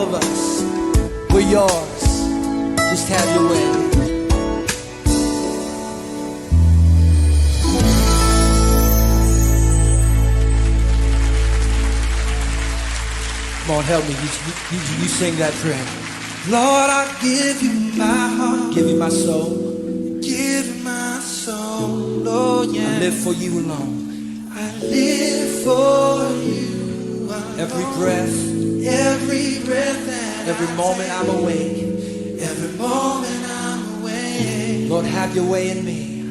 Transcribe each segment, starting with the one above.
All of us, we're yours. Just have your way. Come on, help me. You, you, you sing that prayer. Lord, I give you my heart. Give you my soul. Give you my soul. Oh, yeah. I live for you alone. I live for you. Alone. Every breath. Every breath that Every I moment I'm awake. Every moment I'm awake. Lord, have your way in me.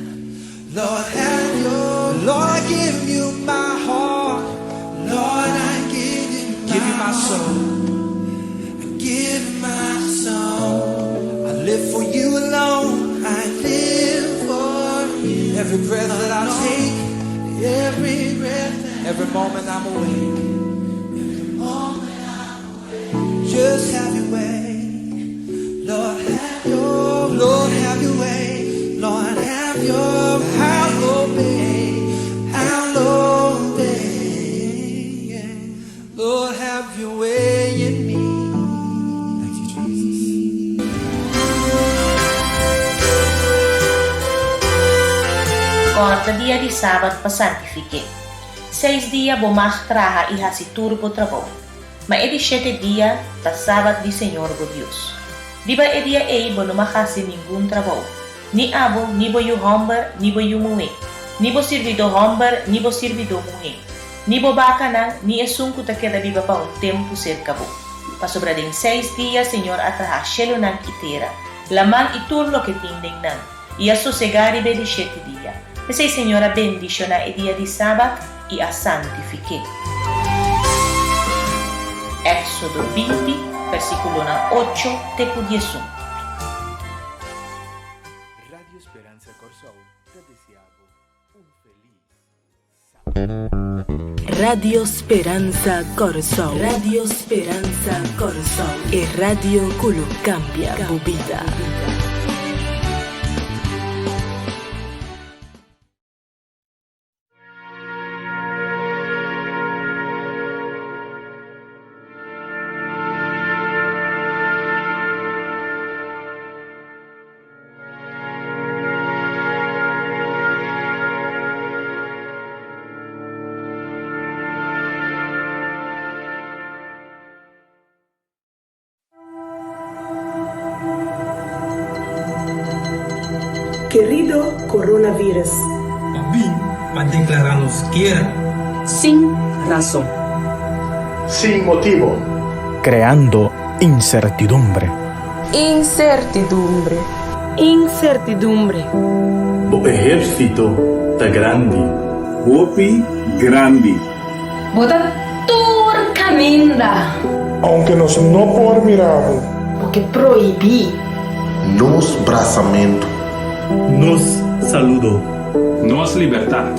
Lord, have your Lord, I give you my heart. Lord, I give you my, give you my soul. I give you my soul. I live for you alone. I live for you. Every breath that I take, every breath, that every moment I'm awake. Every moment I'm awake. Just have your way. Lord, have your Lord, have your way. Lord, have your I'll obey. I'll obey. Yeah. Lord, have your way in me. Thank you, Jesus. Kòrda dia di sabat pa santifik'é. Seis dia bo mag traha i hasi tur bo trabou. Ma e di shete dia ta sabat di Señor bo Dios. Riba e dia ei bo no mag hasi ningun trabou, ni abo, ni bo yu hòmber, ni bo yu muhé, ni bo sirbidó hòmber, ni bo sirbidó muhé, ni bo bakanan, ni esun ku ta keda biba pa un tempu serka bo. Pasobra den seis dia Señor a traha shelunan i tera, laman i tur loke tin den nan, i a sosegá riba e di shete dia. P'esei Señor a bendishoná e dia di sabat i a santifik'é. Éksodo 20, versíkulonan 8 te ku 11. Radio Speransa Kòrsou ta deseá bo un felis sábado. Radio Speransa Kòrsou. Radio Speransa Kòrsou. E radio ku lo kambia bo bida. Kerido Coronavirus. Pa bin pa deklará nos guera. Sin rason. Sin motibo. Creando incertidumbre. Incertidumbre. Incertidumbre. Bo ehérsito ta grandi. Hopi grandi. Bo ta tur kaminda. Aunke nos no por mira bo. Bo ke prohibí. Nos brasamentu. Nos saludo. Nos libertat.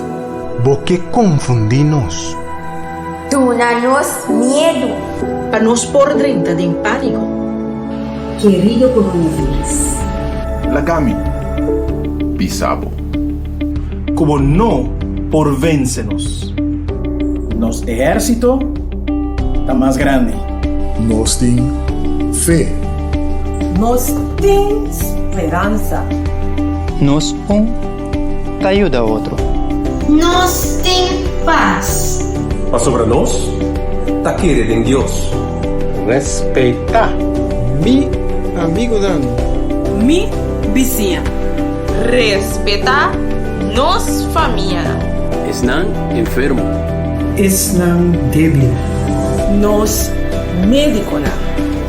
Bo ke konfundí nos. Duna nos miedu. Pa nos por drenta den pániko. Kerido coronavirus. Laga mi bisa bo. Ku bo no por vense nos. Nos ehérsito ta mas grandi. Nos tin fe. Nos tin speransa. Nos un ta yuda otro. Nos tin pas. Pasobra nos ta kere den Dios. Respetá. Mi amigunan. Mi bisiña. Respetá nos famianan. Esnan enfermo. Esnan débil. Nos médikonan.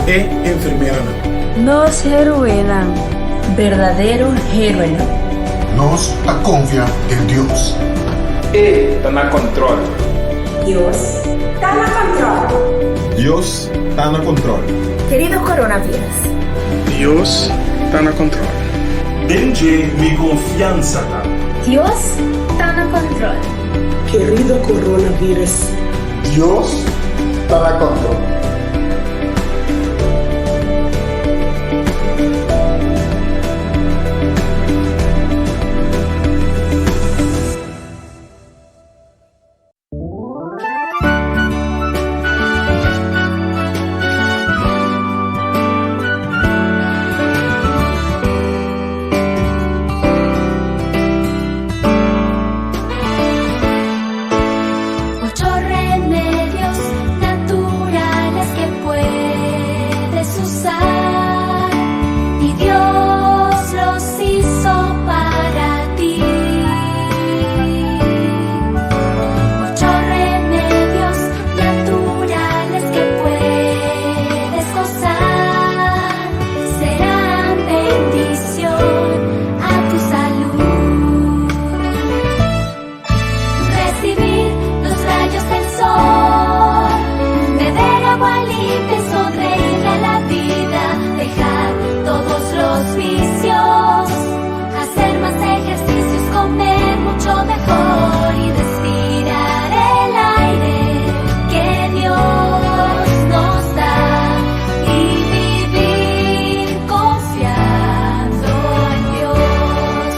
E enfermeranan. Nos héroenan. Berdadero héroenan. Nos ta konfia den Dios. E ta na kòntròl. Dios ta na kòntròl. Dios ta na kòntròl. Kerido coronavirus. Dios ta na kòntròl. Den dje mi konfiansa ta. Dios ta na kòntròl. Kerido coronavirus. Dios ta na kòntròl. Recibir los rayos del sol, beber agua limpia y sonreírle a la vida, dejar todos los vicios, hacer más ejercicios, comer mucho mejor y respirar el aire que Dios nos da y vivir confiando en Dios.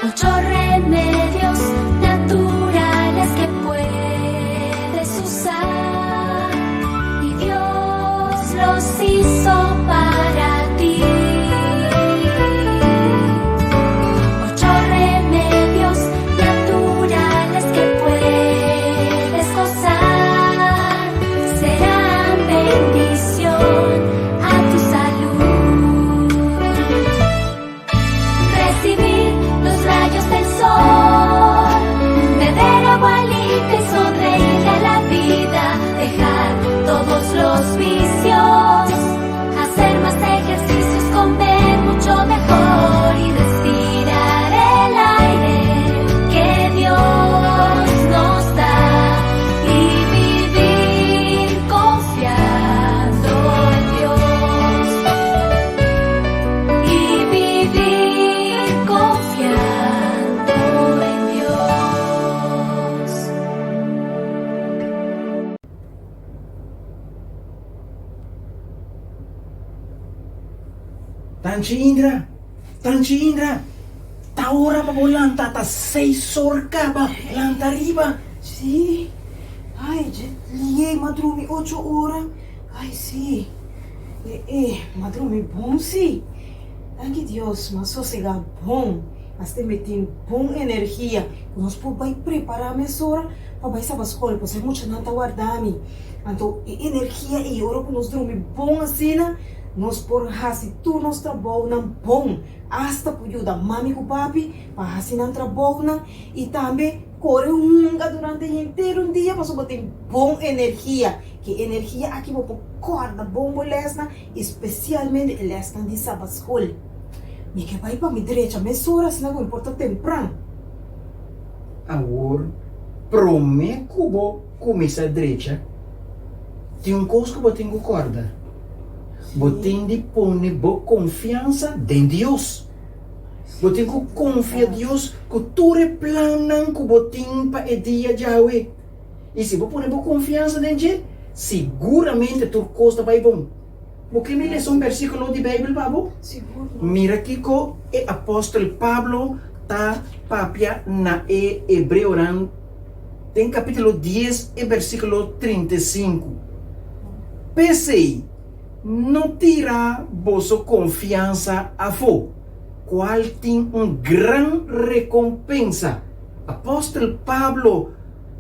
Ocho remedios naturales que puedes usar y Dios los hizo para ti. Ocho remedios naturales que puedes gozar serán bendición a tu salud. Recibir los rayos del sol, beber agua limpia y sonreírle a la vida, dejar todos los vicios, hacer más ejercicios, comer mucho mejor y respirar el aire que Dios nos da y vivir confiando en Dios. Y vivir confiando en Dios. Tanchi Indra, Tanchi Indra, ta ora pa bo lanta, ta seis or kaba, lanta riba. Sí, ay, dje lié, m'a drumi ocho ora, ay sí, e e, m'a drumi bon sí, danki Dios, m'a sosegá bon, hasta mi tin bon energia, ku nos por bai prepará mesora pa bai saba skol, pasobra e muchanan ta warda mi, anto e energia ei ora ku nos drumi bon asina, nos por hasi tur nos trabounan bon, asta por yuda mami ku papi pa hasi nan trabounan i tambe kore hunga durante henter un dia pasobra bo tin bon energia. Ki energia aki bo por kòrda bon bo lèsnan i spesialmente e lèsnan di sabatskol. Mi ke bai pa mi drecha mesora asina ku mi por ta tempran. Awor, promé ku bo kuminsá drecha, tin un kos ku bo tin ku kòrda, Bo tin di pone bo konfiansa den Dios. Bo tin ku konfia Dios ku tur e plannan ku bo tin pa e dia djawe. I si bo pone bo konfiansa den dje, siguramente tur kos ta bai bon. Bo ke mi lesa un bèrsikulo di Beibel pa bo? Mira kiko e apòstel Pablo ta papia na e hebreonan den kapítulo dies e bèrsikulo 35. P'esei, no tira boso konfiansa afó, kual tin un gran rekompensa. Apòstel Pablo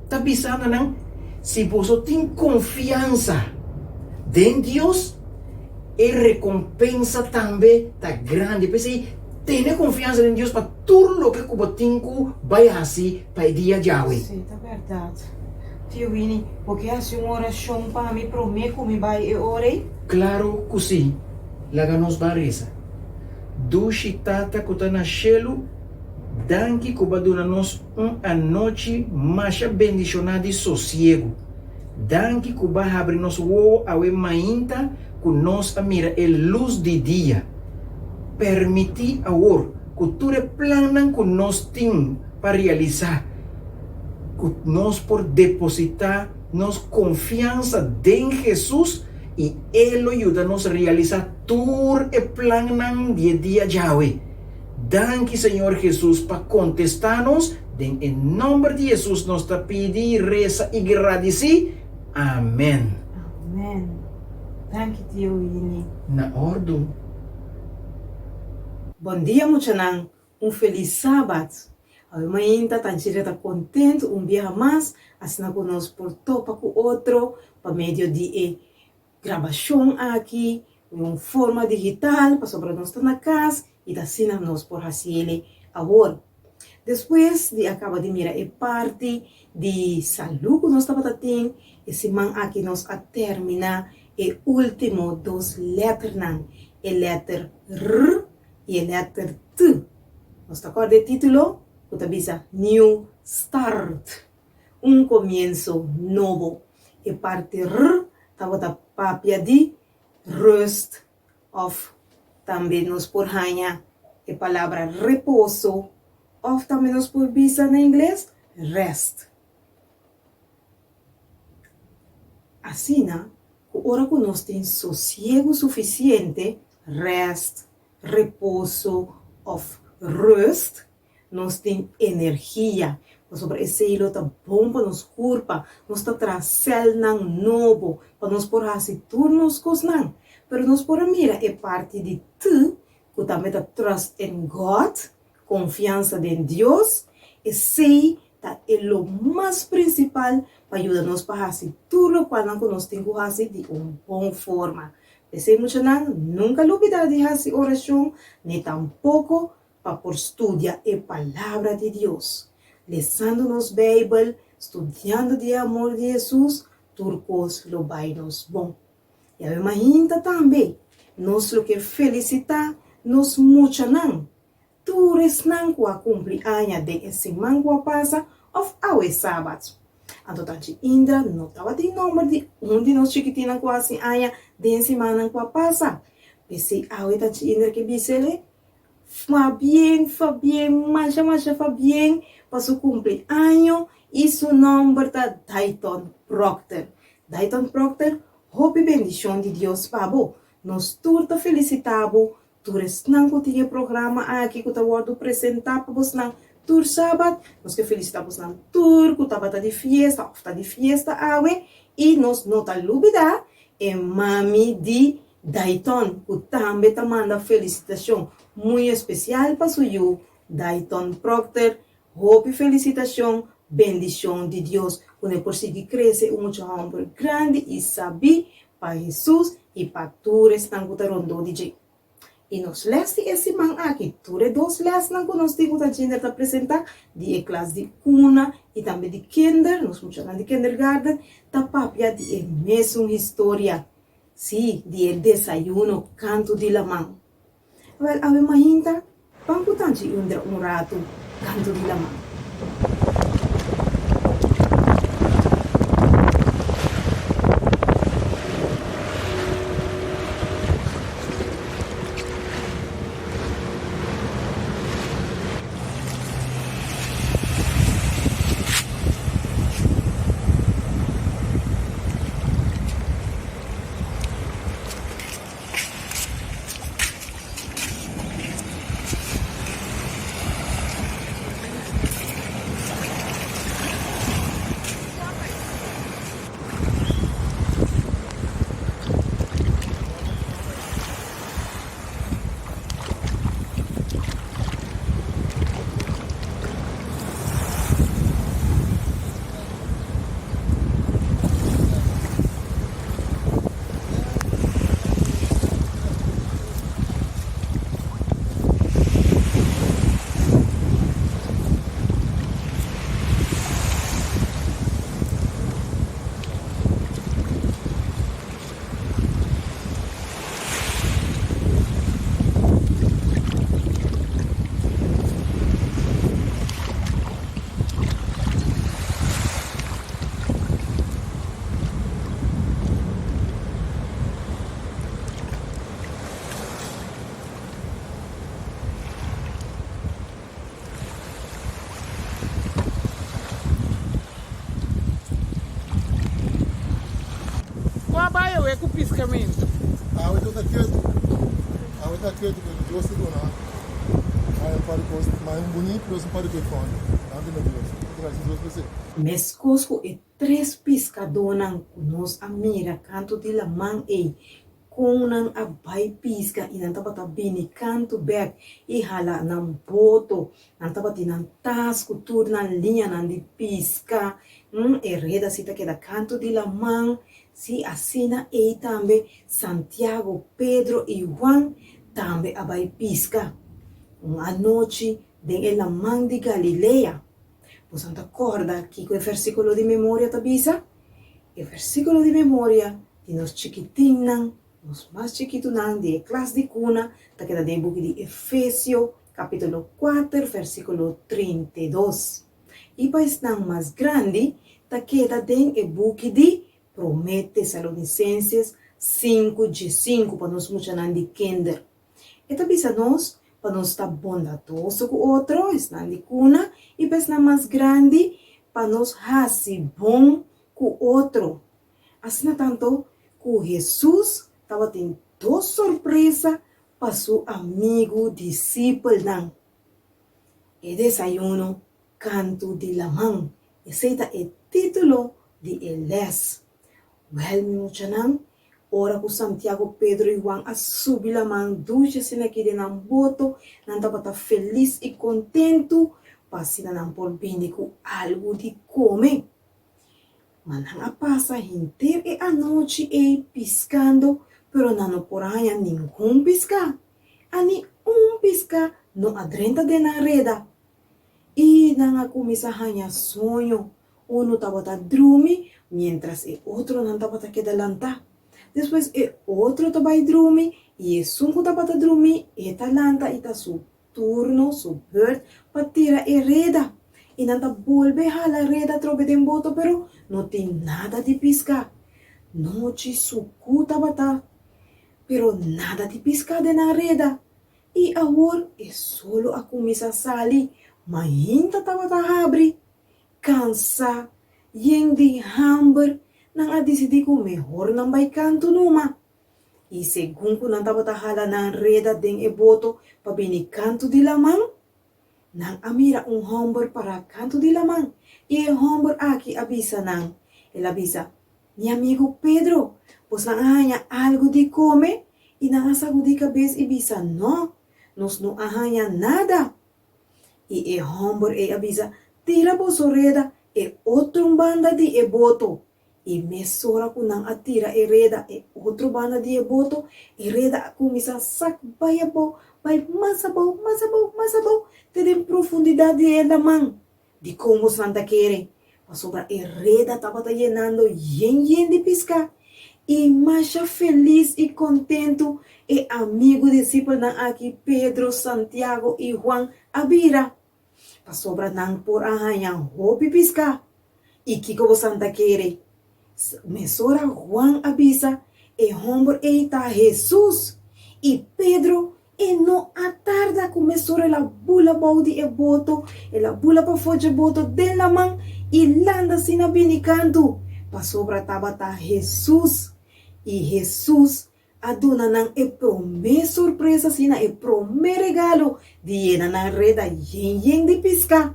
ta bisa na nan, Si boso tin konfiansa den Dios, e rekompensa tambe ta grandi. P'esei, tene konfiansa den Dios pa tur loke ku bo tin ku bai hasi pa e dia djawe. Sí, ta bèrdat. Tio Wini, bo ke hasi un orashon pa mi promé ku mi bai e ora ei? Klaru ku sí. Laga nos ban resa. Dushi Tata ku ta na shelu, danki ku bo a duna nos Un anochi masha bendishoná di sosiegu. Danki ku b'a habri nos wowo awe mainta ku nos a mira e lus di dia. Permití awor ku tur e plannan ku nos tin pa realisá, ku nos por depositá nos konfiansa den Hesus i E lo yuda nos realisá tur e plannan di e dia djawe. Danki Señor Jesus pa contesta nos, den e nomber di Jesus nos ta pidi, reza y gradici, Amen. Amen. Danki Tio Wini. Na ordu. Bon dia muchanan, un feliz Sabat. Awe mainta Tanchira ta contento un biaha mas asina cu nos por topa cu otro pa medio di e Grabashon aki den un forma digital pasobra nos ta na kas i ta asina nos por hasiele awor. Despues di a kaba di mira e parti di salú ku nos tabata tin, e siman aki nos a terminá e último dos lèternan, e lèter R i e lèter T. Nos ta kòrda e título ku ta bisa New Start, Un komienso nobo. E parti R tabata papia di rust Òf tambe nos por haña e palabra reposo òf tambe nos por bisa na ingles rest. Asina ku ora ku nos tin sosiegu sufisiente, rest, reposo òf rust, Nos tin energia, pasobra esei lo ta bon pa nos kurpa. Nos ta traha sèlnan nobo pa nos por hasi tur nos kosnan. Pero nos por a mira e parti di T, ku tambe ta trust in God, konfiansa den Dios. Esei ta e lo mas prinsipal pa yuda nos pa hasi tur lokualnan ku nos tin ku hasi di un bon forma. P'esei muchanan, nunka lubidá di hasi orashon, ni tampoko pa por studia e Palabra di Dios. Lesando nos Bijbel, studiando di e amor di Hesus, tur kos lo bai nos bon. Yawe mainta tambe, nos lo ke felisitá nos muchanan, tur esnan ku a kumpli aña den e siman ku a pasa òf awe sabat. Anto Tanchi Indra no tabatin nòmber di un di nos chikitinnan ku a hasi aña den simannan ku a pasa. P'esei awe Tanchi Indra ke bis'el, Fabien, Fabien, masha masha Fabien pa su cumpleaño y su nomber ta Dayton Proctor. Dayton Proctor, hopi bendicion di Dios pa bo. Nos tur ta felicita bo, tur esnan cu tin e programa aki cu ta wordo presenta pa bosnan tur sabat. Nos ke felicita bosnan tur cu tabata di fiesta of ta di fiesta awe y nos no ta lubida e mami di Dayton ku tambe ta manda felisitashon muy espesial pa su yu Dayton Proctor, hopi felisitashon, bendishon di Dios ku ne por sigui krese un mucha hòmber grandi i sabí pa Hesus i pa tur esnan ku ta rondó di dje. I nos lès di e siman aki, tur e dos lèsnan ku nos tin ku ta Jinder ta presentá, di e klas di kuna i tambe di kinder, nos muchanan di kindergarten, ta papia di e mesun historia. Sí, di e desayuno kantu di laman. Awel, awe mainta, ban ku tanchi undra un ratu kantu di laman. Kua bai awe ku piskamentu? Awe ta ketu, awe ta ketu pero Dios ta duna mai un par di kos, mai un bunit pero un par di kos fondo. Danki na Dios. Gracias Dios pa esei. Meskos ku e tres piskadónan ku nos a mira kantu di laman ei, kon nan a bai piska i nan tabata bini kantu bèk i hala nan boto, nan tabatin nan tas ku tur nan liñanan di piska, e reda si ta keda kantu di laman, sí, asina ei tambe Santiago, Pedro i Juan tambe a bai piska. Un anochi. den e Laman di Galilea. Boso ta kòrda kiko e versíkulo di memoria ta bisa? E versíkulo di memoria di nos chikitinnan, nos mas chikitunan di e klas di kuna, ta keda den e buki di Efesio, kapítulo kuater, versíkulo 32. I pa esnan mas grandi, ta keda den e buki di Promé Tesalonisenses sinku diesinku pa nos muchanan di kinder. E ta bisa nos pa nos ta bondadoso ku otro, esnan di kuna, i pa esnan mas grandi, pa nos hasi bon ku otro. Asina tanto ku Hesus tabatin dos sorpresa pa su amigu disipelnan. E desayuno kantu di laman, esei ta e título di e lès. Wèl, mi muchanan, Ora ku Santiago, Pedro i Juan a subi laman dushi asina aki den nan boto, nan tabata felis i kontentu pa asina nan por bini ku algu di kome. Ma nan a pasa henter e anochi ei piskando, pero nan no por a haña ningun piská. A ni un piská no a drenta den nan reda. I nan a kuminsá haña soño. Unu tabata drumi, miéntras e otronan tabata keda lantá. Despues e otro ta bai drumi, i esun ku tabata drumí, e ta lanta i ta su turno, su beurt, pa tira e reda. I nan ta bolbe hala reda atrobe den boto, pero no tin nada di piská. Nochi sukú tabata, pero nada di piská den nan reda. I awor e solo a kuminsá sali, mainta tabata habri. Kansá, yen di hamber, nan a disidí ku mehor nan bai kantu numa. I segun ku nan tabata hala nan reda den e boto pa bini kantu di laman, nan a mira un hòmber pará kantu di laman, i e hòmber aki a bisa nan, el a bisa, Mi amigu Pedro, bosnan a haña algu di kome? I nan a sagudí kabes i bisa, Nò, nos no a haña nada. I e hòmber ei a bisa, Tira boso reda e otro banda di e boto. I mesora ku nan a tira e reda e otro banda di e boto, e reda a kuminsá sak bai abou, bai mas abou, mas abou, mas abou, te den profundidat di e laman. Dikon bosnan ta kere? Pasobra e reda tabata yenando yen yen di piská. I masha felis i kontentu e amigu disipelnan aki, Pedro, Santiago i Huan, a bira, pasobra nan por a haña hopi piská. I kiko bosan ta kere? Mesora Huan a bisa, E hòmber ei ta Hesus! I Pedro, e no a tarda ku mesora el a bula bou di e boto, el a bula pafó dje boto den laman i landa asina bini kantu, pasobra tabata Hesus! I Hesus a duna nan e promé sorpresa, asina e promé regalo di yena nan reda yen yen di piská.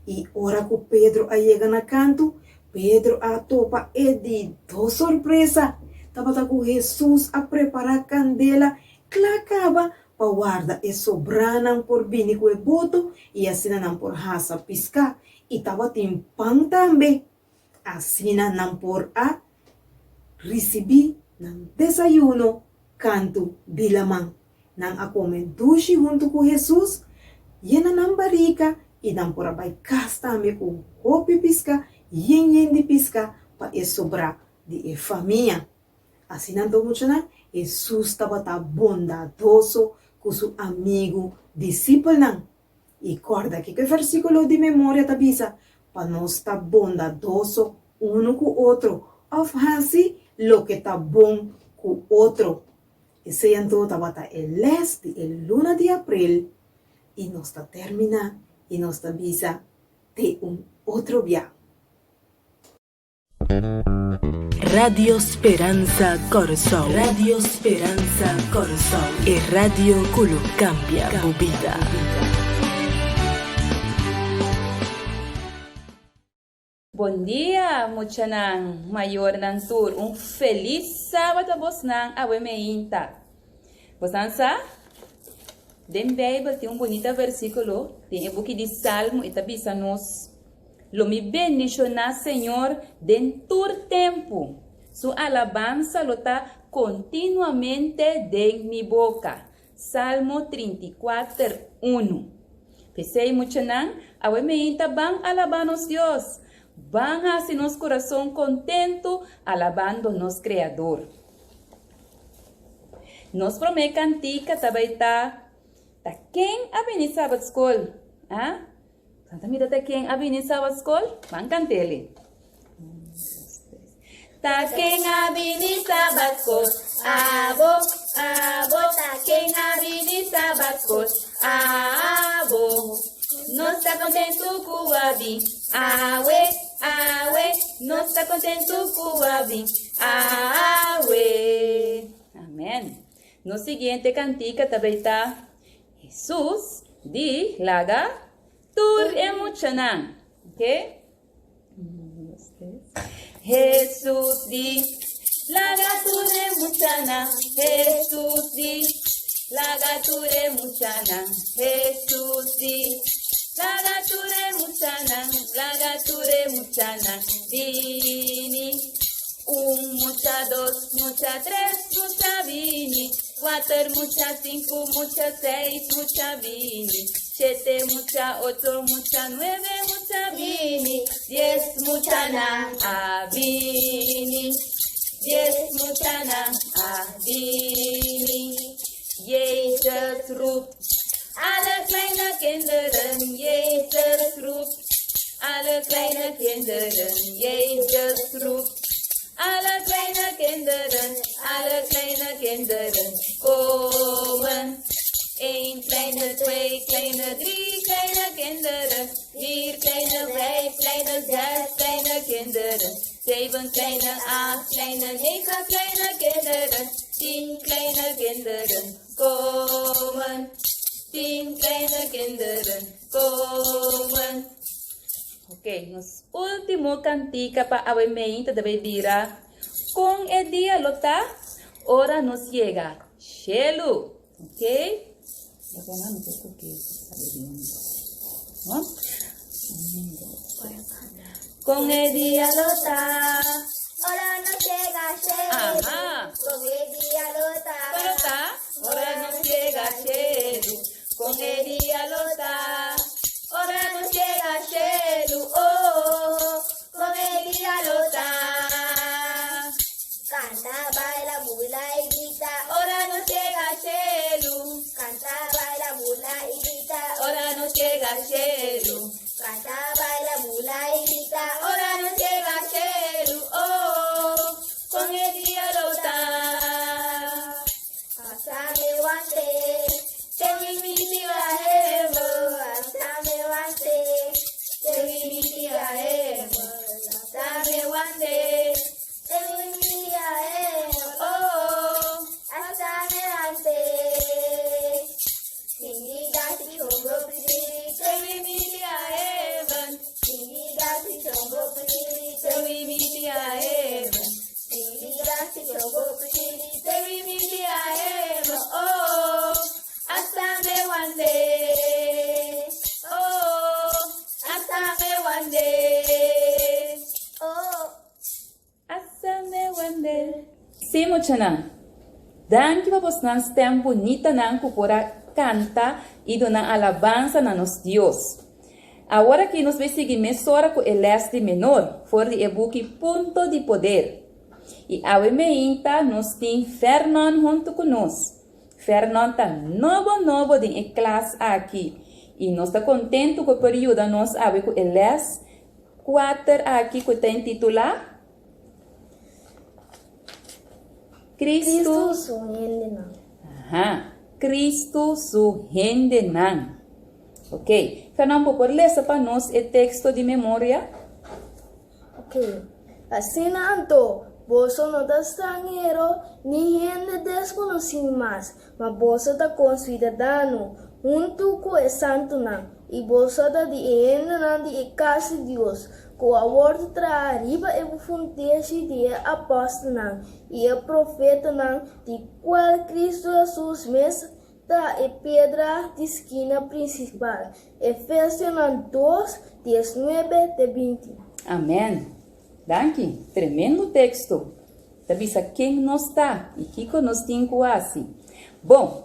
I ora ku Pedro a yega na kantu, Pedro a topa e di dos sorpresa, tabata ku Hesus a prepará kandela kla kaba pa warda e sobranan por bini ku e boto i asina nan por hasa piská, i tabatin pan tambe. Asina nan por a risibí nan desayuno kantu di laman. Nan a kome dushi huntu ku Hesus, yena nan barika i nan por a bai kas tambe ku hopi piska, yen yen di piska pa e sobrá di e famia. Asina anto muchanan, Hesus tabata bondadoso ku su amigu disipelnan. I kòrda kiko e versíkulo di memoria ta bisa, Pa nos ta bondadoso unu ku otro òf hasi loke ta bon ku otro. Esei anto tabata e lès di e luna di aprel i nos ta terminá i nos ta bisa te un otro bia. Radio Speransa Kòrsou. Radio Speransa Kòrsou. E radio ku lo kambia bo bida. Bon dia muchanan, mayornan tur un felis sabado bosnan awe meinta. Bosnan sa? Den Bijbel tin un bunita versiculo den e buki di Salmo e ta bisa nos, Lo mi bendishoná Señor den tur tempu, Su alabansa lo ta kontinuamente den mi boka. Salmo 34, unu. P'esei, muchanan, awe meinta ban alabá nos Dios. Ban hasi nos kurason kontentu alabando nos Kreador. Nos promé kantika ta bai ta, Ta ken a bini Sabat Skol? A? Santa mira ta ken a bini Sabat Skol? Ban kant'el. Ta ken a bini Sabat Skol? Abo, abo, ta ken a bini Sabat Skol? Abo. Nos ta kontentu ku a bin. Awe, awe, nos ta kontentu ku a bin. Awe. Amen. Nos siguiente kantika ta bay ta Hesus di laga tur e muchanan. Ok? Hesus di laga tur e muchanan. Hesus di laga tur e muchanan. Hesus di laga tur e muchanan. Laga tur e muchanan bini. Un mucha, dos mucha, tres mucha bini. Kuater mucha, sinku mucha, seis mucha bini. Shete mucha, ocho mucha, nuebe mucha bini. Dies muchanan a bini. Dies muchanan a bini. Jezus roept alle kleine kinderen. Jezus roept alle kleine kinderen. Jezus roept alle kleine kinderen. Alle kleine kinderen komen. Eén kleine, twee kleine, drie kleine kinderen. Vier kleine, vijf kleine, zes kleine kinderen. Zeven kleine, acht kleine, negen kleine kinderen. Tien kleine kinderen komen. Tien kleine kinderen komen. Ok, nos último kantika pa awe meinta ta bay bira Kon e dia lo ta ora nos yega shelu. Ok? Kon e dia lo ta. Ora nos yega shelu. Aha. Kon e dia lo ta. Kon lo ta? Ora nos yega shelu. Kon e dia lo ta. Ora nos yega shelu. Oh, kon e dia lo ta. Kanta, baila, bula i grita. Ora nos yega shelu. Kanta, baila, bula i grita. Ora nos yega shelu. Kanta, baila, bula i grita. Ora nos yega shelu. Oh, kon e dia lo ta. Pasa mi wante, te we meet you at heaven. Pasa mi wante, te we meet you at heaven. Pasa mi wante, te we meet you at heaven. Oh, pasa mi wante. Sing dance, chombo pretty, te we meet you at heaven. Sing dance, chombo pretty, te we meet you at heaven. Sing dance, chombo pretty, te we meet you at heaven. Oh, hasta me one day. Oh, hasta me one day. Oh, hasta me one day. Sí, muchanan. Danki pa bosnan stem bunitanan ku por a kanta i duna alabansa na nos Dios. Awor aki nos bai sigui mesora ku e les di menor for di e buki Punto di Poder. I awe meinta nos tin Fernon huntu ku nos. Fernon ta nobo nobo den e klas aki i nos ta kontentu ku e por yuda nos awe ku e les kuater aki ku ta intitulá Cristo su hendenan. Aha, Cristo su hendenan. Ok, Fernán, bo por lesa pa nos e teksto di memoria? Ok, asina anto, boso no ta stranhero ni hende deskonosí mas, ma boso ta konsiudadano huntu ku e santunan, i boso ta di e hendenan di e kas di Dios, ku a wòrdu traha riba e fundeshi di e apòstelnan i e profetanan, di kual Kristu Hesus mes ta e piedra di skina prinsipal. Efesionan dos, diesnuebe te binti. Amèn! Danki! Tremendo teksto! Ta bisa ken nos ta i kiko nos tin ku hasi. Bon,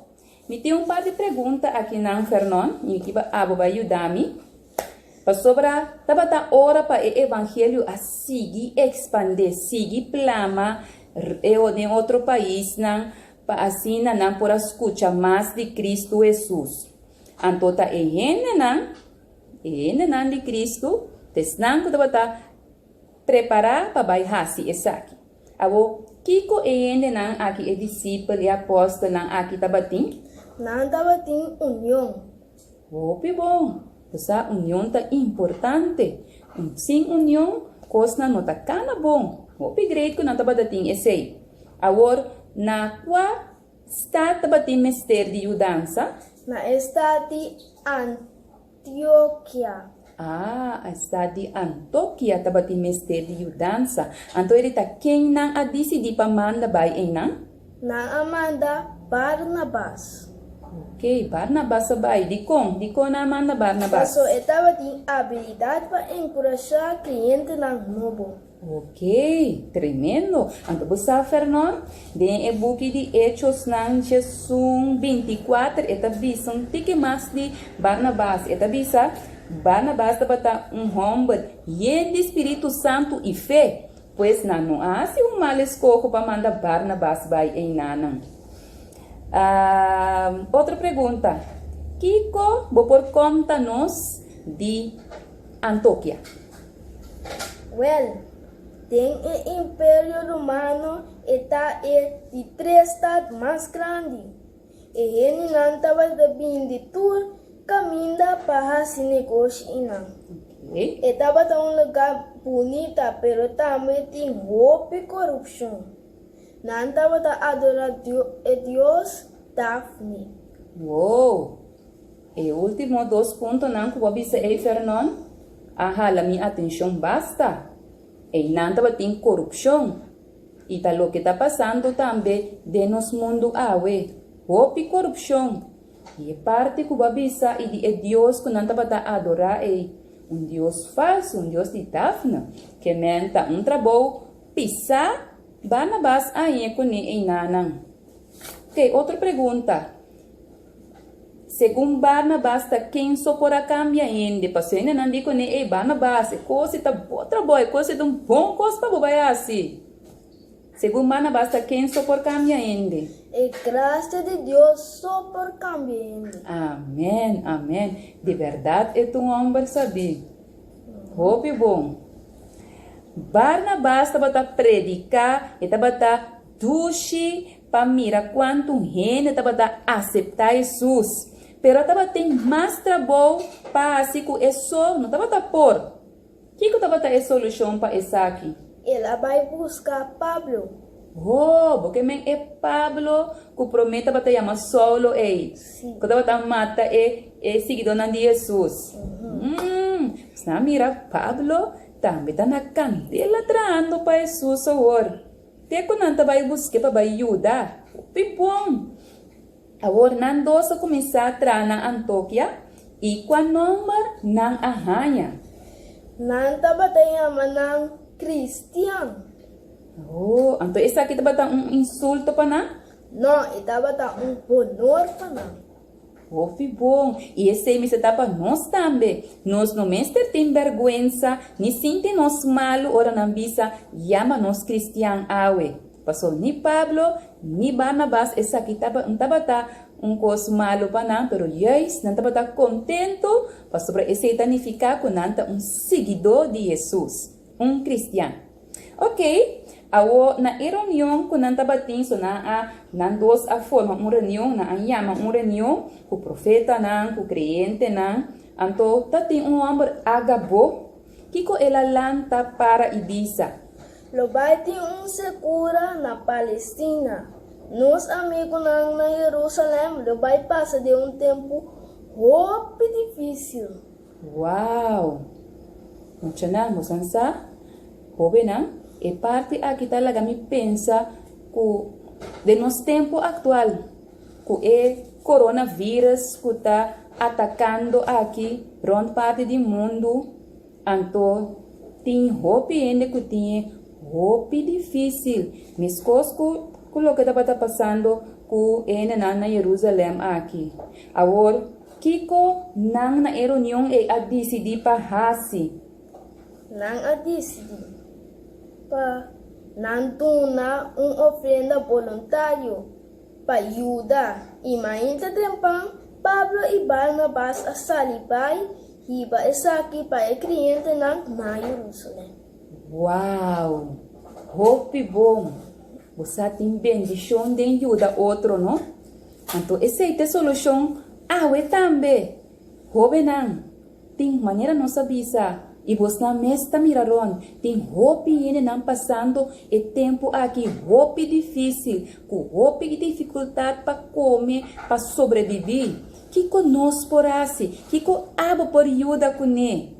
Mi tin un par di pregunta akinan, Fernon, i mi kiba abo bai yuda mi. Pasobra tabata ora pa e evangelio a sigui ekspandé, sigui plama den otro paisnan pa asina nan por a skucha mas di Kristu Hesus. Anto ta e hendenan, e hendenan di Kristu, ta esnan ku tabata prepará pa bai hasi esaki. Awor, kiko e hendenan aki, e disipel, e apòstelnan aki tabatin? Nan tabatin union. Hopi bon! Bo sa, union ta importante. Sin union, kosnan no ta kana bon. Hopi great ku nan tabata tin esei. Awor, na kua stat tabatin mester di yudansa? Na e stat di Antiokia. Ah, e stat di Antokia tabatin mester di yudansa. Anto e ta ken nan a disidí pa manda bai einan? Nan a manda Barnabas. Oké, Barnabas a bai. Dikon? Dikon nan a manda Barnabas? Pasobra e tabatin abilidat pa enkurashá klientenan nobo. Ok, tremendo! Anto bo sa, Fernon, den e buki di Hechosnan djesun bintikuater e ta bisa un tiki mas di Barnabas. E ta bisa, Barnabas tabata un hòmber yen di spiritu santu i fe, pues nan no a hasi un mal eskoho pa manda Barnabas bai einanan. Otro pregunta, Kiko bo por konta nos di Antokia? Wèl, den e Imperio Romano e ta e di tres stat mas grandi. E hendenan tabata bini di tur kaminda pa hasi negoshi einan. E tabata un lugá bunita pero tambe tin hopi korupshon. Nan tabata adorá e dios Dafni. Wow! E ultimo dos puntonan ku bo a bisa ei, Fernon, a hala mi atenshon basta. Einan tabatin korupshon. I ta loke ta pasando tambe den nos mundu awe, hopi korupshon. I e parti ku bo a bisa i di e dios ku nan tabata adorá ei, un dios falsu, un dios di Dafne, ke men ta un trabou pisá, Barnabas a hañ'é kuné einanan. Oke, otro pregunta. Segun Barnabas ta ken so por a kambia hende? Pasobra hendenan di kuné, Ey, Barnabas, e kos ei ta bo trabou, e kos ei ta un bon kos pa bo bai hasi. Segun Barnabas ta ken so por kambia hende? E grasia di Dios so por kambia hende. Amèn, amèn. Di bèrdat e ta un hòmber sabí. Hopi bon. Barnabas tabata prediká, e tabata dushi pa mira kuantu hende tabata aseptá Hesus. Pero tabatin mas trabou pa hasi ku e so no tabata por. Kiko tabata e solushon pa esaki? El a bai buska Pablo. Ho, bo ke men e Pablo ku promé tabata yama Saulo ei, ku tabata mata e e siguidónan di Hesus. Mm, nos a mira Pablo tambe ta na kandela trahando pa Hesus awor. Te ku nan ta bai busk'é pa bai yuda. Hopi bon! Awor nan dos a kuminsá traha na Antokia, i kua nòmber nan a haña? Nan tabata yama nan kristian. Oh, anto esaki tabata un insulto pa nan? No, e tabata un honor pa nan. Hopi bon! I esei mester ta pa nos tambe. Nos no mester tin bèrgwensa ni sinti nos malu ora nan bisa yama nos kristian awe. Pasobra ni Pablo ni Barnabas esaki tabata un kos malu pa nan, pero juist nan tabata kontentu pasobra esei ta nifiká ku nan ta un siguidó di Hesus, un kristian. Ok, awo na e reunion ku nan tabatin, so nan a, nan dos a forma un reunion, nan a yama un reunion ku profetanan, ku kreyentenan, anto ta tin un hòmber Agabo, kiko el a lanta para i bisa? Lo bai tin un sekura na Palestina. Nos amigunan na Jerusalèm lo bai pasa den un tempu hopi difísil. Wow! Muchanan, bosan sa? Hóbennan, e parti aki ta laga mi pensa ku den nos tempu aktual, ku e coronavirus ku ta atakando aki rònt parti di mundu, anto tin hopi hende ku tin e hopi difísil, meskos ku. ku loke tabata pasando ku e hendenan na Yerusalèm aki. Awor, kiko nan na e reunion ei a disidí pa hasi? Nan a disidí pa nan duna un ofrenda boluntario pa yuda, i mainta trempan Pablo i Barnabas a sali bai hiba esaki pa e krientenan na Jerusalèm. Wow! Hopi bon! Bo sa tin bendishon den yuda otro, no? Anto esei ta e solushon awe tambe! Hóbennan, tin manera nos a bisa, i bosnan mes ta mira rònt, tin hopi hendenan pasando e tempu aki hopi difísil, ku hopi difikultat pa kome, pa sobrebibí. Kiko nos por hasi? Kiko abo por yuda kuné?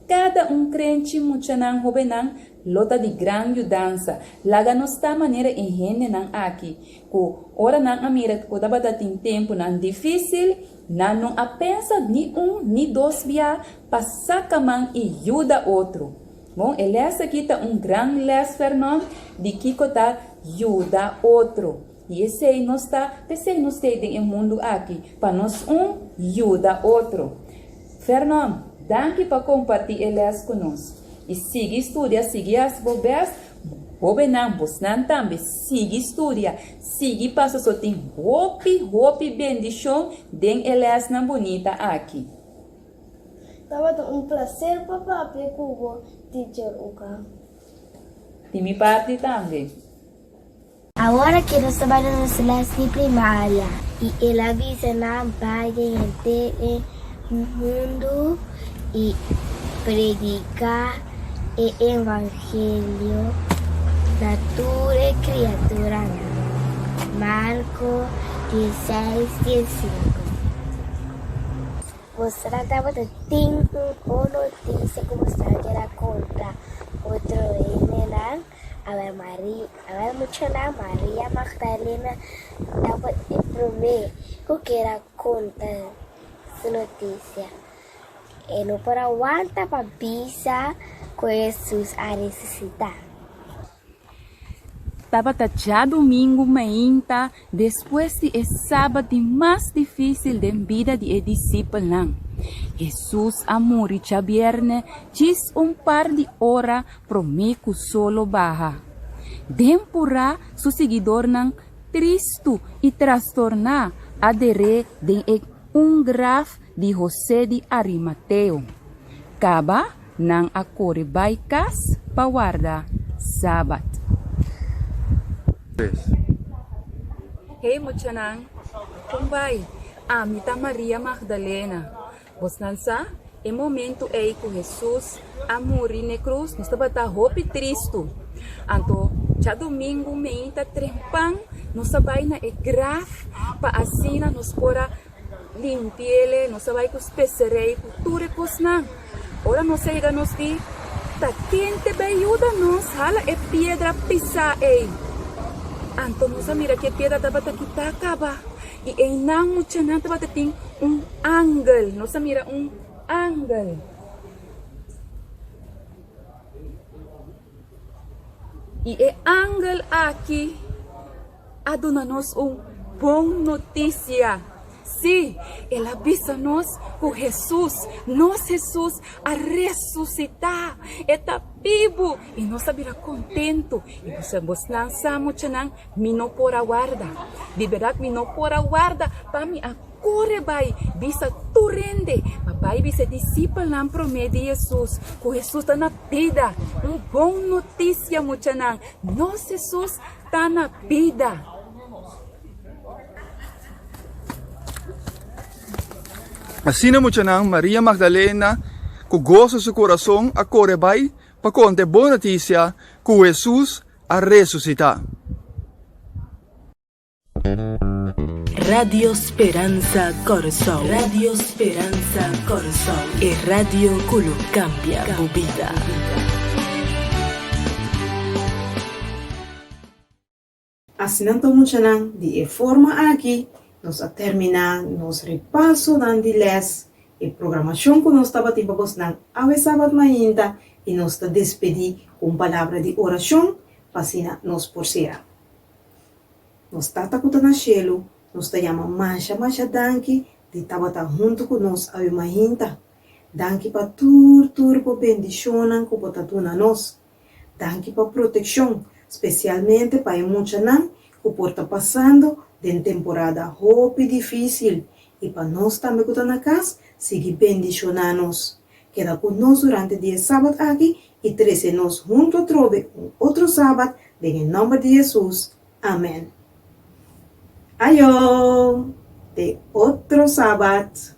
Kada un krenchi muchanan hóbennan lo ta di gran yudansa. Laga nos ta manera e hendenan aki, ku ora nan a mira ku tabata tin tempunan difísil, nan no a pensa ni un ni dos bia pa saka man i yuda otro. Bon, e lès aki ta un gran lès, Fernand, di kiko ta yuda otro. I esei nos ta, p'esei nos t'ei den e mundu aki, pa nos un yuda otro. Fernand, danki pa kompartí e lès ku nos. I sigui studia, sigui hasi bo bèst, hóbennan, bosnan tambe, sigui studia, sigui pasa so tin hopi, hopi bendishon den e lèsnan bunita aki. Tabata un plaser pa papia ku bo, Teacher Uka. Di mi parti tambe. Awor aki nos ta bai na nos les di primaria. I el a bisa nan, Bai den henter e mundu i prediká e evangelio na tur e kriaturanan. Marko dieseis diesinku. Bosnan tabata tin un bon notisia ku bosnan kier a konta otro hendenan? Awel Maria, awel muchanan Maria Magdalena tabata e promé ku kier a konta su notisia. E no por a wanta pa bisa ku Hesus a resusitá. Tabata djadumingu mainta despues di e sabat di mas difísil den bida di e disipelnan. Hesus a muri djabièrnè djis un par di ora promé ku solo baha. Den purá su siguidornan tristu i trastorná a der'é den e un graf di Hosé di Arimateo. Kaba nan a kore bai kas pa warda Sabat. Hey muchanan, kon bai? Ami ta Maria Magdalena. Bosnan sa, e momentu ei ku Hesus a muri n'e krus, nos tabata hopi tristu. Anto, djadumingu meinta trempan, nos a bai na e graf pa asina nos por a limpi'el, nos a bai ku speserei, ku tur e kosnan. Ora nos a yega nos di, Ta ken te bai yuda nos hala e piedra pisá ei? Anto nos a mira ku e piedra tabata kitá kaba. I einan muchanan tabata tin un angel. Nos a mira un angel. I e angel aki a duna nos un bon notisia. Sí, el a bisa nos ku Hesus, nos Hesus, a resusitá. E ta bibu! I nos a bira kontentu. I bosnan sa, muchanan, Mi no por a warda. Di berdad mi no por a warda pa mi a kore bai bisa tur hende, pa bai bisa e disipelnan promé di Hesus, ku Hesus ta na bida. Un bon notisia, muchanan, nos Hesus ta na bida! Asina, muchanan, Maria Magdalena ku goso su kurason a kore bai pa konta e bon notisia ku Hesus a resusitá. Radio Speransa Kòrsou Radio Speransa Kòrsou e radio ku lo kambia bo bida. Asina ta muchanan, di e forma aki nos a terminá nos repasonan di lès, e programashon ku nos tabatin pa bosnan awe sabat mainta i nos ta despedí ku un palabra di orashon pa asina nos por sera. Nos Tata ku ta na shelu, nos ta yama masha masha danki di tabata huntu ku nos awe mainta. Danki pa tur tur bo bendishonnan ku bo ta duna nos. Danki pa protekshon, spesialmente pa e muchanan ku por ta pasando den temporada hopi difísil i pa nos tambe ku ta na kas, sigui bendishoná nos. Keda ku nos durante di e sabat aki i trese nos huntu atrobe un otro sabat den e nòmber di Hesus. Amèn. Ayo! Te otro sabat!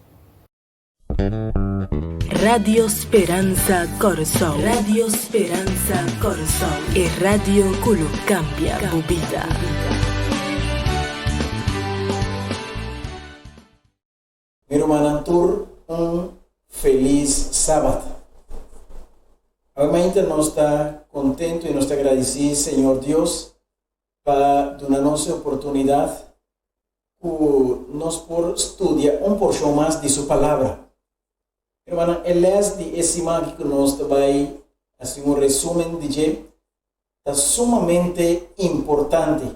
Radio Speransa Kòrsou Radio Speransa Kòrsou e radio ku lo kambia bo bida. Mi rumannan tur un felis sabat. Awe mainta nos ta kontentu i nos ta gradisí Señor Dios pa duna nos e oportunidat ku nos por studia un porshon mas di su Palabra. Mi rumannan, e lès di e siman aki ku nos ta bai hasi un resúmen di dje ta sumamente importante.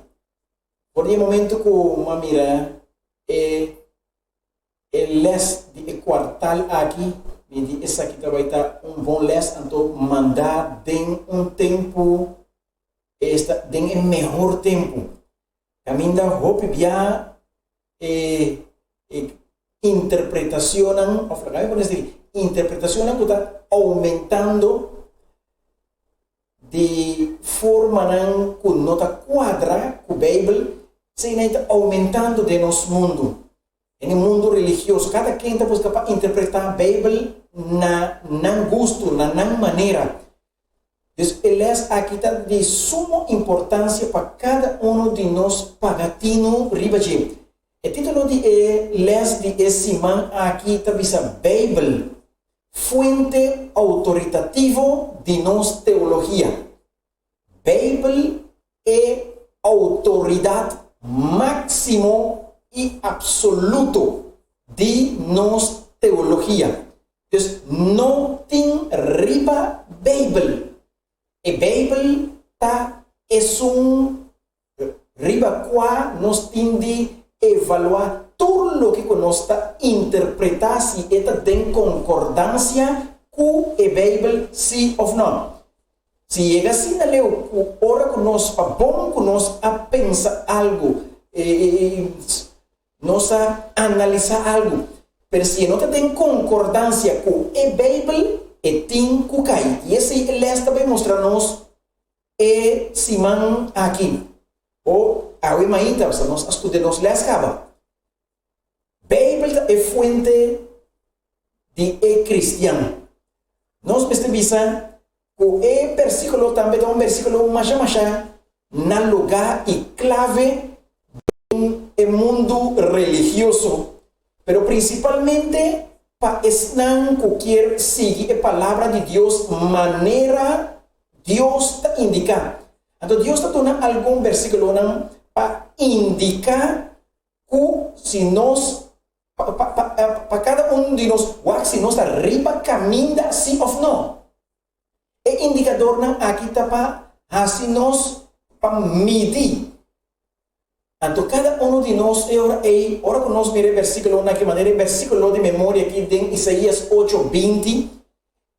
For di e momento ku mi a mira e e lès di e kuartal aki, mi di esaki ta bai ta un bon lès, anto mandá den un tempu esta den e mehor tempu. Kaminda hopi bia e e interpretacionnan, of laga mi pone esaki, interpretacionnan ku ta oumentando di formanan ku no ta kuadra ku Beibel, eseinan ta oumentando den nos mundu, den e mundu religioso. Kada ken ta buska pa interpretá Beibel na nan gustu, na nan manera. Dus e lès aki ta di sumo importansia pa kada unu di nos paga tinu riba dje. E título di e lès di e siman aki ta bisa Beibel, Fuente Outoritativo di Nos Teologia. Beibel e outoridat máksimo i apsoluto di nos teologia. Dus no tin riba Beibel. E Beibel ta esun riba kua nos tin di evaluá tur loke ku nos ta interpretá si e ta den konkordansia ku e Beibel sí òf nò. Si yega asina leu ku ora ku nos pa bon ku nos a pensa algu, Nos a analisá algu, pero si e no ta den konkordansia ku e Beibel, e tin ku kai. I esei e lès ta bai mustra nos e siman aki. O awe mainta, pasobra nos a studia nos lès kaba. Beibel ta e fuente di e kristian. Nos mester bisa ku e bersíkulo tambe ta un bersíkulo masha masha na lugá i klave den e mundu religioso, pero prinsipalmente pa esnan ku kier sigui e Palabra di Dios manera Dios ta indiká. Anto Dios ta duna algun bersíkulonan pa indiká ku si nos Pa, pa, pa, pa kada un di nos wak si nos ta riba kaminda si òf no. E indikadornan aki ta pa hasi nos pa midi. Anto kada unu di nos e ora ei, ora ku nos mira e bersíkulonan aki, manera e bersíkulo di memoria aki den Isaías ocho, 20,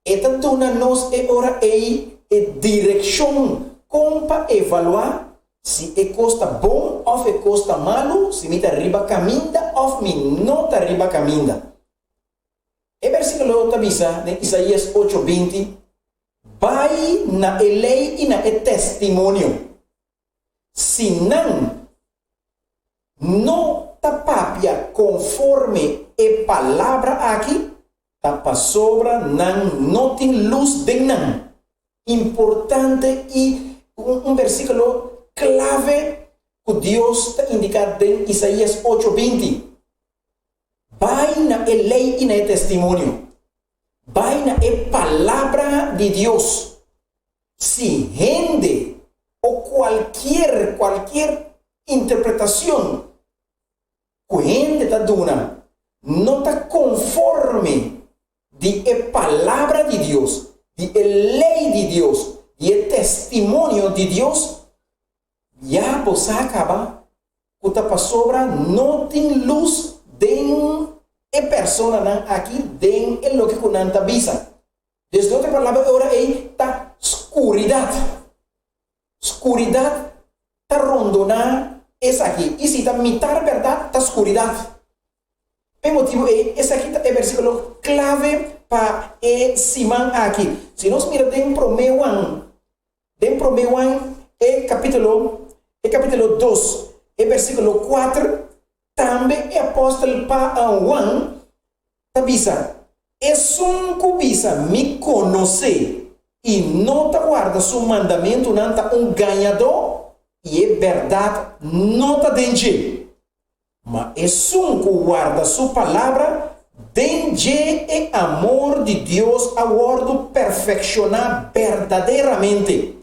e ta duna nos e ora ei e direkshon kon pa evaluá Si e kos ta bon òf e kos ta malu, si mi ta riba kaminda òf mi no ta riba kaminda. E bersíkulo ta bisa den Isaías ocho, 20, Bai na e lei i na e testimonio. Si nan no ta papia konforme e palabra aki, ta pasobra nan no tin lus den nan. Importante i un bersíkulo klave ku Dios ta indiká den Isaías ocho, 20. Bai na e lei i na e testimonio. Bai na e palabra di Dios. Si hende o kualkier kualkier interpretashon ku hende ta duna no ta konforme di e Palabra di Dios, di e lei di Dios, di e testimonio di Dios, ya bo sa kaba. Ku ta pasobra no tin lus den e personanan aki den e loke ku nan ta bisa. Dus den otro palabra e ora ei ta skuridat. Skuridat ta rondoná esaki. I si ta mitar bèrdat ta skuridat. P'e motibu ei esaki ta e versíkulo klave pa e siman aki. Si nos mira den promé Juan Den Promé Juan e kapítulo e kapítulo dos e versíkulo kuater tambe e apòstel pa Juan ta bisa, Esun ku bisa mi konosé i no ta warda su mandamentunan ta un gañadó i e bèrdat no ta den dje. Ma esun ku warda su palabra, den dje e amor di Dios a wòrdu perfekshoná berdaderamente.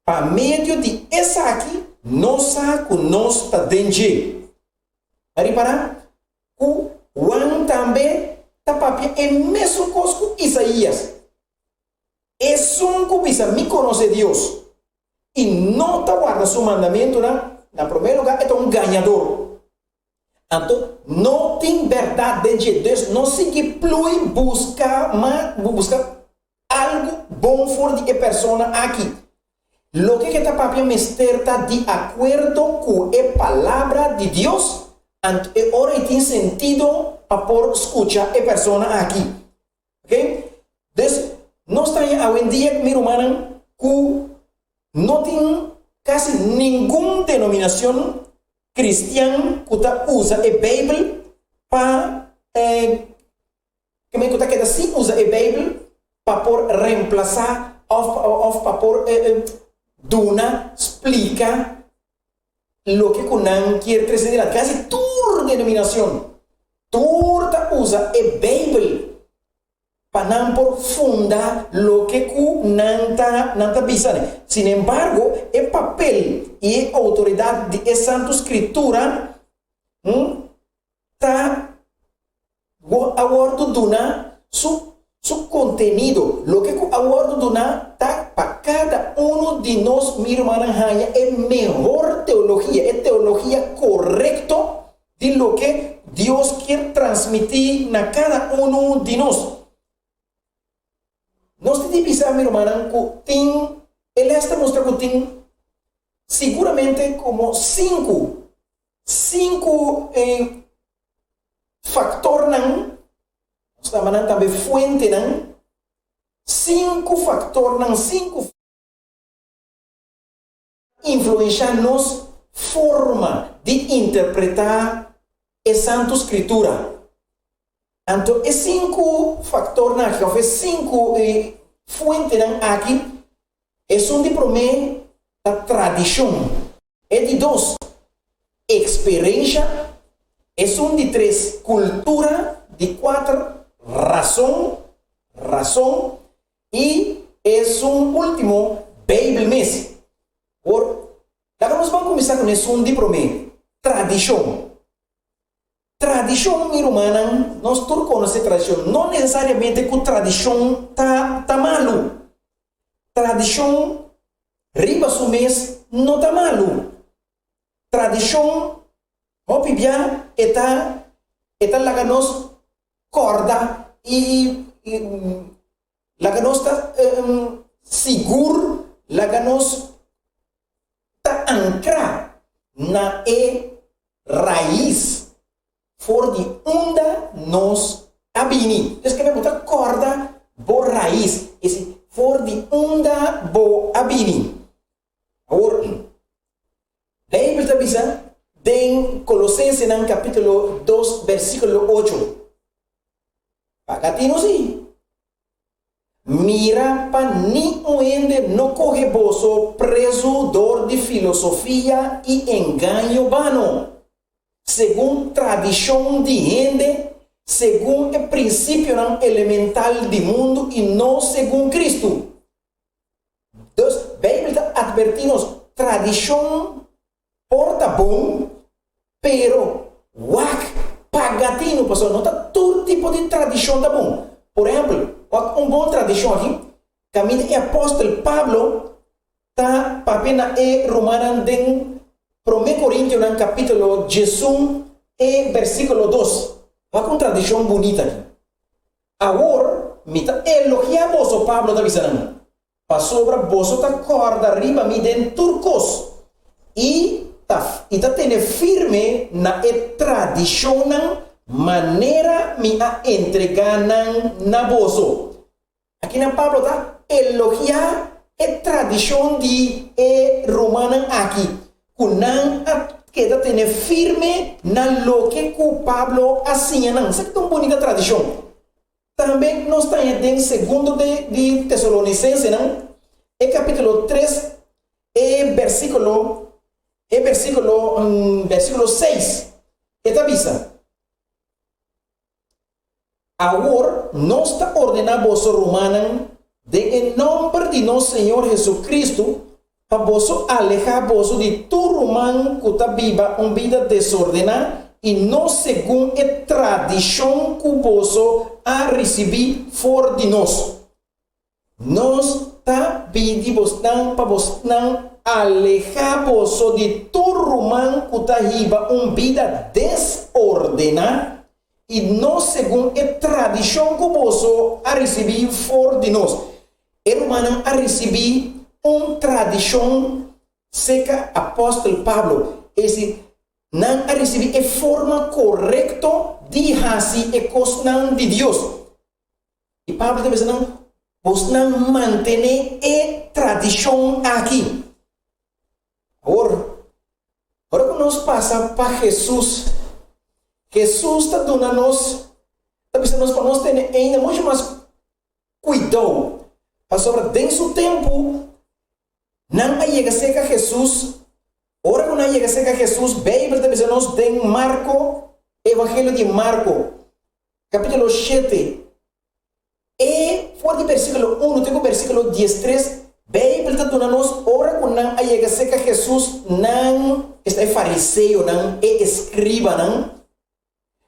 Pa medio di esaki nos sa ku nos ta den dje. A ripará ku Juan tambe ta papia e mesun kos ku Isaías. Esun ku bisa mi konosé Dios i no ta warda su mandamentunan, na promé lugá e ta un gañador. Anto no tin bèrdat den dje. Dus no sigui plui buska ma buska algu bon for di e persona aki. Loke ke ta papia mester ta di akuerdo ku e Palabra di Dios, anto e ora ei tin sentido pa por skucha e persona aki. Ok? Dus, nos ta haña awendia, mi rumannan, ku no tin kasi ningun denominacion cristian ku ta usa e Bijbel pa eh, ku ta keda sin usa e Bijbel pa por reemplasa of of pa por eh, duna, splika loke ku nan kier trese dilanti. Kasi tur denominacion, tur ta usa e Bijbel pa nan por funda loke ku nan ta nan ta bisa. Sinembargo, e papel i e outoridat di e Santu Skritura ta Bo a wòrdu duná su su kontenido. Loke ku a wòrdu duná ta pa kada unu di nos, mi rumannan, haña e mehor teologia, e teologia korekto di loke Dios kier transmití na kada unu di nos. Nos tin di bisa, mi rumannan, ku tin e lès ta mustra ku tin siguramente komo sinku, sinku Faktornan, nos ta yama nan tambe fuentenan, sinku faktornan, sinku influenshá nos forma di interpretá e Santu Skritura. Anto e sinku faktornan aki òf e sinku fuentenan aki, esun di promé ta tradishon. E di dos, eksperensha. Esun di tres, kultura. Di kuater, rason, rason. I esun último, Beibel mes. Awor, laga nos ban kuminsá ku esun di promé, tradishon. Tradishon, mi rumannan, nos tur konosé tradishon. No nesesariamente ku tradishon ta ta malu. Tradishon riba su mes no ta malu. Tradishon hopi bia e ta e ta laga nos kòrda i laga nos ta sigur, laga nos ta ankrá na e rais for di unda nos a bini. Entonces kende bo ta kòrda bo rais, esi for di unda bo a bini. Awor, Beibel ta bisa den Kolosensenan kapítulo dos versíkulo ocho, Paga tinu sí, mira pa ni un hende no kohe boso prezu dor di filosofia i engaño bano, segun tradishon di hende, segun e prinsipionan elemental di mundu i no segun Kristu. Dus, Beibel ta atvertí nos, tradishon por ta bon, pero wak paga tinu, pasobra no ta tur tipo di tradishon ta bon. Por ehèmpel, wak un bon tradishon aki, kaminda e apòstel Pablo ta papia na e rumannan den. Promé Korintionan kapítulo 11 e versíkulo 2. Wak un tradishon bunita aki. Awor mi ta elogiá boso, Pablo ta bisa nan, pasobra boso ta kòrda riba mi den tur kos i ta i ta tene firme na e tradishonnan manera mi a entregá nan na boso. Akinan Pablo ta elogiá e tradishon di e rumannan aki, ku nan a keda tene firme na loke ku Pablo a siña nan. Esaki ta un bunita tradishon. Tambe nos ta haña den Segundo di Tesalonisensenan, e kapítulo tres, e bersíkulo e bersíkulo bersíkulo seis, e ta bisa, Awor nos ta ordená boso rumannan den e nòmber di nos Señor Hesu-Kristu pa boso alehá boso di tur ruman ku ta biba un bida desordená i no segun e tradishon ku boso a risibí for di nos. Nos ta pidi bosnan pa bosnan alehá boso di tur ruman ku ta hiba un bida desordená i no segun e tradishon ku boso a risibí for di nos. E rumannan a risibí un tradishon seka apòstel Pablo, es di, nan a risibí e forma korekto di hasi e kosnan di Dios. I Pablo ta bisa nan, Bosnan mantené e tradishon aki. Awor, ora ku nos pasa pa Hesus, Hesus ta duna nos, ta bisa nos pa nos tene ainda muchu mas kuidou, pasobra den su tempu nan a yega serka Hesus. Ora ku nan a yega serka Hesus, Beibel ta bisa nos den Marko, Evangelio di Marko, Capítulo shete, e for di versículo uno te cu versículo diestres, Bijbel ta duna nos ora cu nan a yega cerca Jesus, nan, esta e fariseonan, e escribanan,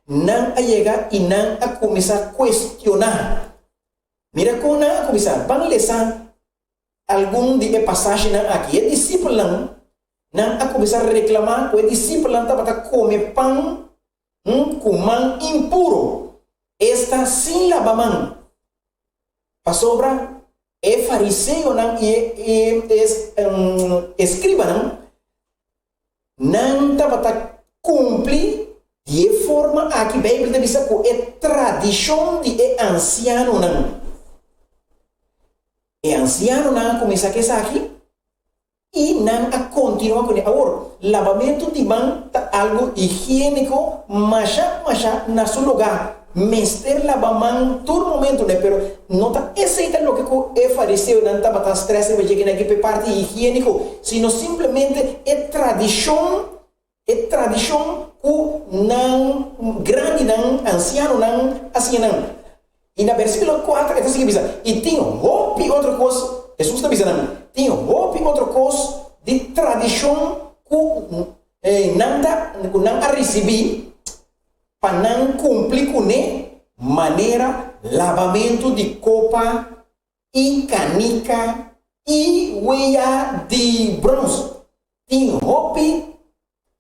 nan a yega y nan a cuminsa cuestiona. Mira con nan a cuminsa. Ban lesa algun di e pasashinan aki. E discipelnan, nan a cuminsa reclama cu e discipelnan tabata come pan Un ku man impuro, esta sin laba man. Pasobra e fariseonan i e eskribanan, nan tabata kumpli di e forma aki, Beibel ta bisa ku e tradishon di e ansianonan. E ansianonan a kuminsá ku esaki. I nan a kontinuá kuné. Awor, labamentu di man ta algu higiéniko masha masha na su lugá. Mester laba man tur momentu ne, pero no ta esei ta loke ku e fariseonan tabata strès riba dje kinan aki pa e parti higiéniko, sino simplemente e tradishon E tradishon ku nan grandinan, ansianonan, a siña nan. I na bersíkulo kuater e ta sigui bisa, I tin hopi otro kos, Hesus ta bisa nan, tin hopi otro kos di tradishon ku nan ta, ku nan a risibí pa nan kumpli kuné, manera labamentu di kopa i kanika i wea di brons. Tin hopi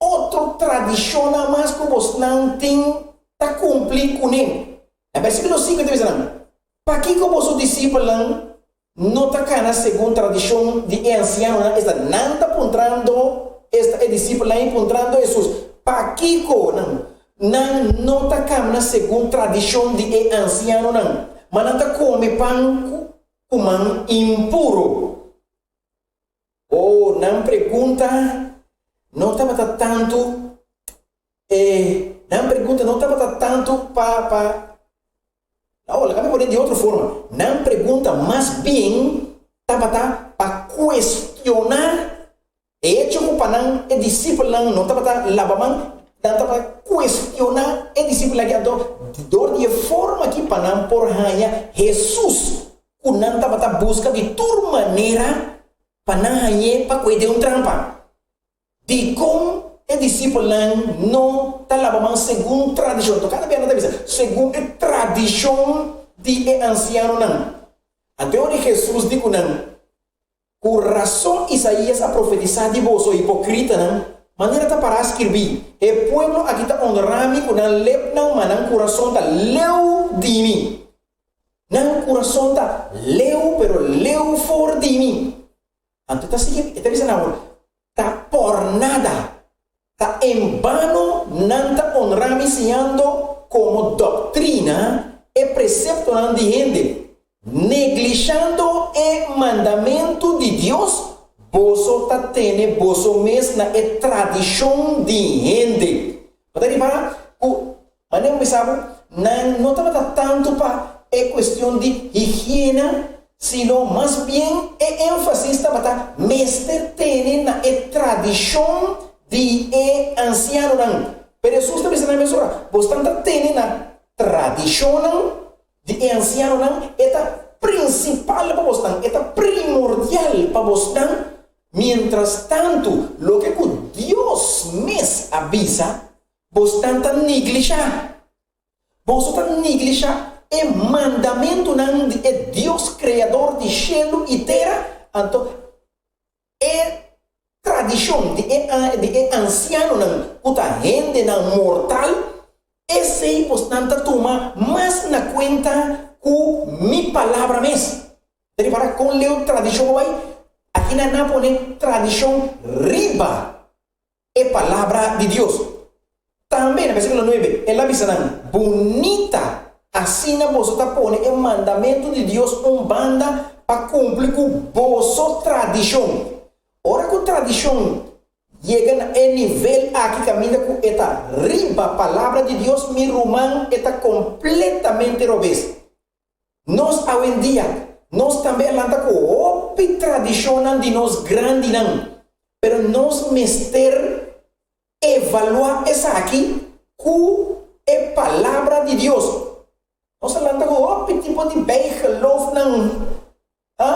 otro tradishonnan mas ku bosnan tin ta kumpli kuné. Na bèrsikulo sinku e ta bisa nan, Pakiko boso disipelnan no ta kana segun tradishon di e ansianonan? Esta, nan ta puntrando, esta e disipelnan i puntrando Hesus, Pakiko nan Nan no ta kamna segun tradishon di e ansianonan, ma nan ta kome pan ku man impuru. O, nan pregunta no tabata tantu e nan pregunta no tabata tantu pa pa Awor, laga mi pone di otro forma, nan pregunta mas bien tabata pa kuestioná E echo ku pa nan e disipelnan no tabata laba man, nan tabata kuestioná e disipelnan aki. Anto, dor di e forma aki pa nan por haña Hesus ku nan tabata buska di tur manera pa nan hañ'é pa koe den un trampa. Dikon e disipelnan no ta laba man segun tradishon? Anto kada bia nan ta bisa, segun e tradishon di e ansianonan. Anto e ora di Hesus di ku nan, Ku rason Isaías a profetisá di boso, hipokritanan! Manera ta pará skirbí, E pueblo aki ta onrá mi ku nan lepnan, ma nan kurason ta leu di mi. Nan kurason ta leu, pero leu for di mi. Anto ta sigui, e ta bisa nan awor, Ta por nada, ta en bano nan ta onrá mi siñando komo doktrina e preseptonan di hende, neglishando e mandamentu di Dios, boso ta tene boso mes na e tradishon di hende. Bo ta ripará ku Manera bo bisa bo, nan no tabata tantu pa e kuestion di higiena, sino mas bien e énfasis tabata mester tene na e tradishon di e ansianonan. Pero Hesus ta bisa nan mesora, Bosnan ta tene na tradishonnan di e ansianonan, e ta prinsipal pa bosnan, e ta primordial pa bosnan. Miéntras tantu, loke ku Dios mes a bisa, Bosnan ta neglishá. Boso ta neglishá e mandamentunan di e Dios Kreador di shelu i tera, anto e tradishon di e di e ansianonan ku ta hendenan mortal, esei bosnan ta tuma mas na kuenta ku mi palabra mes. Ta ripará kon leu tradishon a bai? Aki nan a pone tradishon riba e Palabra di Dios. Tambe na versíkulo nuebe, el a bisa nan, Bunita asina boso ta pone e mandamentu di Dios un banda pa kumpli ku boso tradishon. Ora ku tradishon yega na e nivel aki kaminda ku e ta riba Palabra di Dios, mi ruman, e ta kompletamente robes. Nos awendia, nos tambe a lanta ku hopi tradishonnan di nos grandinan, pero nos mester evaluá esaki ku e Palabra di Dios. Nos a lanta ku hopi tipo di bijgeloofnan, ha?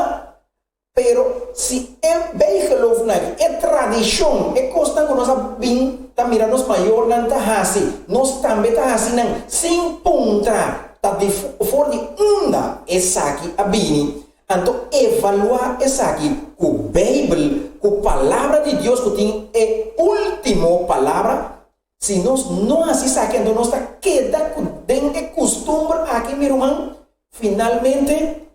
Pero si e bijgeloofnan, e tradishon, e kosnan ku nos a bin ta mira nos mayornan ta hasi, nos tambe ta hasi nan sin puntra ta di for di unda esaki a bini, anto evaluá esaki ku Beibel, ku Palabra di Dios ku tin e último palabra. Si nos no hasi esaki anto nos ta keda ku den e kustumber aki, mi ruman, finalmente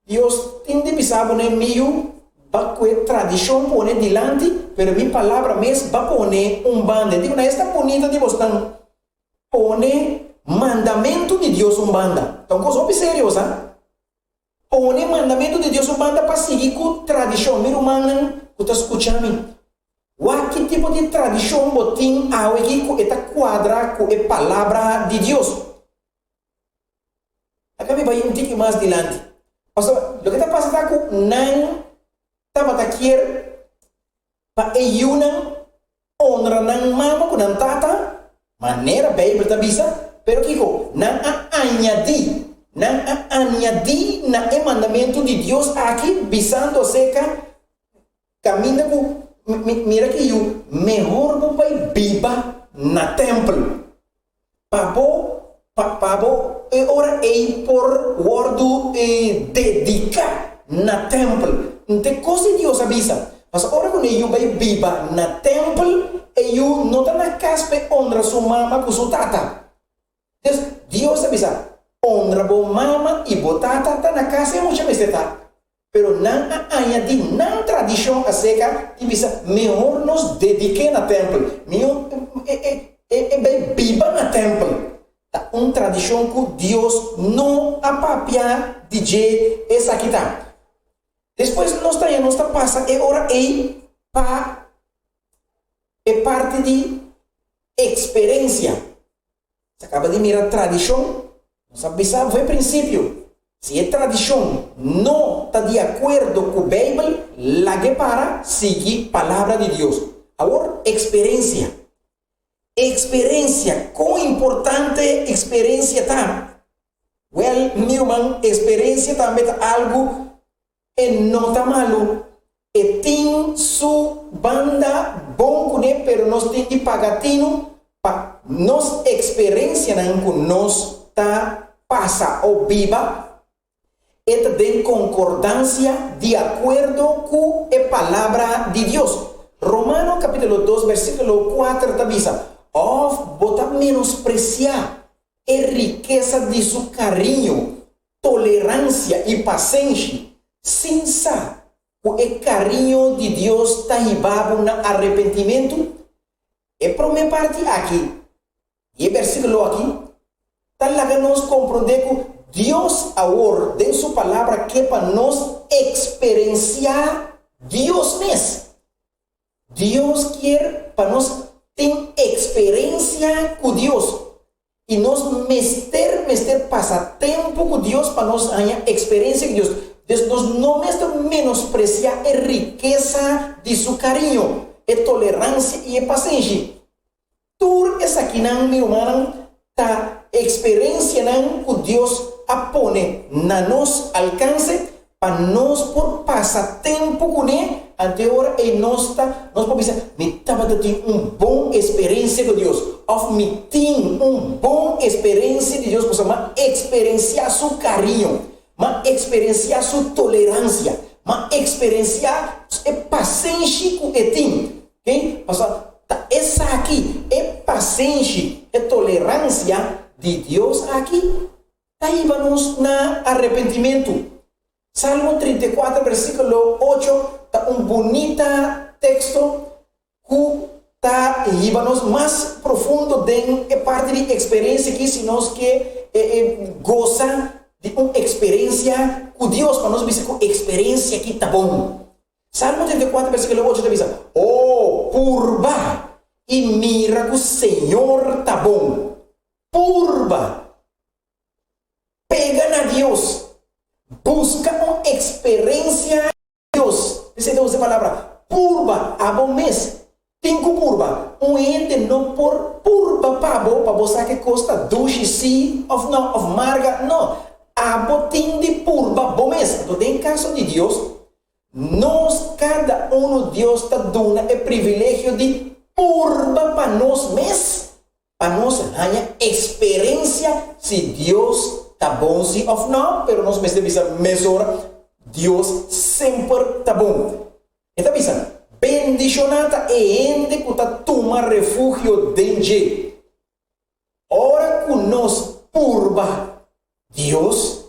Dios tin di bisa bo ne mi yu, ba ku e tradishon pone dilanti, pero mi palabra mes ba pone un banda. E di ku na esta bunita di bosnan pone mandamentu di Dios un banda. Ta un kos hopi serio sa. Pone mandamentu di Dios un banda pa sigui ku tradishon. Mi rumannan ku ta skucha mi, wak ki tipo di tradishon bo tin awe aki ku e ta kuadra ku e palabra di Dios. Aka mi bai un tiki mas dilanti. Pasobra loke ta pasa ta ku nan tabata kier pa e yunan honra nan mama ku nan tata, manera Beibel ta bisa, pero kiko? Nan a añadí, nan a añadí na e mandamentu di Dios aki, bisando aserka kaminda ku, mira ki yu, mehor bo bai biba na tèmpel. Pa bo, pa, pa bo e ora ei por wòrdu dediká na tèmpel. Nte kos di Dios a bisa. Pasobra ora ku e yu bai biba na tèmpel, e yu no ta na kas pa e onra su mama ku su tata. Dus, Dios a bisa, Onra bo mama i bo tata ta na kas e mucha mester ta. Pero nan a añadí nan tradishon aserka di bisa mehor nos dedik'é na tèmpel, mihó e e e bai biba na tèmpel. Ta un tradishon ku Dios no a papia di dje esaki ta. Despues nos ta haña nos ta pasa e ora ei pa e parti di eksperensia. Nos a kaba di mira tradishon, nos a bisa for e prinsipio, si e tradishon no ta di akuerdo ku Beibel, lag'é para, sigui Palabra di Dios. Awor, eksperensia. Eksperensia, kon importante eksperensia ta? Wèl, mi ruman, eksperensia tambe ta algu E no ta malu, e tin su banda bon kuné pero nos tin di paga tinu pa nos eksperensianan ku nos ta pasa o biba e ta den konkordansia di akuerdo ku e Palabra di Dios. Romano kapítulo dos versíkulo kuater ta bisa, Òf bo ta menospresiá e rikesa di su kariño, toleransia i pasenshi, sin sa ku e kariño di Dios ta hiba bo na arepentimentu? E promé parti aki di e versíkulo aki ta laga nos komprondé ku Dios awor den su Palabra ke pa nos eksperensiá Dios mes. Dios kier pa nos tin eksperensia ku Dios. I nos mester mester pasa tempu ku Dios pa nos haña eksperensia ku Dios. Des nos no mester menospresiá e rikesa di su kariño, e toleransia i e pasenshi. Tur esakinan, mi rumannan, ta eksperensianan ku Dios a pone na nos alkanse pa nos por pasa tempu kuné, anto e ora ei nos ta, nos por bisa, Mi tabata tin un bon eksperensia ku Dios, òf Mi tin un bon eksperensia di Dios pasobra mi a eksperensiá su kariño, mi a eksperensiá su toleransia, mi a eksperensiá e pasenshi ku e tin. Oke? Pasobra ta esaki, e pasenshi, e toleransia di Dios aki, ta hiba nos na arepentimentu. Salmo 34 versíkulo 8 ta un bunita teksto ku ta hiba nos mas profundo den e parti di eksperensia aki si nos ke gosa di un eksperensia ku Dios, pa nos bisa ku eksperensia aki ta bon. Salmo 34 versíkulo 8 ta bisa, O purba i mira ku Señor ta bon. Purba! Pega na Dios. Buska un eksperensia ku Dios. P'esei ta usa e palabra purba. Abo mes tin ku purba. Un hende no por purba pa bo pa bo sa ke kos ta dushi sí òf no, òf marga. No. Abo tin di purba bo mes. Anto den kaso di Dios, Nos kada unu Dios ta duna e privilegio di purba pa nos mes, pa nos haña eksperensia si Dios ta bon si òf nò, pero nos mester bisa mesora, Dios semper ta bon. E ta bisa, Bendishoná ta e hende ku ta tuma refugio den dje. Ora ku nos purba Dios,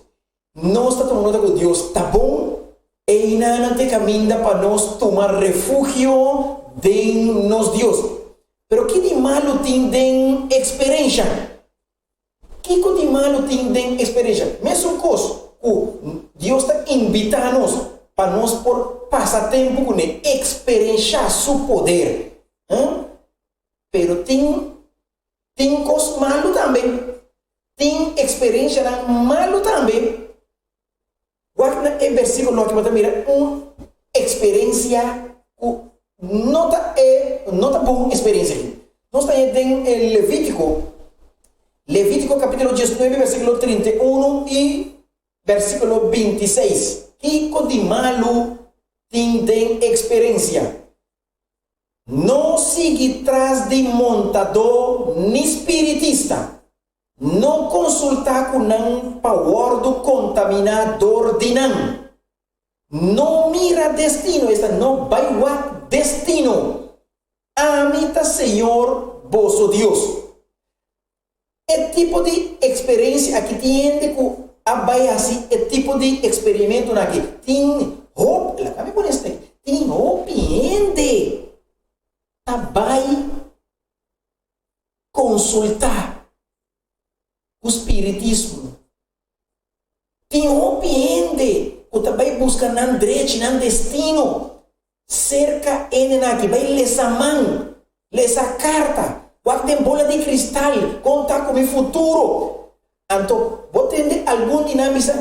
nos ta tuma nota ku Dios ta bon, einan ta e kaminda pa nos tuma refugio den nos Dios. Pero ki di malu tin den eksperensha? Kiko di malu tin den eksperensha? Mesun kos ku Dios ta invitá nos pa nos por pasa tempu kuné, eksperenshá su poder. Pero tin tin kos malu tambe. Tin eksperensianan malu tambe. Wak na e bersíkulo aki bo ta mira un eksperensia ku no ta e no ta bon eksperensia aki. Nos ta haña den e Levítiko, Levítiko kapítulo 19 bersíkulo 31 i bersíkulo 26. Kiko di malu tin den eksperensia? No sigui tras di montadó ni spiritista. No konsultá ku nan pa wòrdu kontaminá dor di nan. No mira destino, esta, no bai wak destino. Ami ta Señor boso Dios. E tipo di eksperensia aki tin hende ku a bai hasi e tipo di eksperimentonan aki. Tin hopi, laga mi pone esaki, tin hopi hende ta bai konsultá ku spiritismo. Tin hopi hende ku ta bai buska nan drechi, nan destino. Serka hendenan aki bai lesa man, lesa karta, wak den bola di kristal kon ta ku mi futuro. Anto bo tende algun di nan bisa,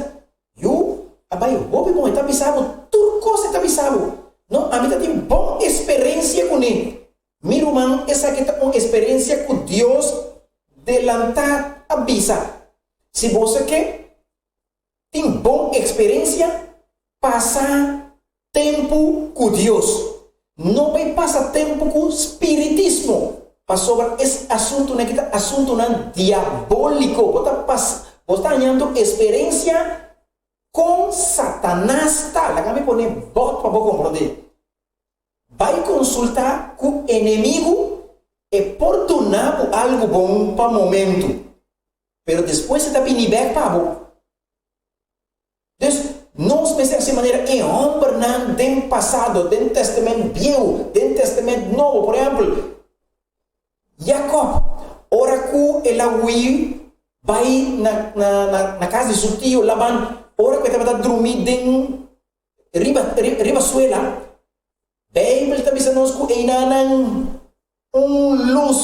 Yu, a bai hopi bon, e ta bisa bo tur kos e ta bisa bo. No, ami ta tin bon esperensia kuné. Mi ruman, esaki ta un esperensia ku Dios delantá a bisa. Si boso ke tin bon eksperensia, pasa tempu ku Dios. No bai pasa tempu ku spiritismo, pasobra es asuntunan aki ta asuntunan diabóliko. Bo ta pas, bo ta hañando eksperensia kon Satanas ta. Laga mi pone bòt pa bo komprondé. Bai konsultá ku enemigu, e por duna bo algu bon pa momentu, pero despues e ta bini bèk pa bo. Dus, nos mester hasi manera e hòmbernan den pasado, den Tèstamènt Bieu, den Tèstamènt Nobo. Por ehèmpel, Jakòb, ora ku el a hui bai na na na kas di su tio Laban, ora ku e tabata drumí den riba riba suela, Beibel ta bisa nos ku einanan un lus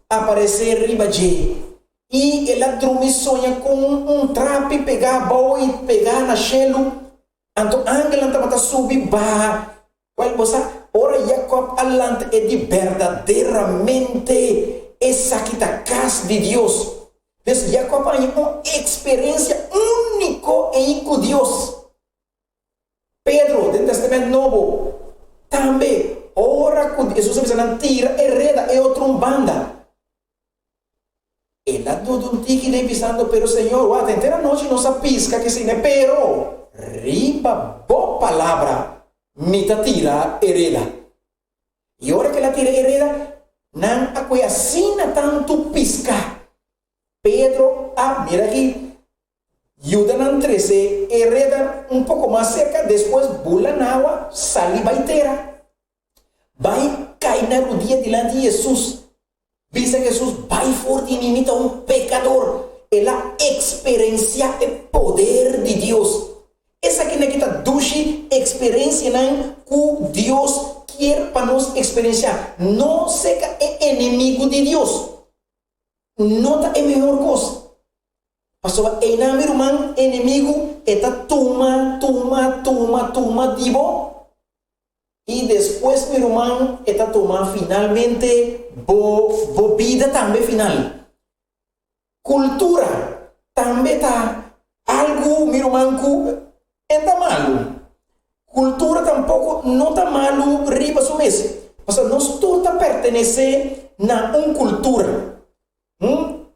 aparesé riba dje, i el a drumi soña kon un trapi pegá abou i pegá na shelu, anto angelnan tabata subi baha. Wèl, bo sa, ora Jakòb a lanta e di, Berdaderamente esaki ta kas di Dios. Pues Jakòb a haña un eksperensia úniko ei ku Dios. Pedro, den Testament Nobo, tambe, ora ku Hesus a bisa nan tira e reda e otro un banda, el a duda un tiki den bisando, Pero Señor, wak, henter anochi nos a piska kesina, pero riba bo palabra mi ta tira e reda. I ora ku el a tira e reda, nan a kohe asina tantu piska. Pedro a mira aki Yuda nan trese e reda un poko mas serka, despues bula na awa, sali bai tera. Bai kai na rudia dilanti Hesus. Bisa Hesus, Bai for di mi, mi ta un pekador. El a eksperensiá e poder di Dios. Esakinan ki ta dushi eksperensianan ku Dios kier pa nos eksperensiá. No seka e enemigu di Dios. No ta e mehor kos. Pasobra einan mi ruman enemigu e ta tuma, tuma, tuma, tuma di bo, i despues mi ruman e ta tuma finalmente bo bo bida tambe final. Kultura tambe ta algu mi ruman ku e ta malu. Kultura tampoko no ta malu riba su mes, pasobra nos tur ta pertenesé na un kultura.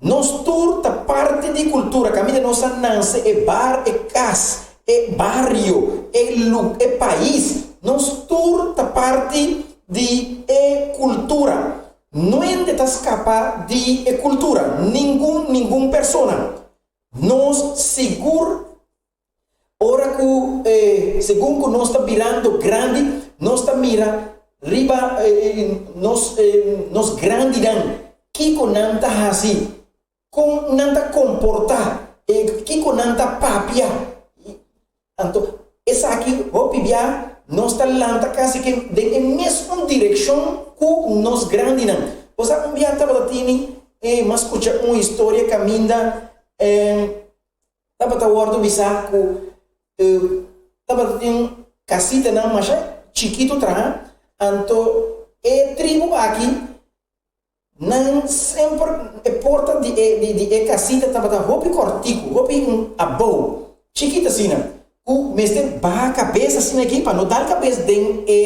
Nos tur ta parti di kultura, kaminda nos a nanse, e bar, e kas, e bario, e lu, e pais. Nos tur ta parti di e kultura. No hende ta skapa di e kultura, ningun, ningun persona. Nos sigur Ora ku segun ku nos ta birando grandi, nos ta mira riba nos nos grandinan, kiko nan ta hasi, kon nan ta komportá, kiko nan ta papia. Anto esaki hopi bia nos ta lanta kasi ke den e mesun direkshon ku nos grandinan. Bo sa un bia tabata tini mas skucha un historia kaminda Tabata wòrdu bisá ku tabata tin kasitanan masha chikitu traha, anto e tribu aki nan semper e porta di e di e kasita tabata hopi kòrtiku, hopi abou, chikit asina, ku mester baha kabes asina aki pa no dal kabes den e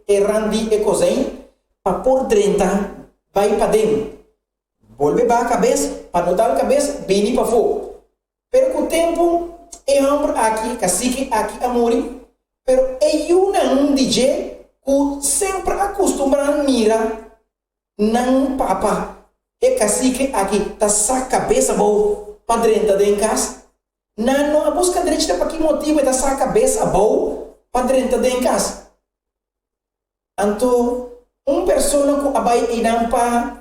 e rand di e kozein pa por drenta bai paden. Bolbe baha kabes, pa no dal kabes, bini pafó. Pero ku tempu, e hòmber aki, kasiki aki a muri, pero e yunan di dje ku semper a kustumbrá mira nan papa, e kasiki aki, ta sak kabes abou pa drenta den kas. Nan no a buska drechi ta pa ki motibu e ta sak kabes abou pa drenta den kas. Anto un persona ku a bai einan pa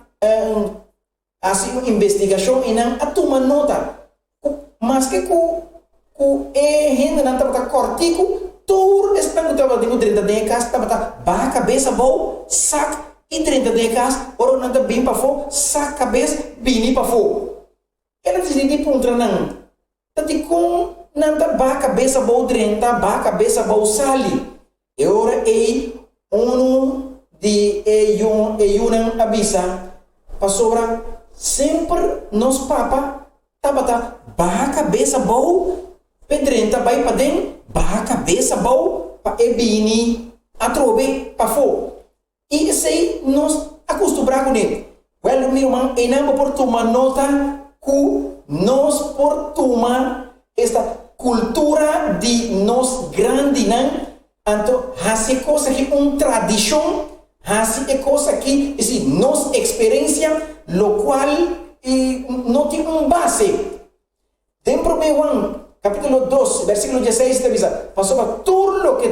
hasi un investigashon einan a tuma nota ku maske ku ku e hendenan tabata kòrtiku, tur esnan ku tabata tin ku drenta den e kas tabata baha kabes abou, sak i drenta den e kas, ora ku nan ta bin pafó, sak kabes bini pafó. El a disidí di puntra nan, Ta dikon nan ta baha kabes abou drenta, baha kabes abou sali? E ora ei unu di e yunan a bisa, Pasobra semper nos papa tabata baha kabes abou p'e drenta bai paden, baha kabes abou pa e bini atrobe pafó. I esei nos a kustumbrá kuné. Wèl, mi ruman, einan bo por tuma nota ku nos por tuma esta kultura di nos grandinan. Anto hasi e kos aki un tradishon, hasi e kos aki, es decir, nos eksperensia, lokual no tin un base. Den Promé Juan kapítulo dos, bèrsikulo dieseis ta bisa, Pasobra tur loke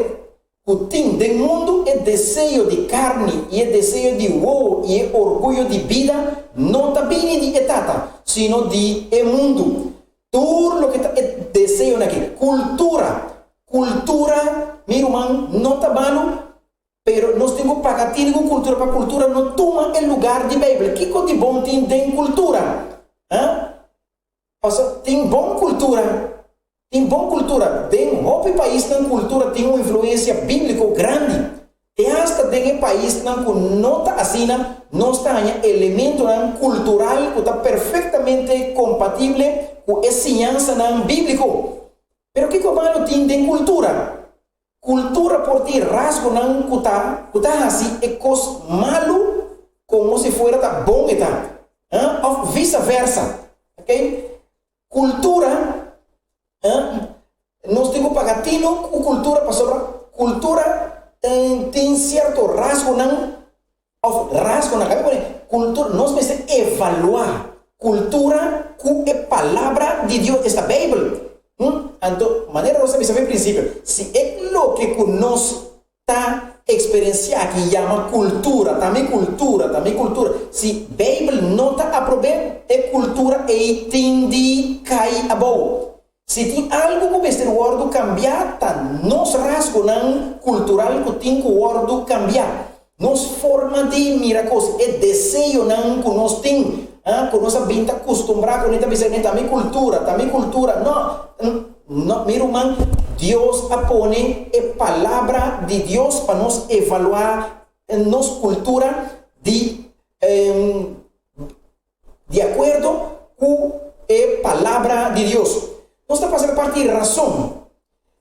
ku tin den mundu, e deseo di karni i e deseo di wowo i e orguyo di bida, no ta bini di e Tata, sino di e mundu. Tur loke ta e deseonan aki. Kultura. Kultura, mi ruman, no ta malu, pero nos tin ku paga tini ku kultura pa kultura no tuma e lugar di Beibel. Kiko di bon tin den kultura? Ha? Pasobra tin bon kultura, tin bon kultura. Den hopi paisnan kultura tin un influensia bíbliko grandi. Te hasta den e paisnan ku no ta asina, nos ta haña elementonan kultural ku ta perfektamente kompatible ku e siñansanan bíbliko. Pero kiko malu tin den kultura? Kultura por tin rasgonan ku ta ku ta hasi e kos malu komo si fuera ta bon e ta, òf visa versa. Oke? Kultura, Nos tin ku paga tino ku kultura pasobra kultura tin sierto rasgonan òf rasgonan, laga mi pone kultura, nos mester evaluá kultura ku e palabra di Dios, esta Beibel. Anto manera nos a bisa for e prinsipio, si e loke ku nos ta eksperensiá ki yama kultura, ta mi kultura, ta mi kultura. Si Beibel no ta aprob'é, e kultura ei tin di kai abou. Si tin algu ku mester wòrdu kambiá, ta nos rasgonan kultural ku tin ku wòrdu kambiá. Nos forma di mira kos, e deseonan ku nos tin, ku nos a bin ta kustumbrá kuné, ta bisa, ta mi kultura, ta mi kultura. No! No, mi ruman, Dios a pone e Palabra di Dios pa nos evaluá nos kultura di di akuerdo ku e Palabra di Dios. Nos ta pasa na parti rason.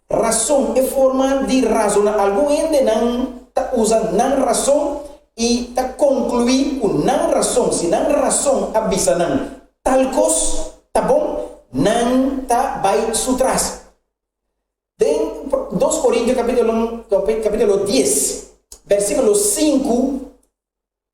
Rason, e forma di razoná. Algun hendenan ta usa nan rason i ta konkluí ku nan rason, si nan rason a bisa nan tal kos ta bon, nan ta bai su tras. Den Dos Korintio kapítulo kapítulo dies, bèrsikulo sinku,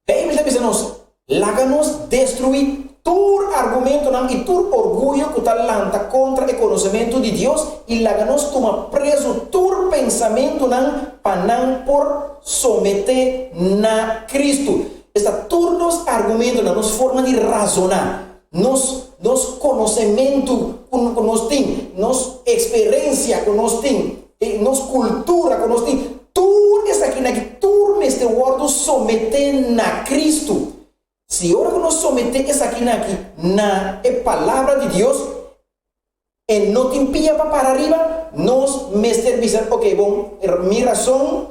Beibel ta bisa nos, Laga nos destruí tur argumentonan i tur orguyo ku ta lanta kontra e konosementu di Dios, i laga nos tuma prezu tur pensamentunan pa nan por someté na Kristu. Esta tur nos argumentonan, nos forma di razoná, nos nos konosementu ku ku nos tin, nos eksperensia ku nos tin, i nos kultura ku nos tin, tur esakinan aki tur mester wòrdu someté na Kristu. Si ora ku nos someté esakinan aki na e Palabra di Dios, e no tin pia pa para riba, nos mester bisa, Oke, bon, mi rason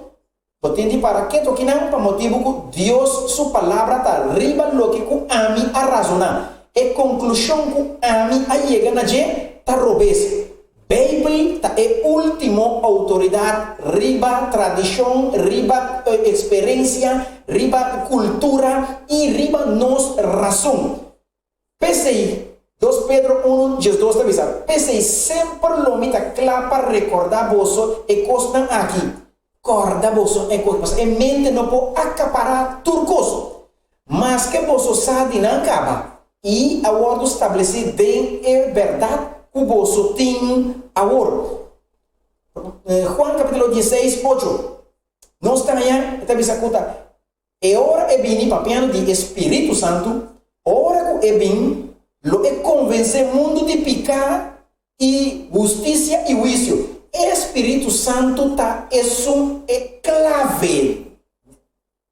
bo tin di para ketu akinan pa motibu ku Dios su Palabra ta riba loke ku ami a razoná. E konklushon ku ami a yega na dje ta robes. Beibel ta e último outoridat riba tradishon, riba eksperensia, riba kultura i riba nos rason. P'esei, Dos Pedro unu, 12 ta bisa, P'esei semper lo mi ta kla pa rekordá boso e kosnan aki. Kòrda boso e kos, pasobra e mente no por akapará tur kos. Maske boso sa di nan kaba i a wòrdu stablesí den e bèrdat ku boso tin awor. Juan kapítulo dieseis, ocho, nos ta haña, e ta bisa ku ta E ora e bini papiando di e Spiritu Santu, ora ku e bin, lo e konvensé mundu di piká i hustisia i huisio. E Spiritu Santu ta esun e klave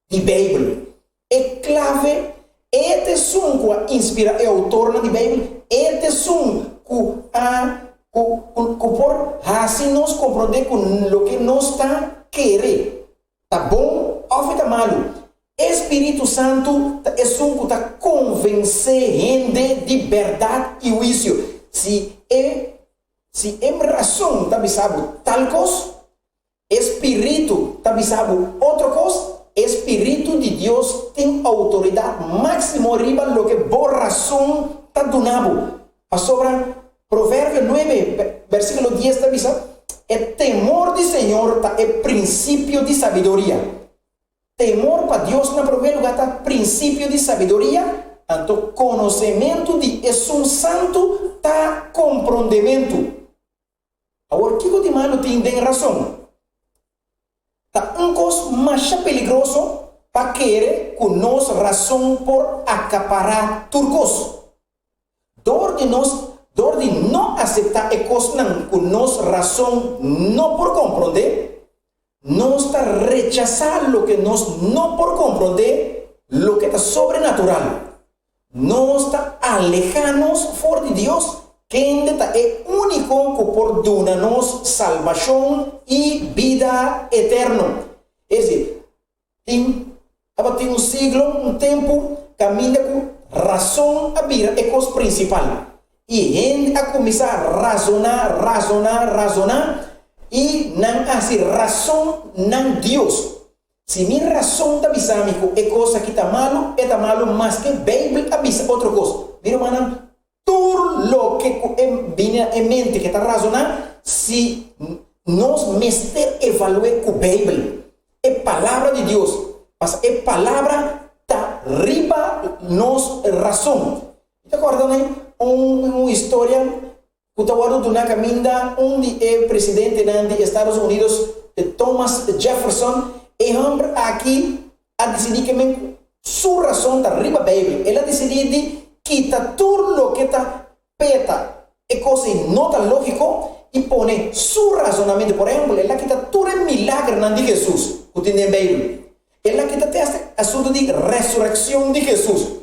di Beibel. E klave, e ta esun ku a inspirá e outornan di Beibel, e ta esun ku a ku ku por hasi nos komprondé ku loke nos ta kere Ta bon òf e ta malu? E spiritu santu ta esun ku ta konvensé hende di bèrdat i huisio. Si e si e rason ta bisa bo tal kos, e spiritu ta bisa bo otro kos, e spiritu di Dios tin outoridat máksimo riba loke bo rason ta duna bo. Pasobra Proverbio nuebe, bèrsikulo dies ta bisa. E temor di Señor ta e prinsipio di sabiduria. Temor pa Dios na promé lugá ta prinsipio di sabiduria, anto konosementu di Esun Santu ta komprondementu. Awor kiko di malu tin den rason? Ta un kos masha peligroso pa kere ku nos rason por akapará tur kos. Dor di nos dor di no aseptá e kosnan ku nos rason no por komprondé, nos ta rechasá loke nos no por komprondé, loke ta sobrenatural. Nos ta alehá nos for di Dios, kende ta e úniko ku por duna nos salbashon i bida eterno. Es desir, tin tabatin un siglo, un tempu, kaminda ku rason a bira e kos prinsipal. I hende a kuminsá razoná, razoná, razoná, i nan a hasi rason nan Dios. Si mi rason ta bisa mi ku e kos aki ta malu, e ta malu maske Beibel a bisa otro kos. Mi rumannan, tur loke ku e bini na e mente ke ta razoná, si nos mester evalu'é ku Beibel, e Palabra di Dios, pasobra e Palabra ta riba nos rason. Mi ta kòrda nan un historia ku ta wòrdu duna kaminda un di e presidentenan di Estados Unidos, Thomas Jefferson, e hòmber aki a disidí ke men ku su rason ta riba Beibel. El a disidí di kita tur loke ta peta e kos ei no ta lógiko i pone su rasonamentu. Por ehèmpel, el a kita tur e milagernan di Hesus ku tin den Beibel. El a kita te asta e asuntu di resurekshon di Hesus.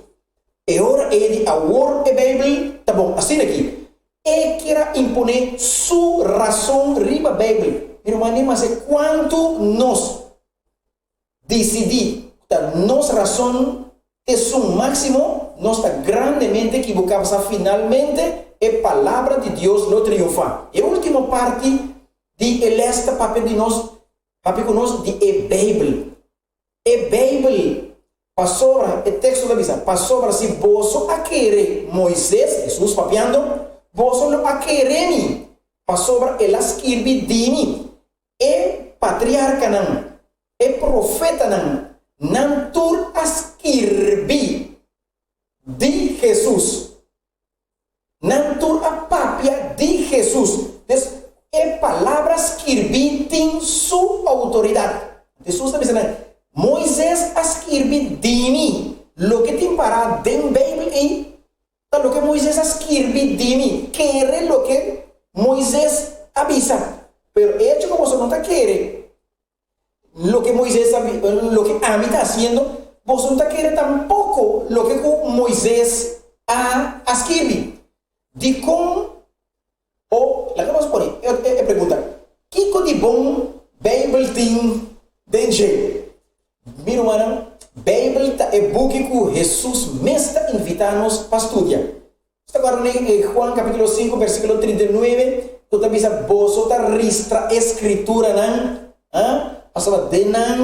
E ora ei di awor e Beibel ta bon asina aki. E kier a imponé su rason riba Beibel. Mi ruman, ni maske kuantu nos disidí ku ta nos rason t'esun máksimo, nos ta grandemente ekiboká pasá finalmente e Palabra di Dios lo triunfá. E último parti di e lès ta papia di nos, papia ku nos di e Beibel. E Beibel, pasobra, e teksto ta bisa, pasobra si boso a kere Moises, Hesus papiando, boso lo a kere mi, pasobra el a skirbi di mi. E patriarkanan, e profetanan, nan tur a skirbi di Hesus. Nan tur a papia di Hesus. Des, e palabra skirbí tin su outoridat. Hesus ta bisa nan, Moises a skirbi di mi. Loke tin pará den Beibel ei ta loke Moises a skirbi di mi. Kere loke Moises a bisa. Pero e echo ku boso no ta kere Loke Moises a loke ami ta hasiendo, boso no ta kere tampoko loke ku Moises a a skirbi. Dikon? O, laga nos pone e e pregunta, Kiko di bon Beibel tin den dje? Mi rumannan, Beibel ta e buki ku Hesus mes ta invitá nos pa studia. Nos ta guarda den Juan capítulo 5 versículo 39 ku ta bisa boso ta ristra e skrituranan, ah, pasobra den nan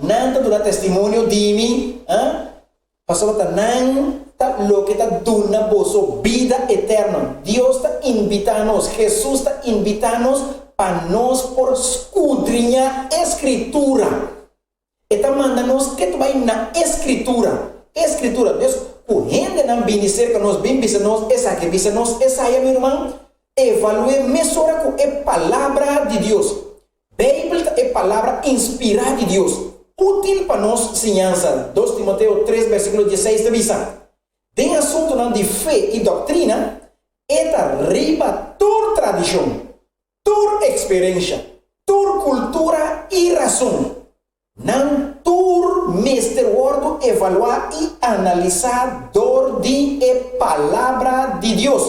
nan ta duna testimonio di mi, ah, pasobra ta nan ta loke ta duna boso bida eterno. Dios ta invitá nos, Hesus ta invitá nos pa nos por skudriñá e skritura. E ta manda nos ke ta bai na e Skritura. E Skritura. Dios, ku hendenan bini serka nos, bin bisa nos esaki, bisa nos esaya, mi ruman, evalu'é mesora ku e Palabra di Dios. Beibel ta e Palabra inspirá di Dios, útil pa nos siñansa. Dos Timoteo tres bèrsikulo dieseis ta bisa, Den asuntunan di fe i doktrina, e ta riba tur tradishon. Tur eksperensha, tur kultura i rason, nan tur mester wòrdu evaluá i analisá dor di e Palabra di Dios.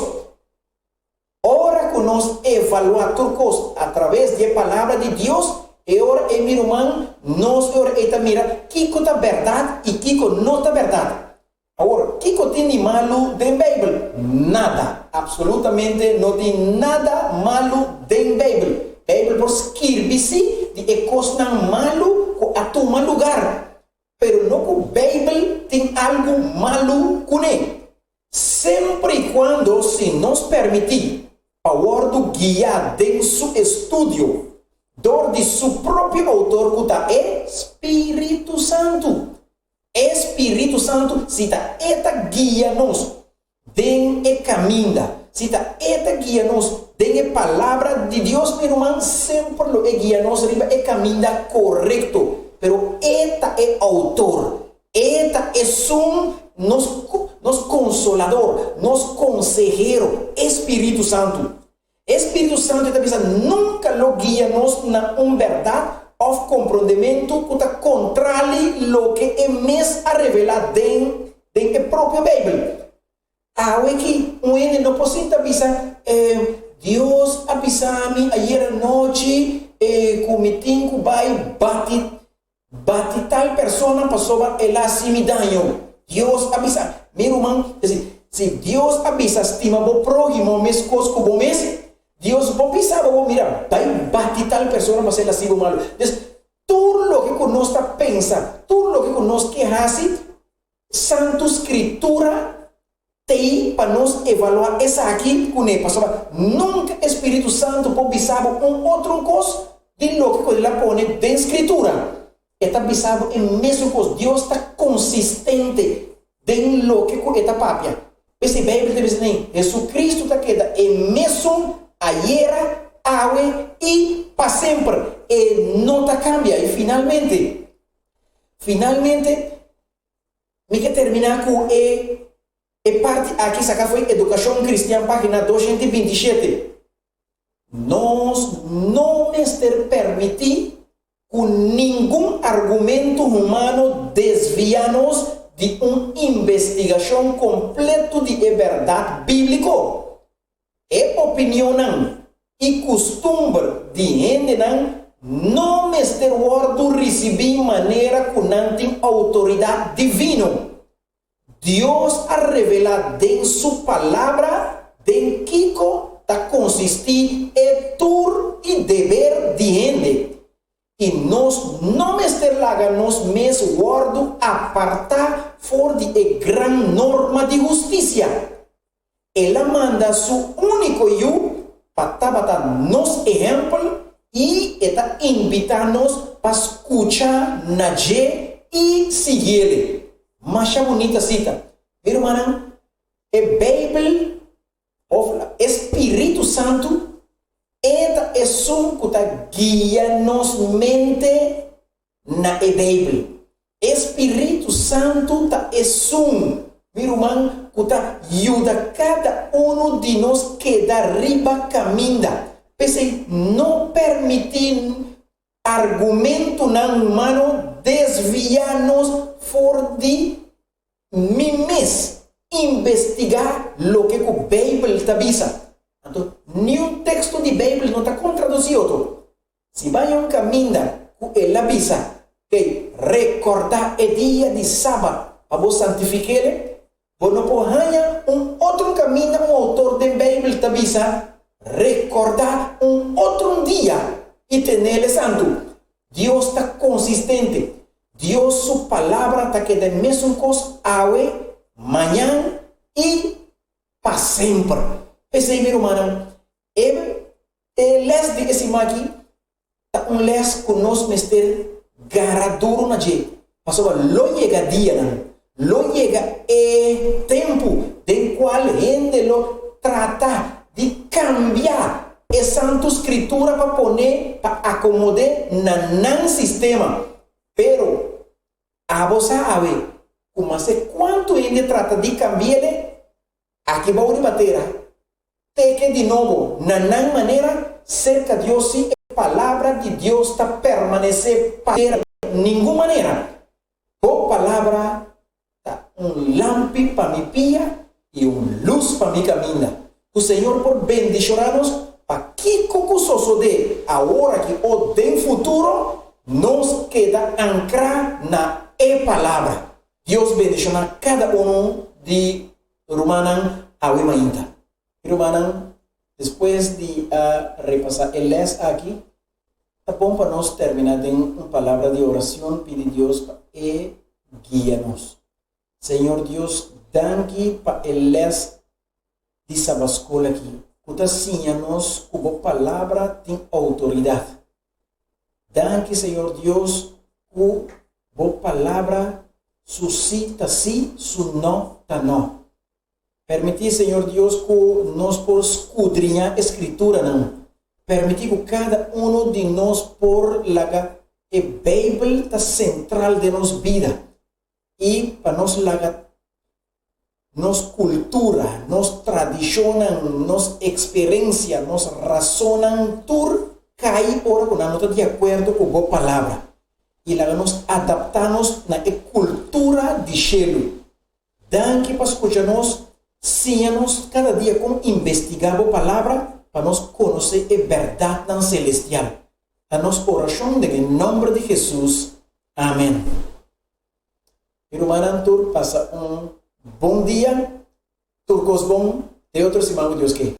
Ora ku nos evaluá tur kos atraves di e Palabra di Dios, e ora ei mi ruman, nos e ora ei ta mira kiko ta bèrdat i kiko no ta bèrdat. Awor, kiko tin di malu den Beibel? Nada! Absolutamente no tin nada malu den Beibel. Beibel por skirbi sí di e kosnan malu ku a tuma lugar, pero no ku Beibel tin algu malu kuné. Semper i kuando si nos permití. pa wòrdu guiá den su estudio dor di su propio outor ku ta e Spiritu Santu. E Spiritu Santu si ta e ta guia nos den e kaminda, si ta e ta guia nos den e Palabra di Dios, mi ruman, semper lo e guia nos riba e kaminda korekto. Pero e ta e outor, e ta esun nos nos konsolador, nos konsehero, e Spiritu Santu. E Spiritu Santu e ta bisa nunka lo guia nos na un bèrdat òf komprondementu ku ta kontrali loke e mes a revelá den den e propio Beibel. Awe ki un hende no por sinta bisa, E Dios a bisa mi ayera nochi ku mi tin ku bai bati bati tal persona pasobra el a hasi mi daño. Dios a bisa. Mi ruman, si, si Dios a bisa stima bo próhimo meskos ku bo mes, Dios por bisa bo, mira, bai bati tal persona pasobra el a hasi bo malu. Des, tur loke ku nos ta pensa, tur loke ku nos ke hasi, Santu Skritura t'ei pa nos evaluá esaki kuné, pasobra nunka e Spiritu Santu por bisa bo un otro kos di loke ku el a pone den Skritura. E ta bisa bo e mesun kos. Dios ta konsistente den loke ku e ta papia. P'esei Beibel ta bisa nei, Hesukristu ta keda e mesun ayera, awe i pa semper. E no ta kambia. I finalmente, finalmente, Mi ke terminá ku e e parti aki saká fo'i Edukashon Kristian página 227. Nos no mester permití ku ningun argumentu humano desviá nos di un investigashon kompletu di e bèrdat bíbliko. E opinionnan i kustumber di hendenan no mester wòrdu risibí manera ku nan tin outoridat divino. Dios a revelá den Su Palabra den kiko ta konsistí e tur i deber di hende, i nos no mester laga nos mes wòrdu apartá for di e gran norma di hustisia. El a manda su úniko Yu pa tabata nos ehèmpel i e ta invitá nos pa skucha na dje i siguiele. Masha bunita sita! Mi rumannan, e Beibel, òf e spiritu santu, e ta esun ku ta guia nos mente na e Beibel. E spiritu santu ta esun, mi ruman, ku ta yuda kada unu di nos keda riba kaminda. P'esei, no permití argumentunan humano desviá nos for di mi mes investigá loke ku Beibel ta bisa. Anto, niun teksto di Beibel no ta kontradusí otro. Si bai un kaminda ku el a bisa, Kei, rekordá e dia di Sabat pa bo santifik'el, bo no por haña un otro kaminda un outor den Beibel ta bisa, Rekordá un otro dia i tenel e santu. Dios ta konsistente. Dios su Palabra ta keda e mesun kos awe, mañan i pa semper. P'esei, mi rumannan, E e les di e siman aki ta un les ku nos mester gara duru na dje, pasobra lo yega dianan, lo yega e tempu den kual hende lo trata di kambia e Santu Skritura pa pone pa akomod'é na nan sistema. Pero abo sa awe ku maske kuantu hende trata di kambi'el, aki bou riba tera Teke di nobo na nan manera serka Dios si e palabra di Dios ta permanece pa ningun manera. Bo palabra ta un lampi pa mi pia i un lus pa mi kaminda. Ku Señor por bendiciona nos pa kiko ku sosode awor aki o den futuro nos keda ankra na e palabra. Dios bendiciona kada uno di Rumannan, awe mainta. Mi rumannan, despues di a repasá e lès aki, ta bon pa nos terminá den un palabra di oracion pidi Dios pa E guia nos. Señor Dios, danki pa e lès di Sabaskol aki. ku ta siña nos ku bo palabra tin outoridat. Danki Señor Dios ku bo palabra su sí ta sí, su no ta no. Permití Señor Dios ku nos por skudriñá e skrituranan. Permití ku kada unu di nos por laga e Beibel ta sentral den nos bida i pa nos laga nos kultura, nos tradishonnan, nos eksperensia, nos rasonnan tur kai ora ku nan no ta di akuerdo ku bo Palabra. I laga nos adaptá nos na e kultura di shelu. Danki pa skucha nos, siña nos kada dia kon investigá bo Palabra pa nos konosé e bèrdatnan selestial. Ta nos orashon den e nòmber di Hesus. Amen. Mi rumannan tur pasa un bon dia, tur kos bon, te otro siman ku Dios ke.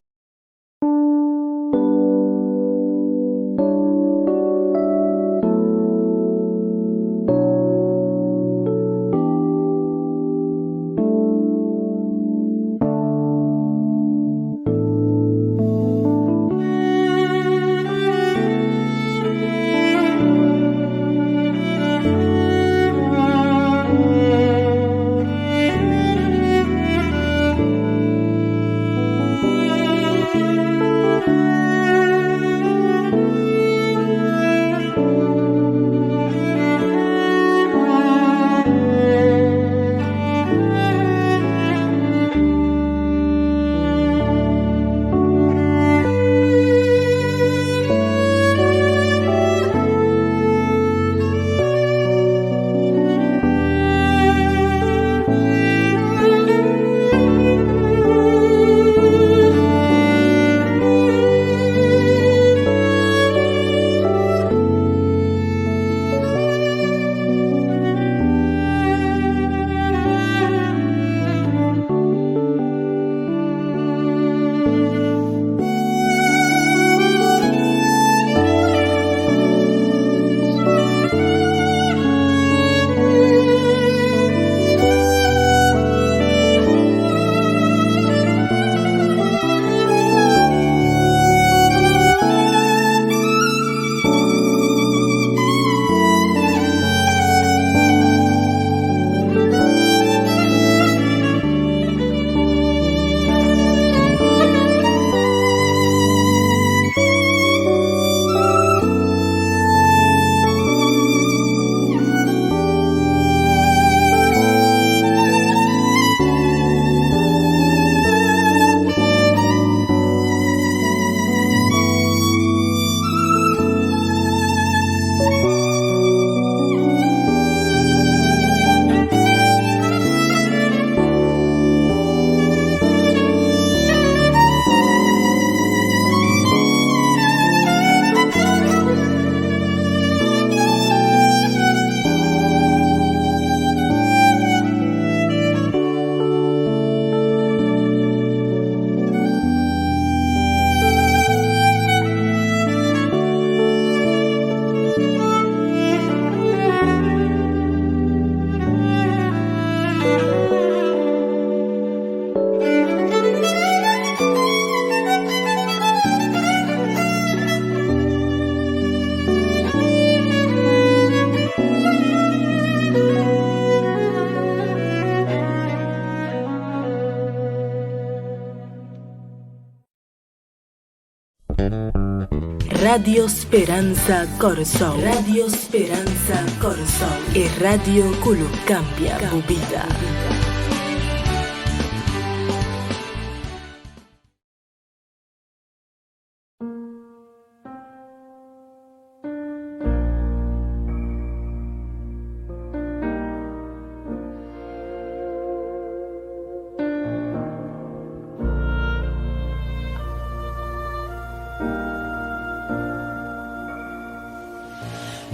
Radio Speransa Kòrsou. Radio Speransa Kòrsou. E radio ku lo kambia bo bida.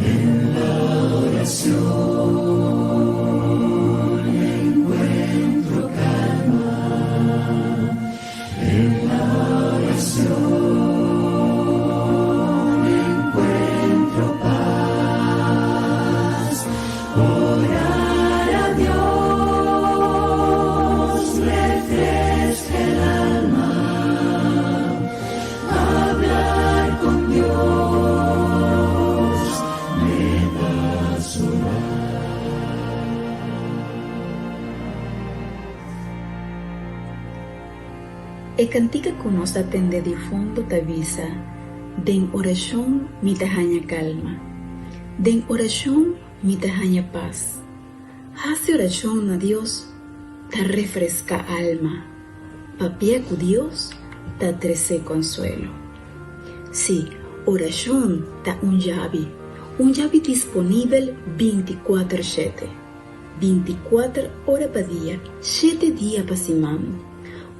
En la oración. E kantika ku nos ta tende di fondo ta bisa, Den orashon mi ta haña kalma. Den orashon mi ta haña pas. Hasi orashon na Dios ta refreská alma. Papia ku Dios ta trese konsuelo. Sí, orashon ta un yabi, un yabi disponibel bintikuater shete, bintikuater ora pa dia, shete dia pa siman.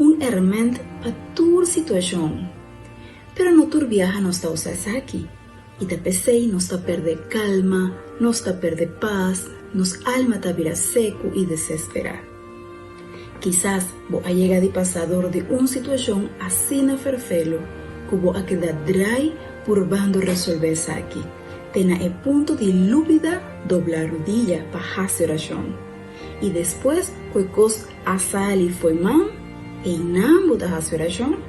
Un èrmènt pa tur situashon. Pero no tur biaha nos ta usa esaki, i ta p'esei nos ta pèrdè kalma, nos ta pèrdè pas, nos alma ta bira seku i desesperá. Kisas bo a yega di pasa dor di un situashon asina ferfelu ku bo a keda drai purbando resolvé esaki, te na e punto di lubida dobla rudia pa hasi orashon. I despues ku e kos a sali fo'i man, einan bo ta hasi orashon?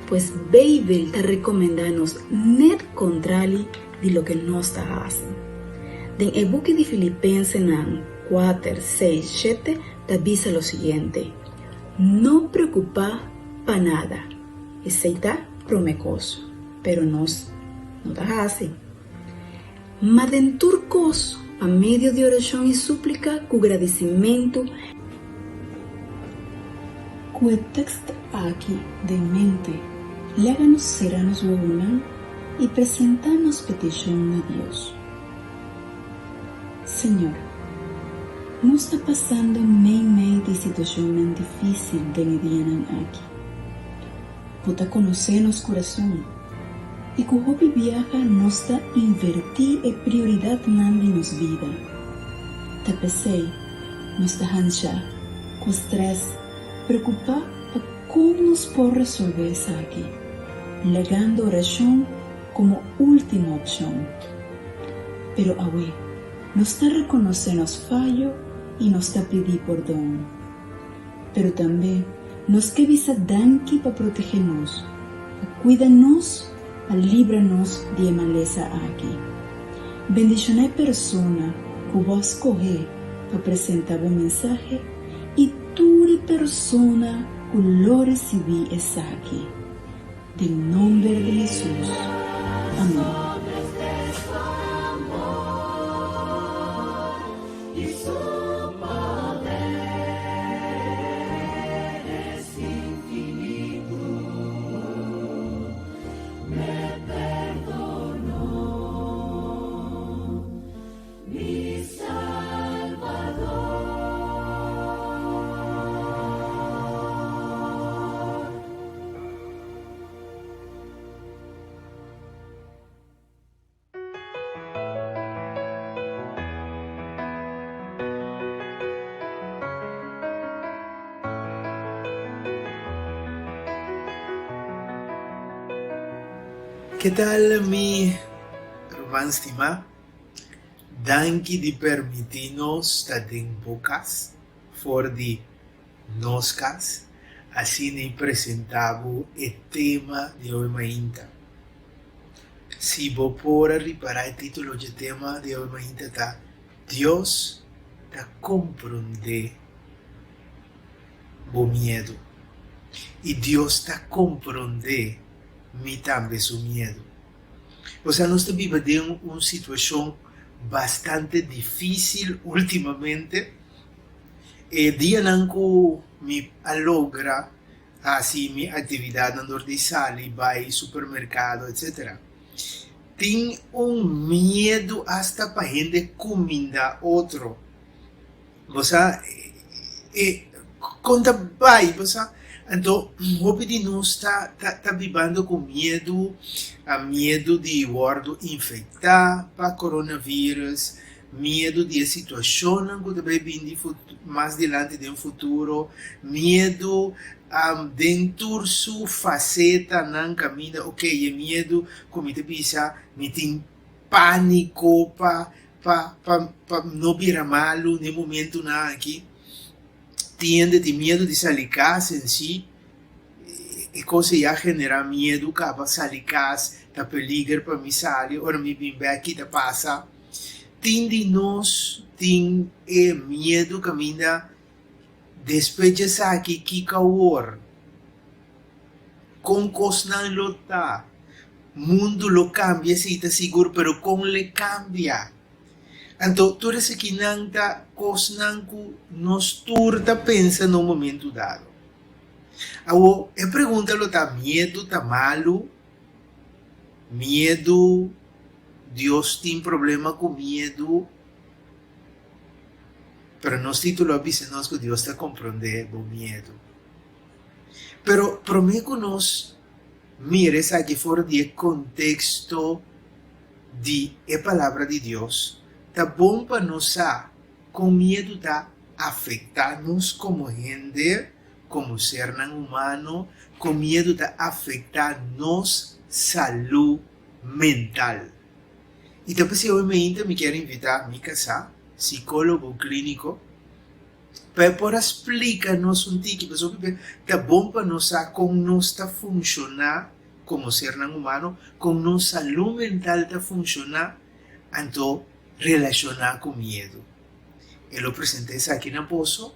Pues Beibel ta rekomendá nos nèt kontrali di loke nos ta hasi. Den e buki di Filipensenan kuater, seis, shete ta bisa lo siguiente, No preokupá pa nada. Esei ta promé kos, pero nos no ta hasi. Ma den tur kos, pa medio di orashon i súplika ku gradisimentu, Ku e tekst aki den mente, laga nos sera nos wowonan i presentá nos petishon na Dios. Señor, nos ta pasando meimei di situashonnan difísil den e dianan aki. Bo ta konosé nos kurason i ku hopi biaha nos ta invertí e prioridatnan di nos bida. Ta p'esei nos ta hanshá ku strès, preokupá pa kon nos por resolvé esaki, lagando orashon komo último opshon. Pero awe nos ta rekonosé nos fayo i nos ta pidi pordon. Pero tambe nos ke bisa danki pa protege nos, pa kuida nos, pa libra nos di e malesa aki. Bendishona e persona ku bo a skohe pa presenta bo mensahe i tur e persona ku lo risibí esaki. Den nomber di Hesus. Amen. Ke tal mi ruman stimá? Danki di permití nos ta den bo kas, for di nos kas, asina i presentá bo e tema di awe mainta. Si bo por a ripará e título dje tema di awe mainta ta Dios ta komprondé bo miedu. I Dios ta komprondé mi tambe su miedu. Osea nos ta biba den un situashon bastante difísil últimamente. E dianan ku mi a logra hasi mi aktividatnan dor di sali bai supermerkado etsetera. Tin un miedu asta pa hende kuminda otro. Bo sa e kon ta bai bo sa. Anto hopi di nos ta ta bibando ku miedu, miedu di wòrdu infektá pa coronavirus, miedu di e situashonnan ku ta bai bin di mas dilanti den futuro, miedu den tur su fasetanan kaminda ok e miedu ku mi ta bisa mi tin pániko pa pa pa pa no bira malu den momentunan aki, tin hende tin miedu di sali kas en si. E kos ei a generá miedu kaba sali kas ta peliger pa mi sali ora mi bin bek ki ta pasa. Tin di nos tin e miedu kaminda despues dje esaki kiko awor? Kon kosnan lo ta? Mundu lo kambia si ta sigur pero kon le kambia? Anto tur esakinan ta kosnan ku nos tur ta pensa na un momentu dado. Awor e pregunta lo ta miedu ta malu? Miedu Dios tin problema ku miedu? Pero nos título a bisa nos ku Dios ta komprondé bo miedu. Pero promé ku nos mira esaki for di e konteksto di e Palabra di Dios, ta bon pa nos sa kon miedu ta afektá nos komo hende, komo sernan humano, kon miedu ta afektá nos salú mental. I ta p'esei hopi mainta mi kier invitá mi kasá, sikólogo klíniko, pa e por a splika nos un tiki, pasobra hopi ta bon pa nos sa kon nos ta funshoná komo sernan humano, kon nos salú mental ta funshoná, anto relashoná ku miedu. E lo presentá esaki na boso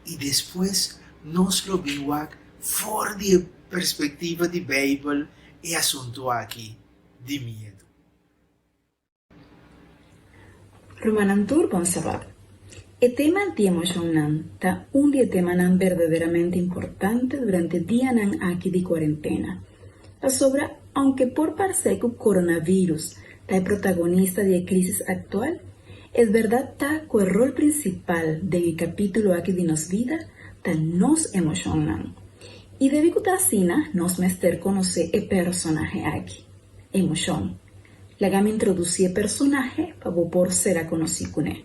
i despues nos lo bin wak for di e perspektiva di Beibel e asuntu aki di miedu. Rumannan tur bon sabat. E tema di emoshonnan ta un di e temanan berdaderamente importante durante dianan aki di kuarentena. Pasobra ounke por parse ku koronavirus ta e protagonista di e krisis aktual, es bèrdat ta ku e ròl prinsipal den e kapítulo aki di nos bida ta nos emoshonnan. I debí ku ta asina nos mester konosé e personahe aki, emoshon. Laga mi introdusí e personahe pa bo por sera konosí kuné.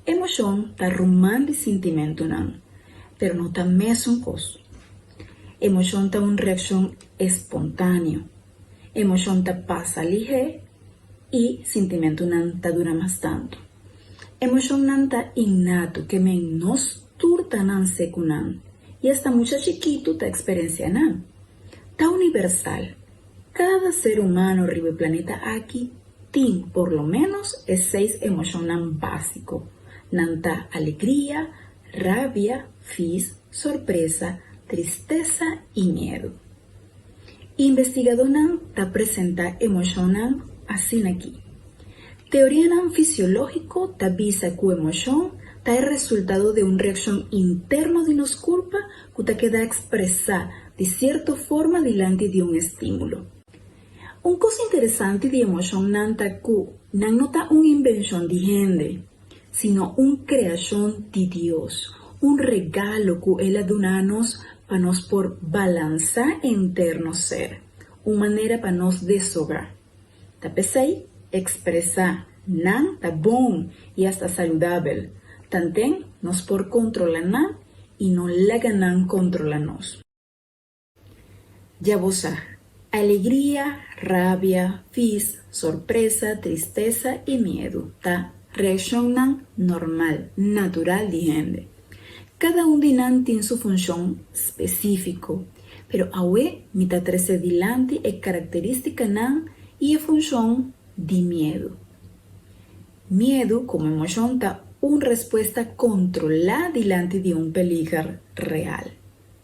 Emoshon ta ruman di sintimentunan, pero no ta mesun kos. Emoshon ta un reakshon espontáneo. Emoshon ta pasa lihé i sintimentunan ta dura mas tantu. Emoshonnan ta innato, ke men nos tur ta nanse ku nan i asta mucha chikitu ta eksperensiá nan. Ta universal. Kada ser humano riba e planeta aki tin por lo ménos e seis emoshonnan básiko. Nan ta alegria, rabia, fis, sorpresa, tristesa i miedu. Investigadónan ta presentá emoshonnan asin'aki. Teorianan fisiológiko ta bisa ku emoshon ta e resultado di un reakshon interno di nos kurpa ku ta keda ekspresá di sierto forma dilanti di un estímulo. Un kos interesante di emoshonnan ta ku nan no ta un invenshon di hende, sino un kreashon di Dios, un regalo ku el a duna nos pa nos por balansá enter nos ser, un manera pa nos deshogá. Ta p'esei, ekspresá nan ta bon i asta saludabel, tanten nos por kontrolá nan i no laga nan kontrolá nos. Ya bo sa, alegria, rabia, fis, sorpresa, tristesa i miedu ta reakshonnan normal, natural di hende. Kada un di nan tin su funshon spesífiko, pero awe mi ta trese dilanti e karakterístikanan i e funshon di miedu. Miedu komo emoshon ta un respuesta kontrolá dilanti di un peliger real,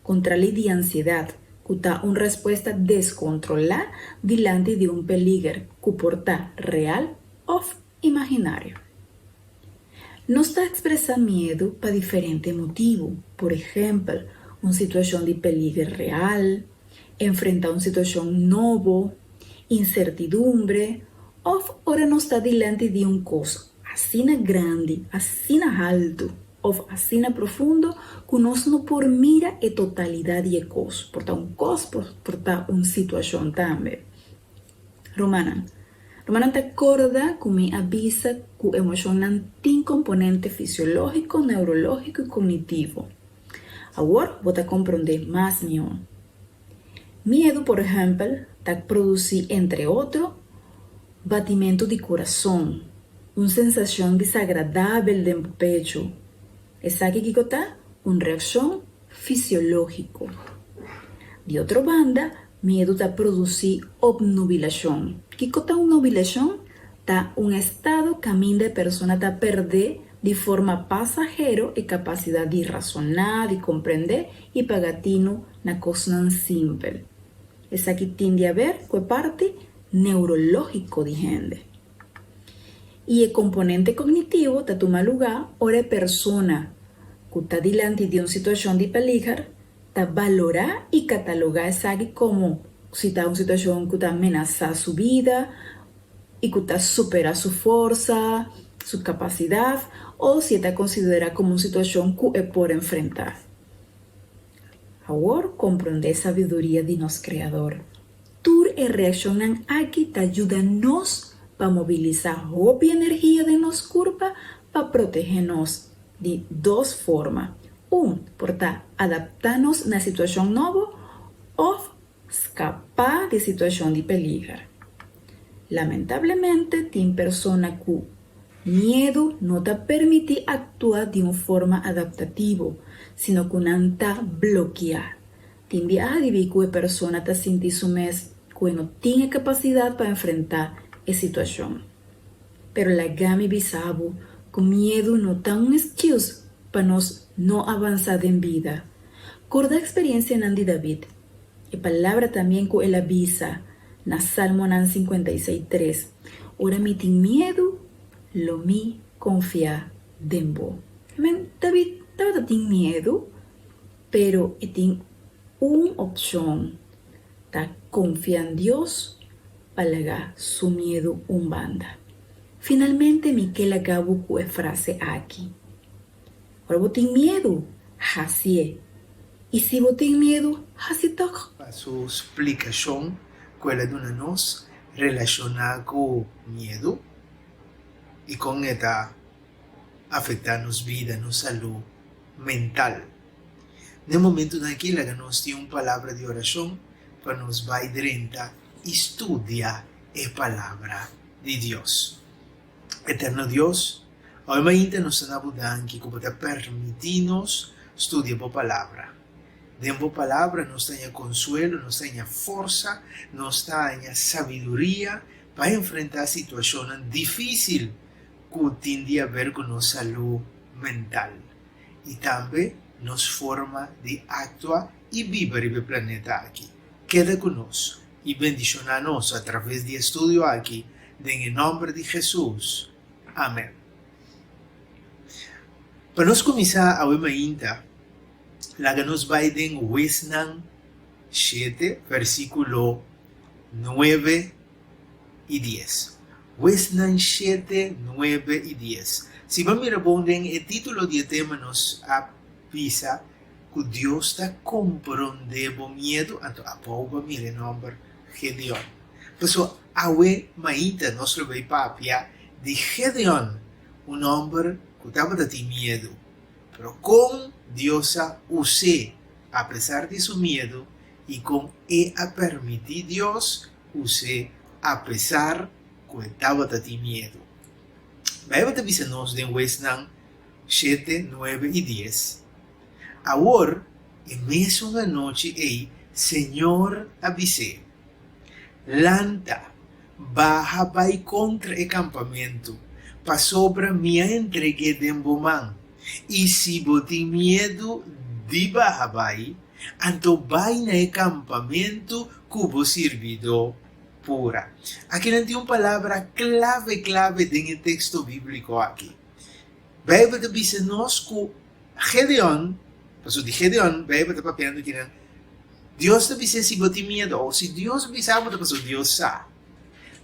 kontrali di ansiedat, ku ta un respuesta deskontrolá dilanti di un peliger ku por ta real òf imaginario. Nos ta ekspresá miedu pa diferente motibu, por ehèmpel, un situashon di peliger real, enfrentá un situashon nobo, insertidumbre òf ora nos ta dilanti di un kos asina grandi, asina haltu òf asina profundo ku nos no por mira e totalidat di e kos, por ta un kos, por ta un situashon tambe. Rumannan, Rumannan ta korda ku mi a bisa ku emoshonnan tin komponente fisiológiko, neurológiko i kognitivo. Awor bo ta komprondé mas mihó. Miedu, por ehèmpel, ta produsí entre otro batimentu di kurason, un sensashon disagradabel den bo pechu. Esaki kiko ta? Un reakshon fisiológiko. Di otro banda, miedu ta produsí obnubilashon. Kiko ta un nubilashon? Ta un estado kaminda e persona ta pèrdè di forma pasahero e kapasidat di rasoná, di komprendé i paga tinu na kosnan simpel. Esaki tin di haber ku e parti neurológiko di hende. I e komponente kognitivo ta tuma lugá ora e persona ku ta dilanti di un situashon di peliger ta balorá i katalogá esaki komo si ta un situashon ku ta menasá su bida i ku ta superá su forsa, su kapasidat o si e ta konsiderá komo un situashon ku e por enfrentá. Awor komprondé sabiduria di nos Kreador. Tur e reakshonnan aki ta yuda nos pa mobilisá hopi energia den nos kurpa pa protehé nos di dos forma. Un por ta adaptá nos na situashon nobo òf skapá di situashon di peliger. Lamentablemente tin persona ku miedu no ta permití aktua di un forma adaptativo, sino ku nan ta blokiá. Tin biaha dibí ku e persona ta sinti su mes ku e no tin e kapasidat pa enfrentá e situashon. Pero laga mi bisa bo ku miedu no ta un excuse pa nos no avansá den bida. Korda eksperensianan di David. E palabra también ku el a bisa na Salmonan 56, tres, Ora mi tin miedu, lo mi konfia den bo. Amen. David tabata tin miedu, pero e tin un opshon, ta konfia en Dios pa laga su miedu un banda. Finalmente mi ke laga bo ku e frase aki, Ora bo tin miedu, hasié. I si bo tin miedu, hasi tòg. Pa su splikashon ku el a duna nos relashoná ku miedu i kon e ta afektá nos bida, nos salú mental. Na e momentunan aki laga nos tin un palabra di orashon pa nos bai drenta i studia e Palabra di Dios. Eterno Dios, awe mainta nos ta na bo danki ku bo ta permití nos studia bo Palabra. Den bo Palabra nos ta haña konsuelo, nos ta haña forsa, nos ta haña sabiduria pa enfrentá situashonnan difísil ku tin di haber ku nos salú mental i tambe nos forma di aktua i biba riba e planeta aki. Keda ku nos i bendishoná nos atraves di e studio aki den e nòmber di Hesus. Amèn. Pa nos kuminsá awe mainta, laga nos bai den Huesnan shete versíkulo nuebe i dies. Huesnan shete, nuebe i dies. Si bo a mira bon den e título di e tema nos a bisa ku Dios ta komprondé bo miedu, anto abou bo a mira e nòmber Gedeon. Pasobra awe mainta nos lo bai papia di Gedeon, un hòmber ku tabata tin miedu, pero kon Dios a us'é apesar di su miedu i kon e a permití Dios us'é apesar ku e tabata tin miedu. Beibel ta bisa nos den Huesnan shete, nuebe i dies, Awor, e mesun anochi ei Señor a bis'é, Lanta, baha bai kontra e kampamentu, pasobra mi a entreg'é den bo man, i si bo tin miedu di baha bai, Anto bai na e kampamentu ku bo sirbidó pura. Akinan tin un palabra klave klave den e teksto bíbliko aki. Beibel ta bisa nos ku Gedeon, pasobra di Gedeon Beibel ta papiando kinan, Dios ta bis'é si bo tin miedu òf si Dios bisa bo ta pasobra Dios sa.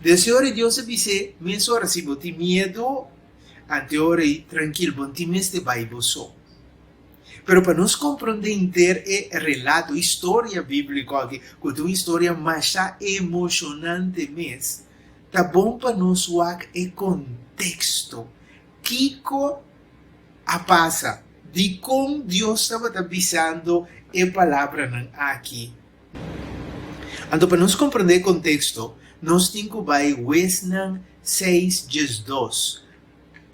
Desde ora Dios a bis'é mesora si bo tin miedu, ante ora ei trankil bo no tin mester bai bo so. Pero pa nos komprondé henter e relato, e historia bíbliko aki, ku ta un historia masha emoshonante mes, ta bon pa nos wak e konteksto. Kiko a pasa? Dikon Dios tabata bisando e palabranan aki? Anto pa nos komprondé e konteksto, nos tin ku bai Huesnan seis diesdos.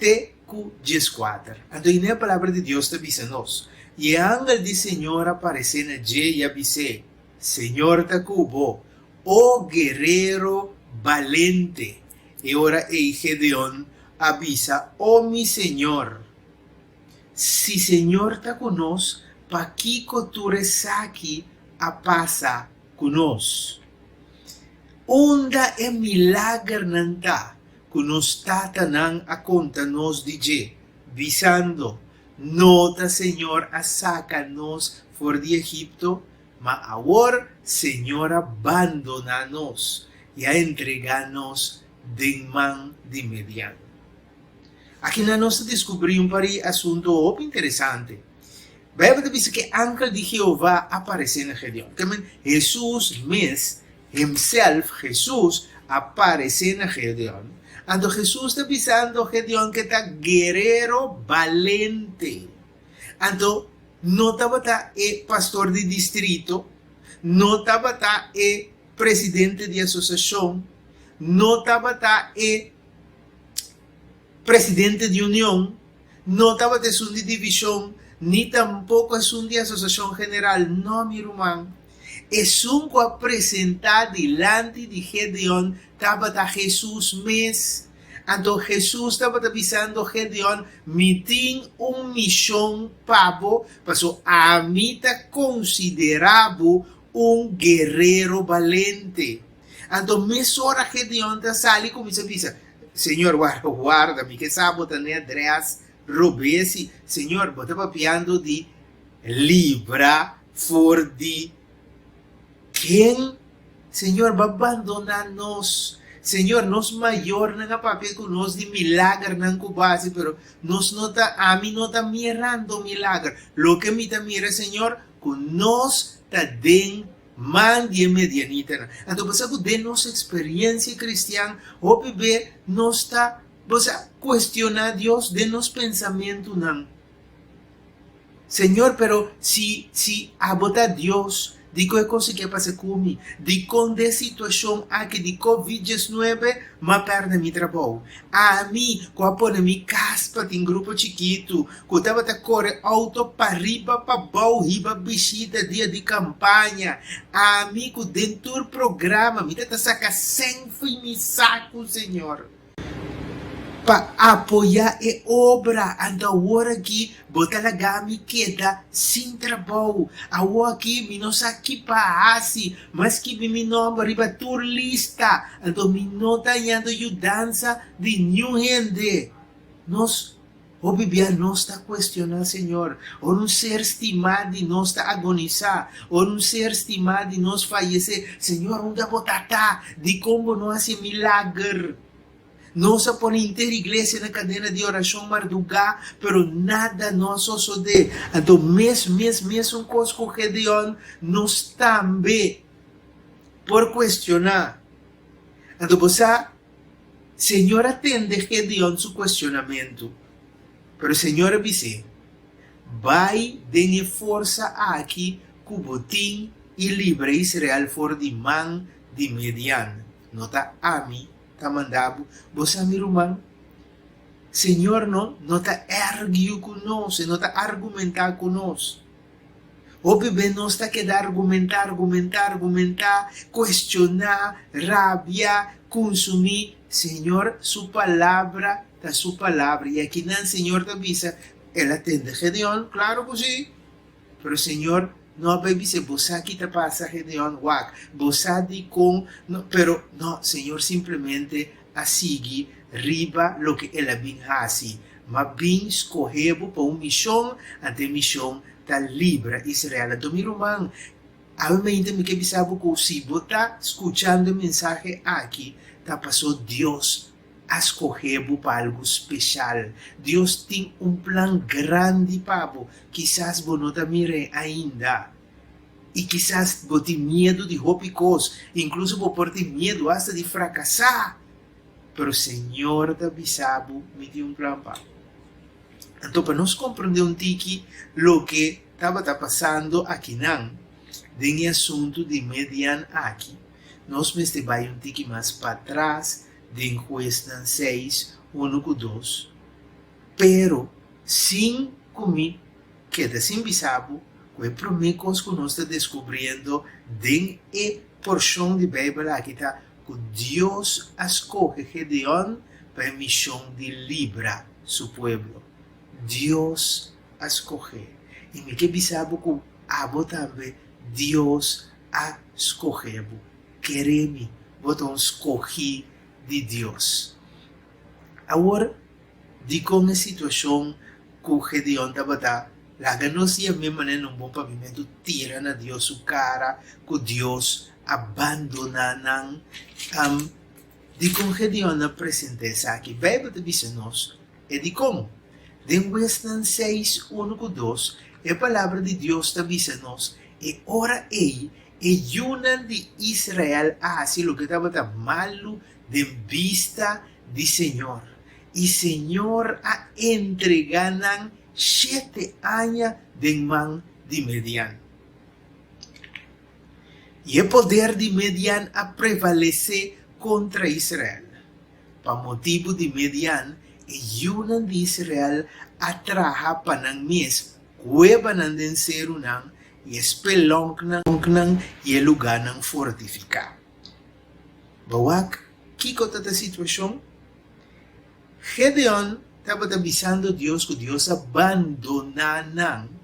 Te ku dieskuater. Anto hine e palabra di Dios ta bisa nos, I e angel di Señor a paresé na dje i a bis'é, Señor ta ku bo, o guerero balente. E ora ei Gedeon a bisa, O mi Señor, si Señor ta ku nos, pakiko tur esaki a pasa ku nos? Unda e milagernan ta ku nos tatanan a konta nos di dje, bisando, No ta Señor a saka nos for di Egipto? Ma awor Señor a bandoná nos i a entregá nos den man di Median. Akinan nos ta deskubrí un par di asuntu hopi interesante. Beibel ta bisa ku e angel di Jehová a paresé na Gedeon. Ke men, Hesus mes, himself, Hesus, a paresé na Gedeon. Anto Hesus ta bisando Gedeon ku e ta guerero balente. Anto no tabata e pastor di distrito, no tabata e presidente di asosiashon, no tabata e presidente di union, no tabata esun di divishon, ni tampoko esun di asosiashon general. No, mi ruman. Esun ku a presentá dilanti di Gedeon tabata Hesus mes. Anto Hesus tabata bisando Gedeon, Mi tin un mishon pa bo, paso ami ta konsiderá bo un guerero balente. Anto mesora Gedeon ta sali kuminsá bisa, Señor, warda, warda, mi ke sa bo ta n'e adrès robes i, Señor, bo ta papiando di libra for di ken? Señor, bo a bandoná nos. Señor, nos mayornan a papia ku nos di milagernan ku bo a hasi, pero nos no ta, ami no ta mirando milager. Loke mi ta mira, Señor, ku nos ta den man di e medianitanan. Anto bo sa ku den nos eksperensia kristian hopi be nos ta, bo sa, kuestioná Dios den nos pensamentunan. Señor, pero si, si abo ta Dios, dikon e kos aki a pasa ku mi? Dikon den situashon aki di covid diesnuebe m'a pèrdè mi trabou? Ami ku a pone mi kas pa tin grupo chikitu, ku tabata kore outo pariba pabou hiba bishita dia di kampaña, ami ku den tur programa mi ta ta saka sèn fo'i mi saku, Señor. Pa apoyá e obra. Anto awor aki bo ta laga mi keda sin trabou. Awor aki mi no sa ki pa hasi. Mi a skibi mi nòmber riba tur lista, anto mi no ta hañando yudansa di niun hende. Nos hopi bia nos ta kuestioná Señor. Ora un ser stimá di nos ta agonisá, ora un ser stimá di nos fayesé, Señor, unda bo ta ta? Dikon bo no hasi e milager? Nos a pone henter iglesia na kadena di orashon mardugá, pero nada no a sosodé. Anto mes, mes, mesun kos ku Gedeon, nos tambe por kuestioná. Anto bo sa, Señor a tende Gedeon su kuestionamentu, pero Señor a bis'é, Bai den e forsa aki ku bo tin i libra Israel for di man di Midian. No ta ami ta manda bo. Bo sa mi ruman, Señor no no ta ergiu ku nos, e no ta argumentá ku nos. Hopi be nos ta keda argumentá, argumentá, argumentá, kuestioná, rabia, kunsumí. Señor su palabra ta su palabra. I akinan Señor ta bisa, El a tende Gedeon? Klaro ku sí. Pero Señor no a bai bis'é, Bo sa ki ta pasa, Gedeon? Wak, bo sa dikon no. Pero no, Señor simplemente a sigui riba loke el a bin hasi. M'a bin skohe bo pa un mishon, anto e mishon ta libra Israel. Anto mi ruman, awe mainta mi ke bisa bo ku si bo ta skuchando e mensahe aki, ta paso Dios a skohe bo pa algu speshal. Dios tin un plan grandi pa bo. Kisas bo no ta mir'é ainda. I kisas bo tin miedu di hopi kos, inkluso bo por tin miedu asta di frakasá. Pero Señor ta bisa bo, Mi tin un plan pa bo. Anto pa nos komprondé un tiki loke tabata pasando akinan den e asuntu di Median aki, nos mester bai un tiki mas patras den Huesnan seis, unu ku dos, pero sin ku mi keda sin bisa bo ku e promé kos ku nos ta deskubriendo den e porshon di Beibel aki ta ku Dios a skohe Gedeon pa e mishon di libra su pueblo. Dios a skoh'é. I mi ke bisa bo ku abo tambe Dios a skohe bo. Kere mi. Bo ta un skohí di Dios. Awor, dikon e situashon ku Gedeon tabata laga nos yam'é manera un bon papiamentu tira na Dios su kara ku Dios a bandoná nan? Dikon Gedeon a presentá esaki? Beibel ta bisa nos e dikon. Den Huesnan seis, unu ku dos, e Palabra di Dios ta bisa nos, E ora ei e yunan di Israel a hasi loke tabata malu den bista di señor, i señor a entregá nan shete aña den man di Median. I e poder di Median a prevalesé kontra Israel. Pa motibu di Median, e yunan di Israel a traha pa nan mes kuebanan den serunan i e spelonknan i e lugánan fortifiká. Bo wak kiko ta ta situashon? Gedeon tabata bisando Dios ku Dios a bandoná nan,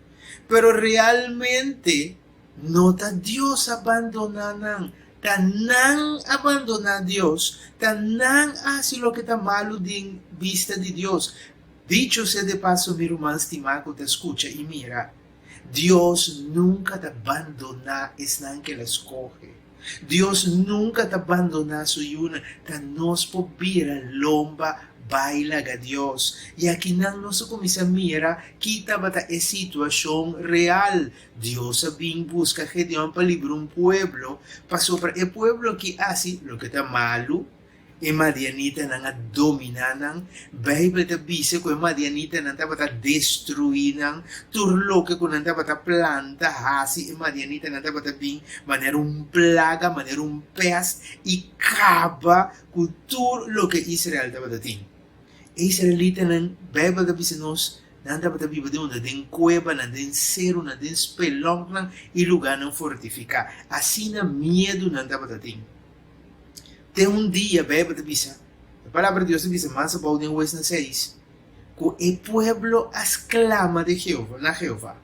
pero realmente no ta Dios a bandoná nan, ta nan a bandoná Dios, ta nan a hasi loke ta malu den bista di Dios. Dicho sea de paso mi ruman stimá ku ta skucha i mira, Dios nunka ta bandoná esnan ku el a skohe. Dios nunka ta bandoná su yunan. Ta nos por bira lomba bai laga Dios. I akinan nos a kuminsá mira ki tabata e situashon real. Dios a bin buska Gedeon pa libra un pueblo, pasobra e pueblo aki hasi loke ta malu. E madianitanan a dominá nan. Beibel ta bisa ku e madianitanan tabata destruí nan. Tur loke ku nan tabata planta, hasi, e madianitanan tabata bin manera un plaga, manera un pèst i kaba ku tur loke Israel tabata tin. E israelitanan, Beibel ta bisa nos, nan tabata biba den unda? Den kuebanan, den serunan, den spelonknan i lugánan fortifiká. Asina miedu nan tabata tin. Te un dia, Beibel ta bisa, e Palabra di Dios ta bisa mas abou den Huesnan seis, ku e pueblo a sklama di Jehová, na Jehová.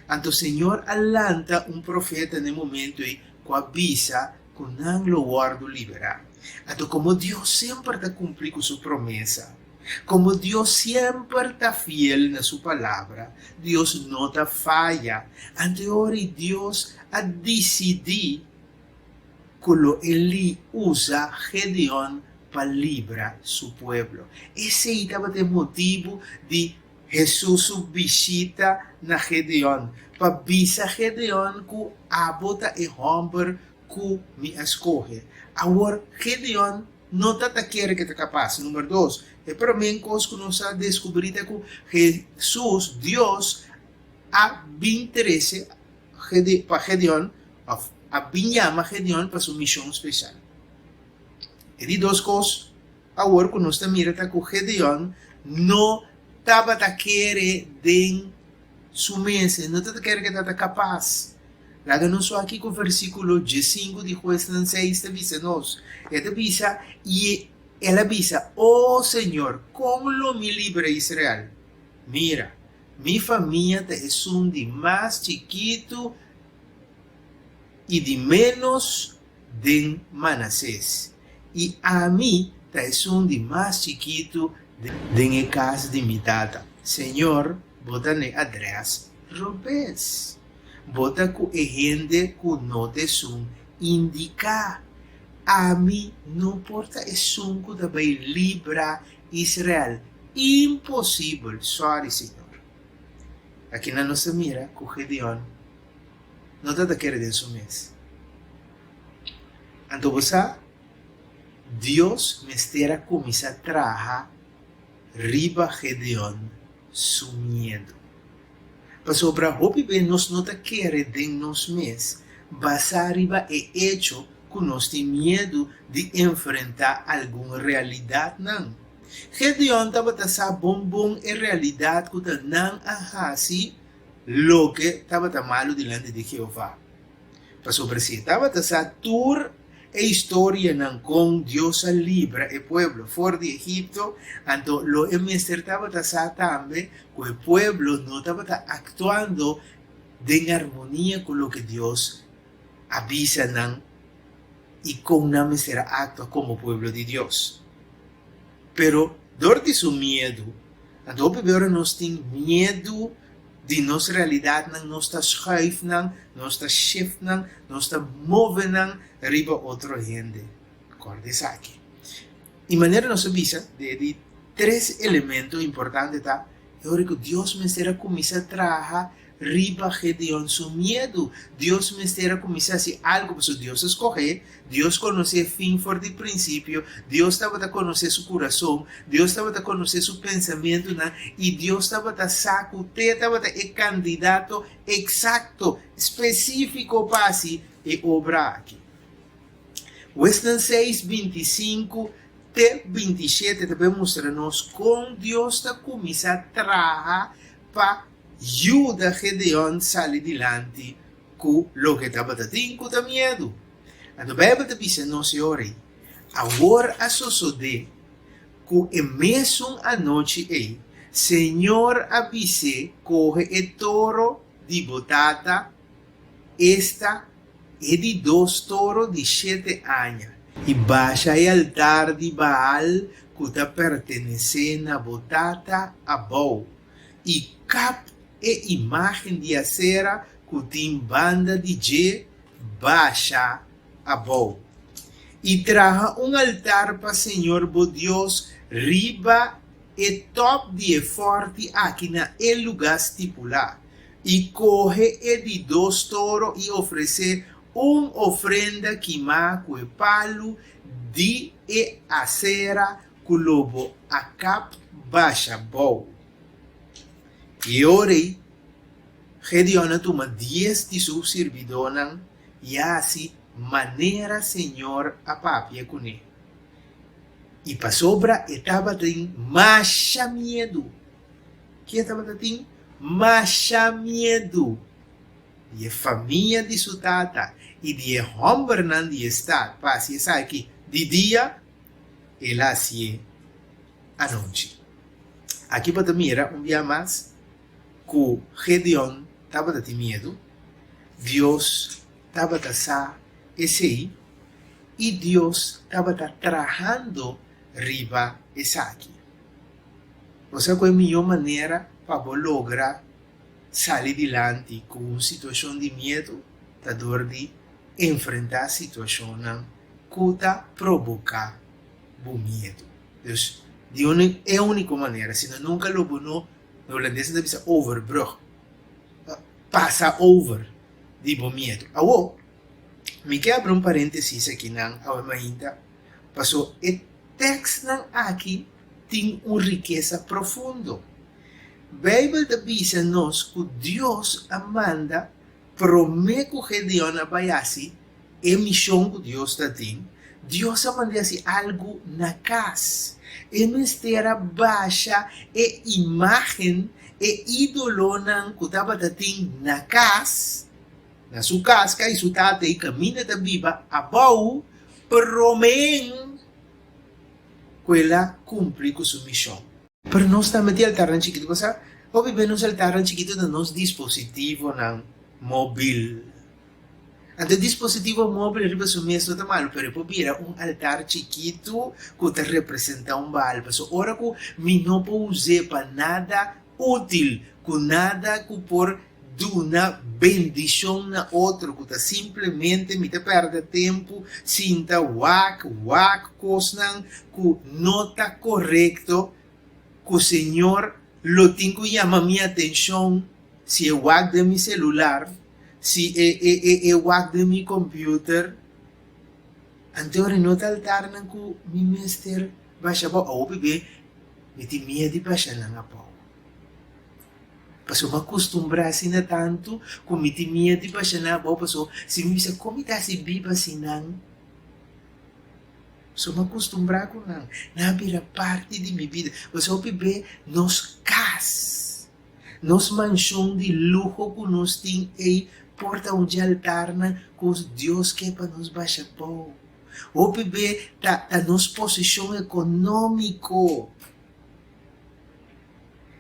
Anto Señor a lanta un profeta na e momento ei ku a bisa ku nan lo wòrdu liberá. Anto komo Dios semper ta kumpli ku su promesa, komo Dios semper ta fiel na su palabra, Dios no ta faya. Anto e ora ei Dios a disidí ku lo e li usa Gedeon pa libra su pueblo. Esei tabata e motibu di Hesus su bishita na Gedeon, pa bisa Gedeon ku abo ta e hòmber ku mi a skohe. Awor, Gedeon no ta ta kere ku e ta kapas. Number dos, e promé kos ku nos a deskubrí ta ku Hesus, Dios, a bin trese pa Gedeon, òf a bin yama Gedeon pa su mishon spesial. E di dos kos awor ku nos ta mira ta ku Gedeon no tabata kere den su mes, e no tabata kere ku e tabata kapas. Laga nos wak kiko versíkulo diesinku di Huesnan seis ta bisa nos. E ta bisa, I el a bisa, O señor, kon lo mi libra Israel? Mira, mi famia ta esun di mas chikitu i di ménos den Manasés, i ami ta esun di mas chikitu den e kas di mi tata. Señor, bo ta n'e adrès robes. Bo ta ku e hende ku no ta esun indiká. Ami no por ta esun ku ta bai libra Israel. Imposibel! Sòri, Señor. Akinan nos ta mira ku Gedeon no ta ta kere den su mes. Anto bo sa, Dios mester a kuminsá traha riba Gedeon su miedu. Pasobra hopi be nos no ta kere den nos mes basá riba e echo ku nos tin miedu di enfrentá algun realidatnan. Gedeon tabata sa bon bon e realidat ku ta nan a hasi loke tabata malu dilanti di Jehová. Pasobra si e tabata sa tur e historianan kon Dios a libra e pueblo for di Egipto, anto lo e mester tabata sa tambe ku e pueblo no tabata aktuando den armonia ku loke Dios a bisa nan. i kon nan mester a aktua komo pueblo di Dios. Pero dor di su miedu, anto hopi be ora nos tin miedu di nos realidatnan, nos ta schuif nan, nos ta shift nan, nos ta move nan riba otro hende. Kòrda esaki. I manera nos a bisa, de di tres elemento importante ta e ora ku Dios mester a kuminsá traha riba Gedeon su miedu. Dios mester a kuminsá hasi algu pasobra Dios a skoh'é, Dios konosé fin for di prinsipio, Dios tabata konosé su kurason, Dios tabata konosé su pensamentunan i Dios tabata sa ku te tabata e kandidato eksakto, spesífiko pa hasi e obra aki. Huesnan seis, 25 te 27 ta bai mustra nos kon Dios ta kuminsá traha pa yuda Gedeon sali dilanti ku loke tabata tin ku ta miedu. Anto Beibel ta bisa nos e ora ei, Awor a sosodé ku e mesun anochi ei Señor a bis'é kohe e toro di bo tata, esta, e di dos toro di shete aña, i basha e altar di Baal ku ta pertenesé na bo tata abou, i kap e imágen di Asera ku tin banda di dje basha abou. I traha un altar pa señor bo Dios riba e tòp di e fòrti aki na e lugá stipulá. I kohe e di dos toro i ofresé un ofrenda kimá ku e palu di e asera ku lo bo a kap basha bou. I e ora ei, Gedeon a tuma dies di su sirbidónan i a hasi manera señor a papia kuné. I pasobra e tabatin masha miedu, Ke tabata tin masha miedu di e famia di su tata i di e hòmbernan di e stat pa hasi esaki di dia, el a hasié anochi. Aki bo ta mira un bia mas ku Gedeon tabata tin miedu. Dios tabata sa esei i Dios tabata trahando riba esaki. Bo sa ku e mihó manera pa bo logra sali dilanti ku un situashon di miedu ta dor di enfrentá situashonnan ku ta proboká bo miedu. Dus, di e úniko manera, sino nunka lo bo no, na hulandes nan ta bisa overbrug, pasa over di bo miedu. Awor, mi ke abri un paréntesis akinan awe mainta, paso e tèkstnan aki tin un rikesa profundo. Beibel ta bisa nos ku Dios a manda promé ku Gedeon a bai hasi e mishon ku Dios ta tin, Dios a mand'é hasi algu na kas. E mester a basha e imágen, e ídolonan ku tabata tin na kas, na su kas, kai su tata i kaminda ta biba abou, promé. Ku el a kumpli ku su mishon. Pero nos tambe tin altarnan chikitu. Bo sa, hopi be nos altarnan chikitu ta nos dispositivonan mobil. Anto e dispositivo mobil riba su mes no ta malu, pero e por bira un altar chikitu ku ta representá un Baal. Pasobra ora ku mi no por us'é pa nada útil, ku nada ku por duna bendishon na otro, ku ta simplemente mi ta pèrdè tempu sinta wak wak kosnan ku no ta korekto, ku Señor lo tin ku yama mi atenshon si e wak den mi selular, si e e e e wak den mi computer. Anto ora no ta altarnan ku mi mester basha abou. Awor bibé mi tin miedu di basha nan abou. Pasobra mi a kustumbrá asina tantu ku mi tin miedu di basha nan abou pasobra si mi bisa kon mi ta hasi biba sin nan? Pasobra mi a kustumbrá ku nan, nan a bira parti di mi bida. Pasobra hopi be nos kas, nos manshon di luho ku nos tin ei por ta un dje altarnan ku Dios ke pa nos basha abou. Hopi be ta ta nos posishon ekonómiko.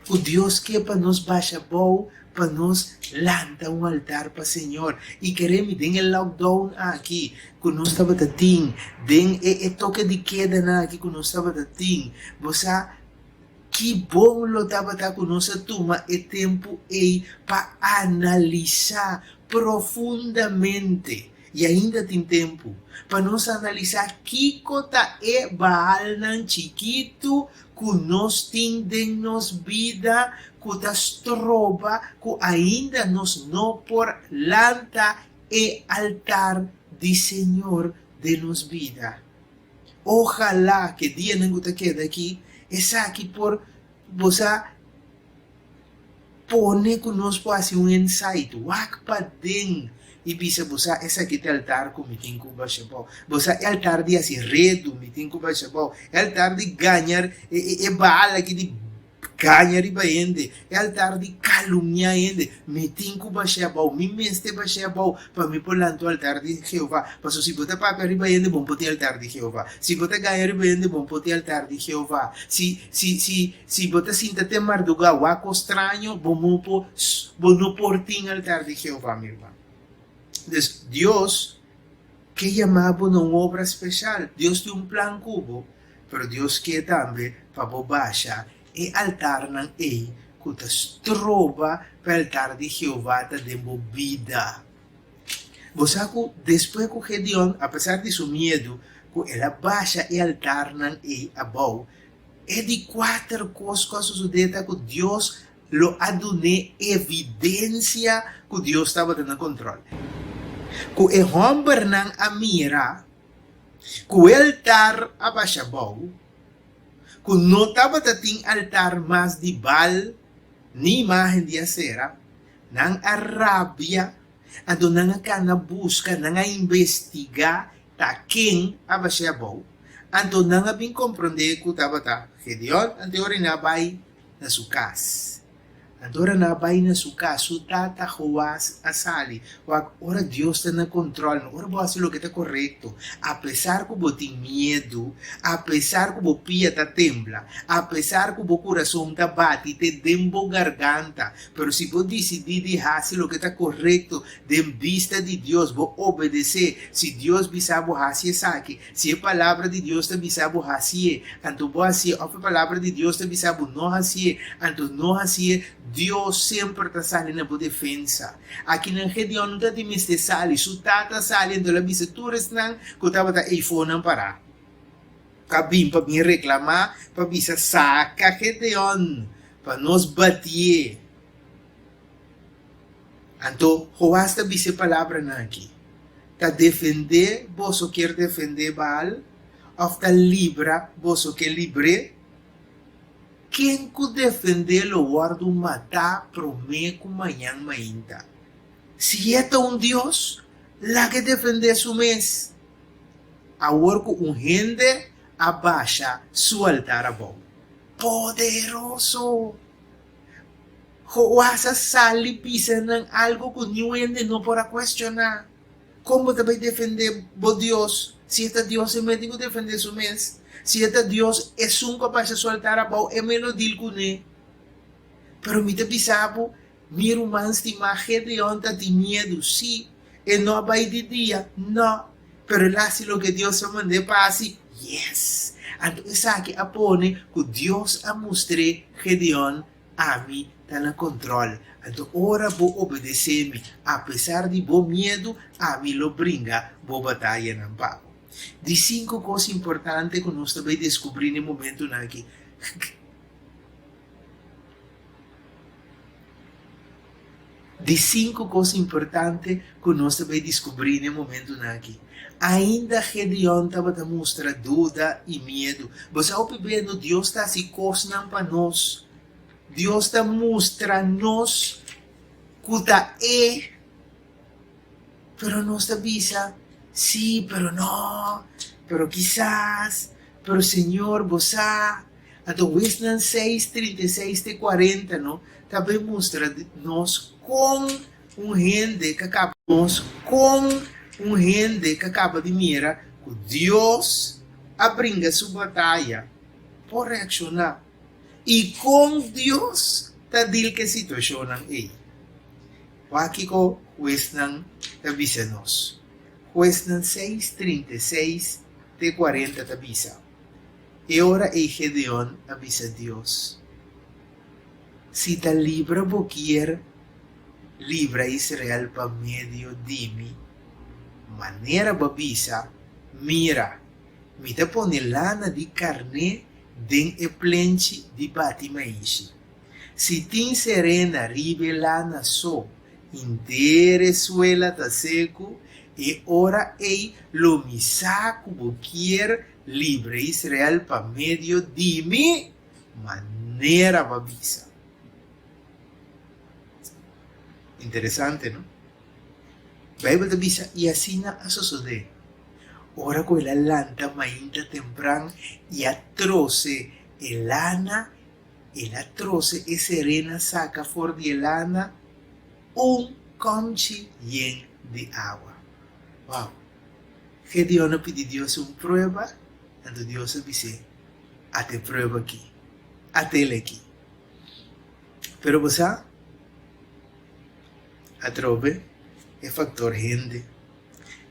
Ku Dios ke pa nos basha abou. pa nos lanta un altar pa Señor. I kere mi den e lockdown aki ku nos tabata tin, den e e toke di kedanan aki ku nos tabata tin, bo sa ki bon lo tabata ku nos a tuma e tempu ei pa analisá profundamente, i ainda tin tempu, pa nos analisá kiko ta e Baalnan chikitu ku nos tin den nos bida ku ta stroba ku ainda nos no por lanta e altar di Señor den nos bida. Ojalá ke dianan ku ta keda aki esaki por bo sa pone ku nos por hasi un insight, wak paden i bisa bo sa esaki ta e altar ku mi tin ku basha abou, bo sa e altar di hasi redu mi tin ku basha abou, e altar di gaña e Baal aki di gaña riba hende, e altar di kalumnia hende, mi tin ku basha abou, mi mester basha abou pa mi por lanta un altar di Jehová. Pasobra si bo ta papia riba hende, bo no por tin altar di Jehová. Si bo ta gaña riba hende, bo no por tin altar di Jehová. Si, si, si. Si bo ta sinta te mardugá wak kos straño, bo no por, bo no por tin altar di Jehová, mi ruman. Dus, Dios ke yama bo na un obra speshal. Dios tin un plan ku bo, pero Dios ke tambe pa bo basha e altarnan ei ku ta stroba pa e altar di Jehová ta den bo bida. Bo sa ku despues ku Gedeon, apesar di su miedu, ku el a basha e altarnan ei abou, E di kuater kos ku a sosodé ta ku Dios lo a dun'é evidensia ku Dios tabata na kontròl. Ku e hòmbernan a mira ku e altar a basha abou, ku no tabata tin altar mas di Baal ni imágen di Asera, nan a rabia, anto nan a kana buska, nan a investigá Ta ken a bash'é abou? Anto nan a bin komprondé ku tabata Gedeon, anto e ora nan a bai na su kas. Anto ora nan a bai na su kas, su tata Joas a sali. Wak, ora Dios ta na kontròl, no ora bo hasi loke ta korekto, apesar ku bo tin miedu, apesar ku bo pia ta tembla, apesar ku bo kurason ta bati te den bo garganta, pero si bo disidí di hasi loke ta korekto Den bista di Dios, bo obedesé. Si Dios bisa bo hasi esaki, si e Palabra di Dios ta bisa bo hasié, anto bo hasié, òf e Palabra di Dios ta bisa bo no hasié, anto no hasié, Dios semper ta sali na bo defensa. Akinan Gedeon no ta tin mester sali, su tata a sali, anto el a bisa tur esnan ku tabata eifonan pará, ku a bin pa bin reklamá, pa bisa, Saka Gedeon, pa nos batié. Anto Joas ta bisa e palabranan aki, Ta defendé boso kier defendé Baal, òf ta libra boso ke libr'é? Ken ku defendé lo wòrdu matá promé ku mañan mainta. Si e ta un dios, laga e defendé su mes. Awor ku un hende a basha su altar abou. Poderoso! Joas a sali bisa nan algo ku niun hende no por a kuestioná. Kon bo ta bai defendé bo Dios si e ta Dios e mes tin ku defendé su mes? Si e ta Dios esun ku a basha su altar abou e mes lo dil kuné. Pero mi ta bisa bo, mi ruman stimá, Gedeon ta tin miedu. Sí, e no a bai di dia, nò, pero el a hasi loke Dios a mand'é pa hasi. Yes! Anto esaki a pone ku Dios a mustr'é Gedeon, Ami ta na kontròl. Anto ora bo obedesé mi, apesar di bo miedu, ami lo bringa bo batayanan pa bo. Di sinku kos importante ku nos ta bai deskubrí na e momentunan akí. Di sinku kos importante ku nos ta bai diskubrí na e momentunan akí. Ainda Gedeon tabata mustra duda i miedu. Bo sa hopi bes no Dios ta hasi kosnan pa nos. Dios ta mustra nos ku ta E. Pero nos ta bisa, Sí, pero no, pero kisas, pero Señor, bo sa. Anto Huesnan seis, 36 te 40 no ta bay mustra nos con un hende ka caba nos con un hende ka caba di mira cu Dios a bringa su bataya por reacciona y con Dios ta deal cu e situacionnan ey. Wak kiko Huesnan ta bisa nos. Huesnan seis, 36 te 40 ta bisa, E ora ei Gedeon a bisa Dios, Si ta libra bo kier libra Israel pa medio di mi, manera bo a bisa, Mira, mi ta pone lana di karné den e plenchi di bati maishi. Si tin serena riba e lana so, henter e suela ta seku, e ora ei lo mi sa ku bo kier libra Israel pa medio di mi, manera bo a bisa. Interesante, no? Beibel ta bisa, I asina a sosodé. Ora ku el a lanta mainta tempran i a trose e lana, el a trose e serena saka for di e lana un kòmchi yen di awa. Wou! Gedeon a pidi Dios un prueba, anto Dios a bis'é, Ata e prueba akí, at'el akí. Pero bo sa? Atrobe e factor hende,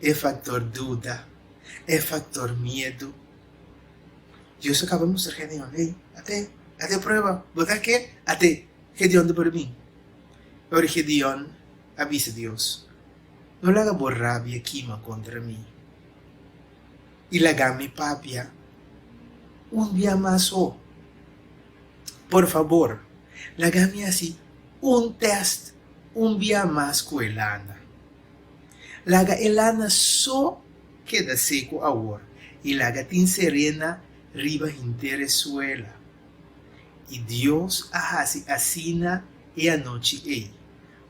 e factor duda, e factor miedu. Dios a caba mustra Gedeon, Hey, ate, ate prueba, bo ta ke? Ate, Gedeon ta por bin. Ora Gedeon a bisa Dios, No laga bo rabia kima contra mi, i laga mi papia un bia mas so. Por fabor, laga mi hasi un tèst un bia mas ku e lana. Laga e lana so keda seku awor i laga tin serena riba henter e suela. I Dios a hasi asina e anochi ei,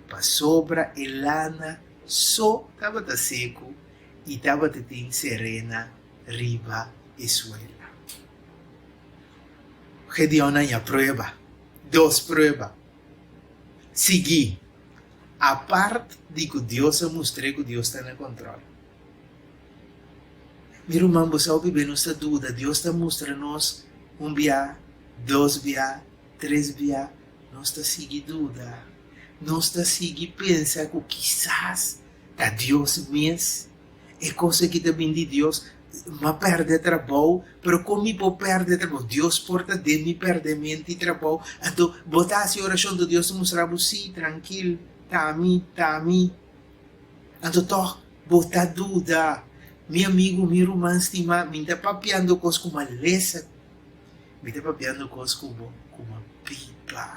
pasobra e lana so tabata seku i tabata tin serena riba e suela. Gedeon a haña prueba, dos prueba sigui, apart di ku Dios a mustr'é ku Dios ta na kòntròl. Mi ruman, bo sa hopi be nos ta duda, Dios ta mustra nos un bia, dos bia, tres bia, nos ta sigui duda, nos ta sigui pensa ku kisas ta Dios mes. E kos aki ta bin di Dios. M'a pèrdè trabou, pero kon mi por pèrdè trabou? Dios por ta den mi pèrdèmenti trabou. Anto bo ta hasi orashon, anto Dios ta mustra bo, Sí, trankil, ta ami, ta ami. Anto tòg bo ta duda. Mi amigu, mi ruman stimá, mi ta papiando kos ku malesa, mi ta papiando kos ku bo ku m'a biba.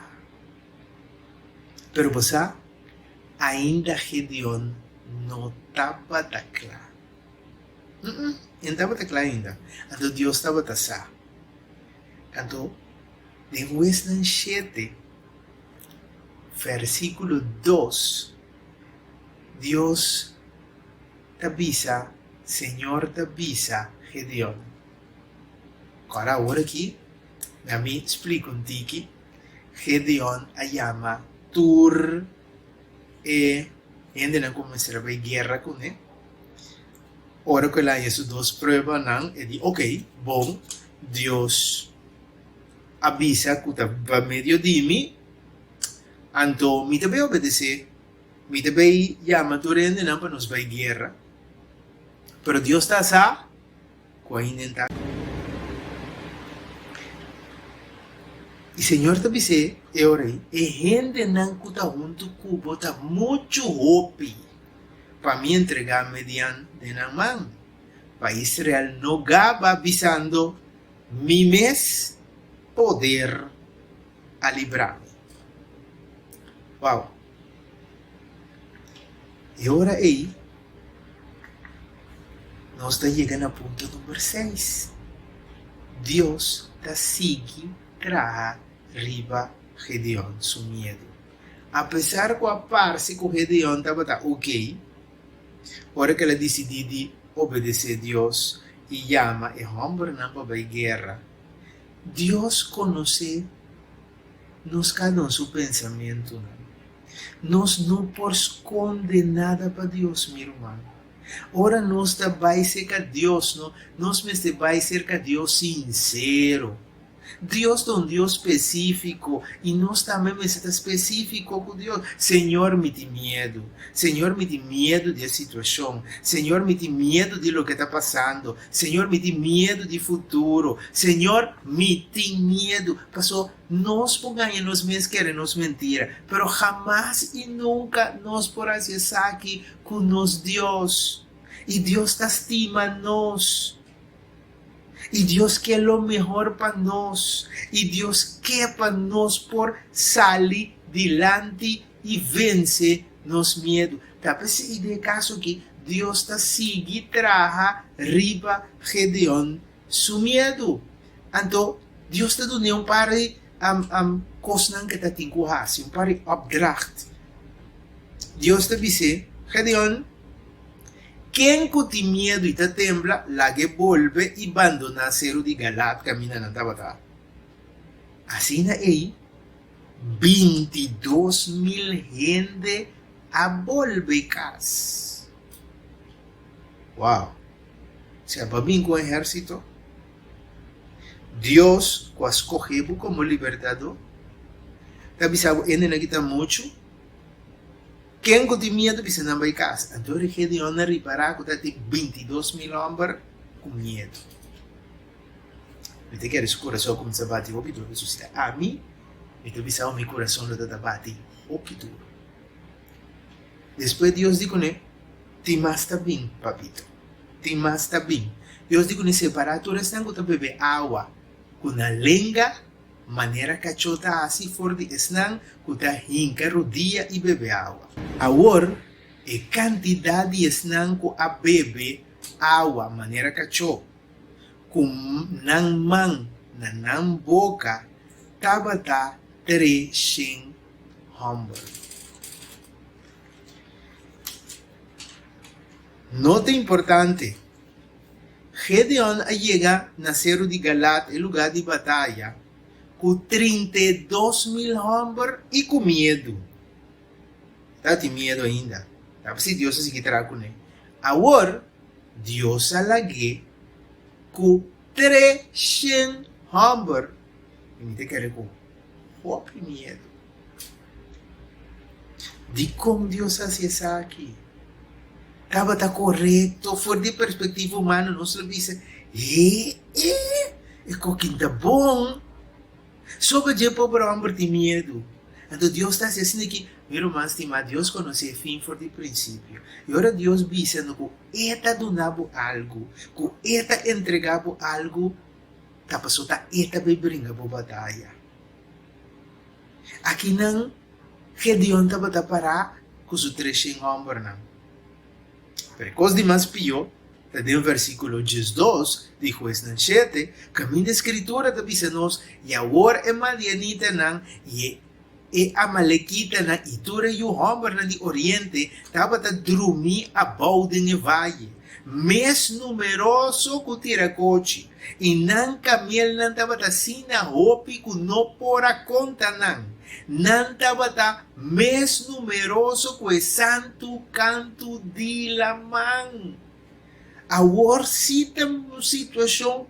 Pero bo sa, ainda Gedeon no tabata kla. Mm-mm, e no tabata kla ainda. Anto Dios tabata sa. Anto, den Huesnan shete, versíkulo dos, Dios ta bisa, Señor ta bisa Gedeon. Kòrda awor aki, na mi splika un tiki. Gedeon a yama tur e hendenan ku mester a bai guera kuné. Ora ku el a haña su dos pruebanan, e di, Oke, bon, Dios a bisa ku ta pa medio di mi, anto mi ta bai obedesé, mi ta bai yama tur hendenan pa nos bai guera. Pero Dios ta sa Ku ainda ta. I Señor ta bis'é e ora ei, E hendenan ku ta huntu ku bo ta muchu hopi pa mi entregá Median den nan man, pa Israel no gaba bisando, Mi mes poder a libra mi. Wou! E ora ei nos ta yega na punto number seis. Dios ta sigui traha riba Gedeon su miedu. Apesar ku a parse ku Gedeon tabata okey, ora ku el a disidí di obedesé Dios i yama e hòmbernan pa bai guera, Dios konosé nos kada un su pensamentunan. Nos no por skonde nada pa Dios, mi ruman. Ora nos ta bai serka Dios, no, nos mester bai serka Dios sinsero. Dios ta un Dios spesífiko i nos tambe mester ta spesífiko ku Dios. Señor, mi tin miedu. Señor, mi tin miedu di e situashon. Señor, mi tin miedu di loke ta pasando. Señor, mi tin miedu di futuro. Señor, mi tin miedu. Paso nos por gaña nos mes kere nos mentira, pero hamas i nunka nos por hasi esaki ku nos Dios. I Dios ta stima nos. I Dios ke lo mehor pa nos. I Dios ke pa nos por sali dilanti i vense nos miedu. Ta p'esei den e kaso aki Dios ta sigui traha riba Gedeon su miedu. Anto Dios ta dun'é un par di kosnan ku e ta tin ku hasi, un par di opdracht. Dios ta bis'é, Gedeon, Ken ku tin miedu i ta tembla, lag'é bolbe i bandoná seru di Galaad kaminda nan tabata. Asina ei, 22.000 hende a bolbe kas. Wow! Si abo a bin ku un ehérsito, Dios ku a skohe bo komo libertadó ta bisa bo hendenan ki ta muchu. Ken ku tin miedu bisa nan bai kas. Anto ri Gedeon a ripará ku ta tin 22.000 hòmber ku miedu. Mi ta kere su kurason a kuminsá bati hopi duru. Pasobra si ta ami, mi ta bisa mi kurason lo ta ta bati hopi duru. Despues Dios di kuné, Tin mas ta bin, papito. Tin mas ta bin. Dios di kuné, Separá tur esnan ku ta bebe awa ku nan lenga Manera kachó ta hasi for di esnan ku ta hinka rudia i bebe awa. Awor, e kantidat di esnan ku a bebe awa manera kachó, ku nan man na nan boka, tabata 300 hòmber. Nota importante, Gedeon a yega na seru di Galaad, e lugá di bataya, ku 32.000 hòmber i ku miedu. Tabatin miedu ainda. Ta p'esei Dios a sigui traha kuné. Awor, Dios a lag'é ku 300 hòmber, i mi ta kere ku hopi miedu. Dikon Dios a hasi esaki? Tabata korekto? For di perspektiva humano nos lo bisa, He e, e kokin ta bon. Soba dje pober hòmber tin miedu. Anto Dios ta hasi asina ki, mi ruman stimá, Dios konosé e fin for di prinsipio. I ora Dios bisa no ku E ta duna bo algu, ku E ta entregá bo algu, ta pasobra ta E ta bai bringa bo bataya. Akinan Gedeon tabata pará ku su treshen hòmbernan. Pero e kos di mas pió ta den versíkulo 12 di Huesnan shete, kaminda e Skritura ta bisa nos, I awor e madianitanan i e e amalekitanan i tur e yu hòmbernan di oriente tabata drumí abou den e vaye, mes numeroso ku tirakochi, i nan kamelnan tabata asina hopi ku no por a konta nan. Nan tabata mes numeroso ku e santu kantu di laman. Awor sí ta un situashon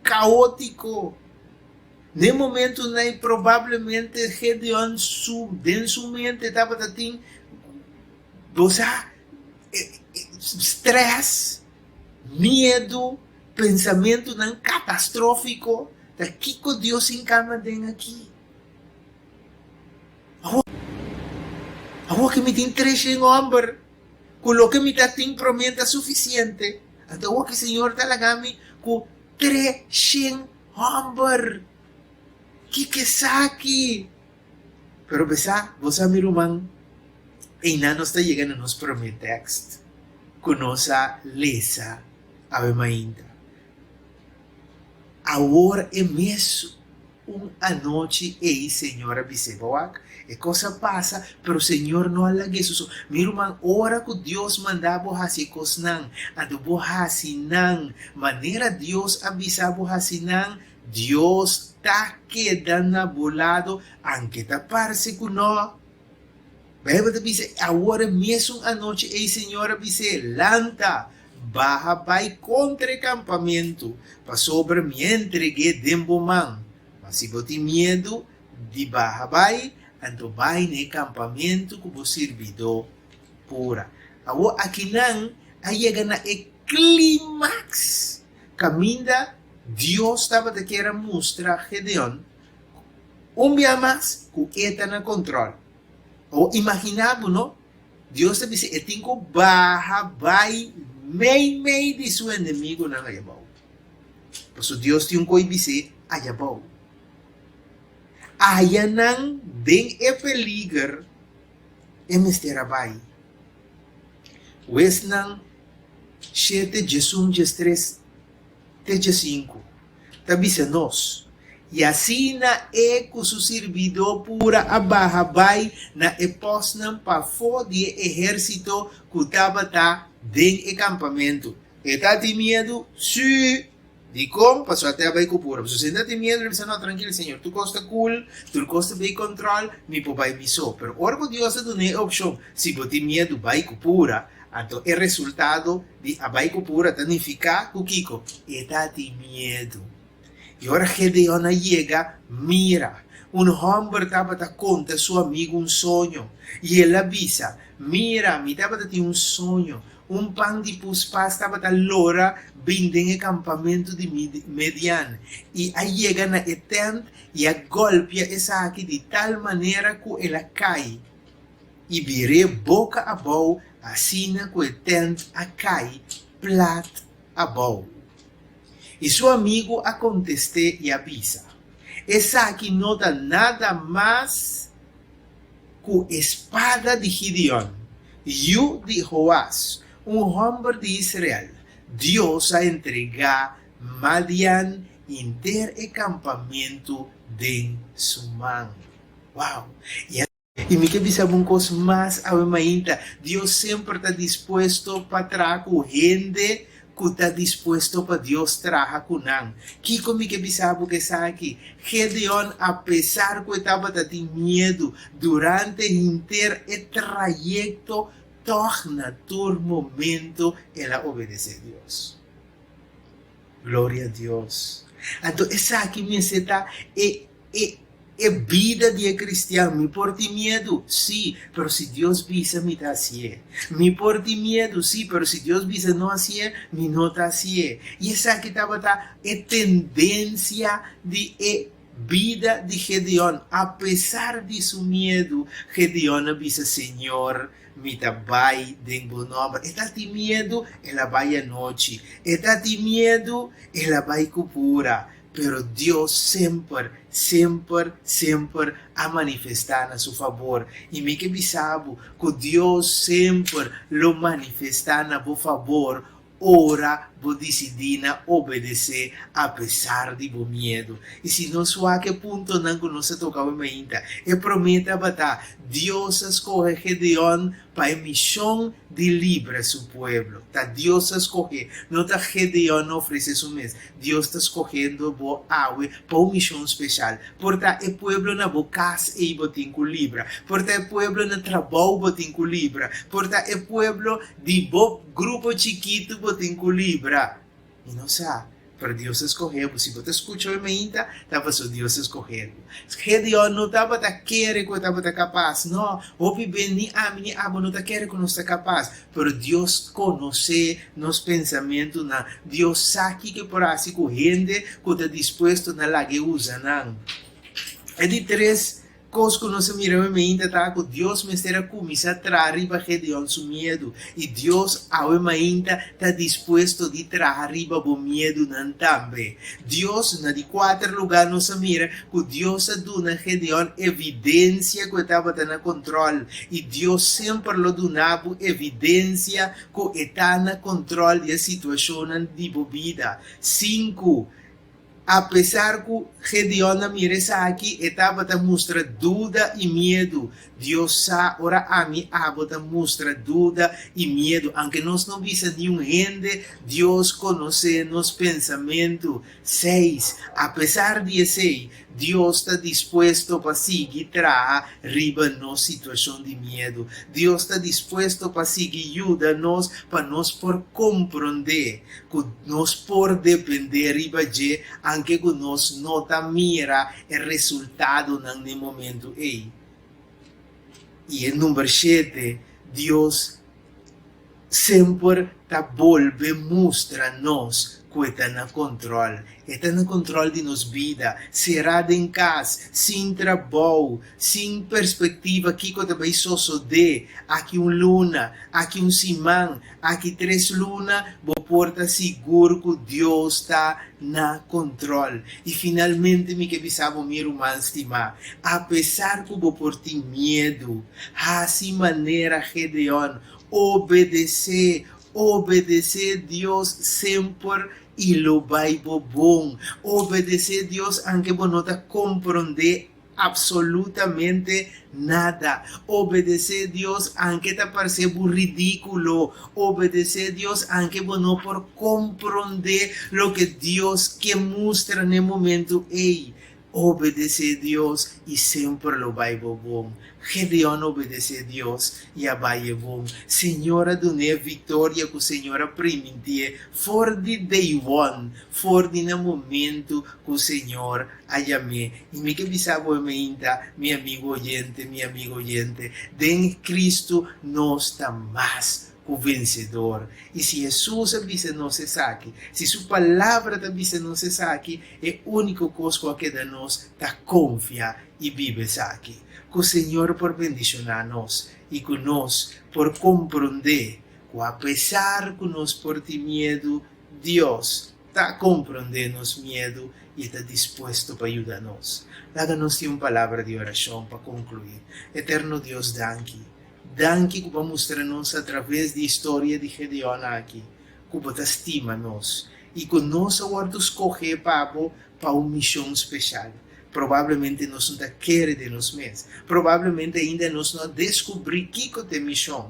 kaótiko. N'e momentunan ei probablemente Gedeon su den su mente tabata tin bo sa stress, miedu, pensamentunan katastrófiko, ta kiko Dios hinka den aki? Awor, awor ke mi tin 300 hòmber, ku loke mi ta tin promé ta sufisiente, anto awor ke Señor ta laga mi ku 300 Hòmber! Kiko esaki? Pero besa, bo sa mi ruman, einan nos ta yega na nos promé tèkst ku nos a lesa awe mainta. Awor e mes un anochi ei Señor a bis'é, Bo wak, e kos a pasa, pero Señor no a lag'é su so. Mi ruman, ora ku Dios manda bo hasi e kosnan, anto bo hasi nan Manera Dios a bisa bo hasi nan, Dios ta keda na bo lado, anke ta parse ku no. Bijbel ta bisa, Awor e mesun anochi ei Señor a bis'é, Lanta, baha bai kontra e kampamentu, pasobra mi a entreg'é den bo man. Ma si bo tin miedu di baha bai, anto bai na e kampamentu ku bo sirbidó Pura. Awor akinan a yega na e klimaks kaminda Dios tabata kier a mustra Gedeon un bia mas ku e ta na kontrol. Awor imaginá bo no, Dios ta bisa e tin ku baha bai mei mei di su enemigunan ayabou. Pasobra Dios tin un koi bis'é ayabou. Ayanan den e peliger e mester a bai. Huesnan shete 11 13 te 15 ta bisa nos, I asina e ku su sirbidó Pura a baha bai na e pòstnan pafó di e ehérsito ku tabata den e kampamentu. E ta tin miedu? Sí! Dikon? Pasobra te a bai ku pura. Pasobra si e ta tin miedu, el a bisa, No, trankil, Señor, tur kos ta kul, tur kos ta bei kòntròl, mi por bai mi so. Pero ora ku Dios a dun'é e opshon, Si bo tin miedu, bai ku pura, anto e resultado di a bai ku pura ta nifiká ku kiko? E ta tin miedu. I ora Gedeon a yega, mira, un hòmber tabata konta su amigu un soño, i el a bisa, Mira, mi tabata tin un soño, Un pan di puspas tabata lora bin den e kampamentu di Median i a yega na e tènt i a gòlpia esaki di tal manera ku el a kai i bir'é boka abou asina ku e tènt a kai plat abou. I su amigu a kontest'é i a bisa, Esaki no ta nada mas ku e spada di Gideon, yu di Joas, un hòmber di Israel, Dios a entregá Madian henter e kampamentu den su man. Wow! I mi ke bisa bo un kos mas awe mainta, Dios semper ta dispuesto pa traha ku hende ku ta dispuesto pa Dios traha ku nan. Kiko mi ke bisa bo ku esaki? Gedeon, apesar ku e tabata tin miedu durante henter e trayekto, tòg na tur momento el a obedesé Dios. Gloria Dios. Anto esaki mester ta e e e bida di e cristian. Mi por tin miedu? Sí, pero si Dios bisa mi ta hacié. Mi por tin miedu? Sí, pero si Dios bisa no hacié, mi no ta hacié. Y esaki tabata e tendencia di e bida di Gedeon. Apesar di su miedu, Gedeon a bisa, Señor, Mi ta bai den bo nòmber. E ta tin miedu, el a bai anochi. E ta tin miedu, el a bai ku pura. Pero Dios semper, semper, semper a manifestá na su fabor. I mi ke bisa bo ku Dios semper lo manifestá na bo fabor ora bo disidí na obedesé apesar di bo miedu. I si nos wak e puntonan ku nos a toka awe mainta, e promé tabata, Dios a skohe Gedeon pa e mishon di libra su pueblo. Ta Dios a skohé, no ta Gedeon a ofresé su mes. Dios ta skohendo bo awe pa un mishon speshal. Por ta e pueblo na bo kas ei bo tin ku libra. Por ta e pueblo na trabou bo tin ku libra. Por ta e pueblo di bo Grupo chikitu bo tin ku libra. Mi no sa, pero Dios a skohe bo. Si bo ta skucha hoy mainta, ta pasobra Dios a skohe bo. Gedeon no tabata kere ku e tabata kapas. No, hopi ben ni ami ni abo no ta kere ku nos ta kapas. Pero Dios konosé nos pensamentunan. Dios sa kiko e por hasi ku hende ku ta dispuesto na lag'é usa nan. E di tres Kos ku nos a mira awe mainta ta ku Dios mester a kuminsá traha riba Gedeon su miedu, i Dios awe mainta ta dispuesto di traha riba bo miedunan tambe. Dios, na di kuater lugá nos a mira ku Dios a duna Gedeon evidensia ku e tabata na kontròl, i Dios semper lo duna bo evidensia ku e ta na kontròl di e situashonnan di bo bida. Sinku, Apesar ku Gedeon a mira esaki, e tabata mustra duda i miedu. Dios sa ora ami abo ta mustra duda i miedu. Anke nos no bisa niun hende, Dios konosé nos pensamentu. Seis, Apesar di esei, Dios ta dispuesto pa sigui traha riba nos situashon di miedu. Dios ta dispuesto pa sigui yuda nos pa nos por komprondé ku nos por dependé riba dje anke ku nos no ta mira e resultadonan n'e momentu ei. I e number shete, Dios semper ta bolbe mustra nos ku e ta na kontròl. E ta na kontròl di nos bida, será den kas, sin trabou, sin perspektiva kiko ta bai sosodé aki un luna, aki un siman, Aki tres luna bo por ta sigur ku Dios ta na kontròl. I finalmente mi ke bisa bo mi ruman stimá, apesar ku bo por tin miedu, hasi manera Gedeon, obedesé, obedesé Dios semper i lo bai bo bon. Obedesé Dios anke bo no ta komprondé Absolutamente nada. Obedecé Dios anke ta parcé bo ridículo. Obedecé Dios anke bo no por comprendé loke Dios ke mustra n'e momento ei. Obedecé Dios i semper lo bai bo bon. Gedeon obedecé Dios i a bai e bon. Señor a dun'é victoria cu Señor a primintié for di day one, for di na momento cu Señor a yam'é. I mi ke bisa bo mainta, mi amigu oyente, mi amiga oyente, den Cristo nos ta mas ku vensedor. I si Hesus a bisa nos esaki, si Su Palabra ta bisa nos esaki, e úniko kos ku a keda nos ta konfia i biba esaki. Ku Señor por bendishoná nos i ku nos por komprondé ku apesar ku nos por tin miedu, Dios ta komprondé nos miedu i e ta dispuesto pa yuda nos. Laga nos tin un palabra di orashon pa konkluí. Eterno Dios, danki. Danki ku bo a mustra nos atraves di historia di Gedeon aki ku bo ta stima nos i ku nos a wòrdu skohé pa bo pa un mishon speshal. Probablemente nos no ta kere den nos mes. Probablemente ainda nos no a deskubrí kiko ta e mishon.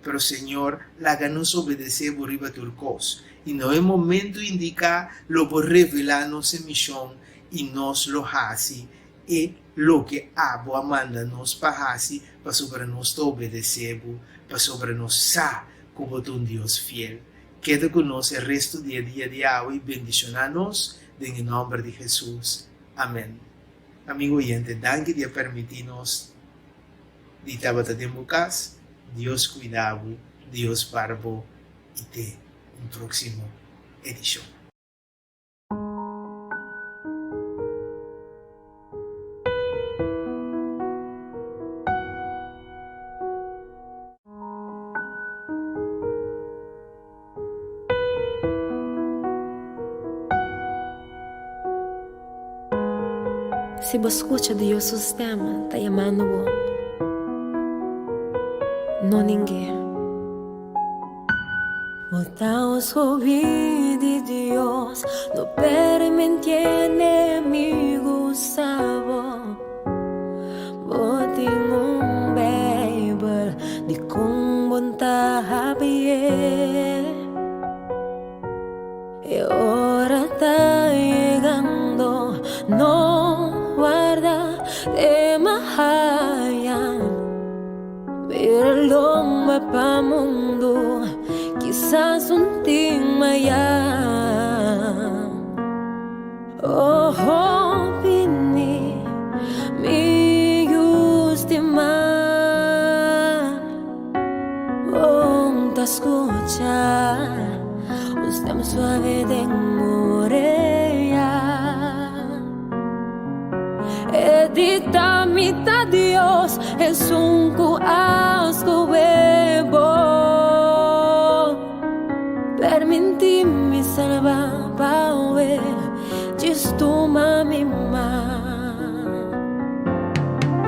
Pero Señor, laga nos obedecé Bo riba tur cos, i no e momento indicá lo Bo revelá nos e mision i nos lo haci e loke Abo a manda nos pa haci pasobra nos ta obedecé Bo, pasobra nos sa cu Bo ta un Dios fiel. Keda cu nos e resto di e dia di awe i bendicioná nos den e nomber di Jesus. Amen. Amigo oyente, danki di a permití nos. Di tabata den bo kas, Dios kuida bo, Dios para bo i te un próksimo edishon. Si bo skucha Dios su stèm ta yamando bo, no ning'é. Bo ta un skohí di Dios, no permití enemigu usa bo. Bo tin un Bijbel dikon bo ta hapi'é? E ora ta yegando, no warda te mahaya. Mira lomba pa mundu, kisas un tin maya. Oh, bini, mi yu stimá. Bon ta skucha un stem suave den orea. E di ta mi ta Dios, esun ku a skohe bo. Permintí mi salba pawe djis tuma mi man.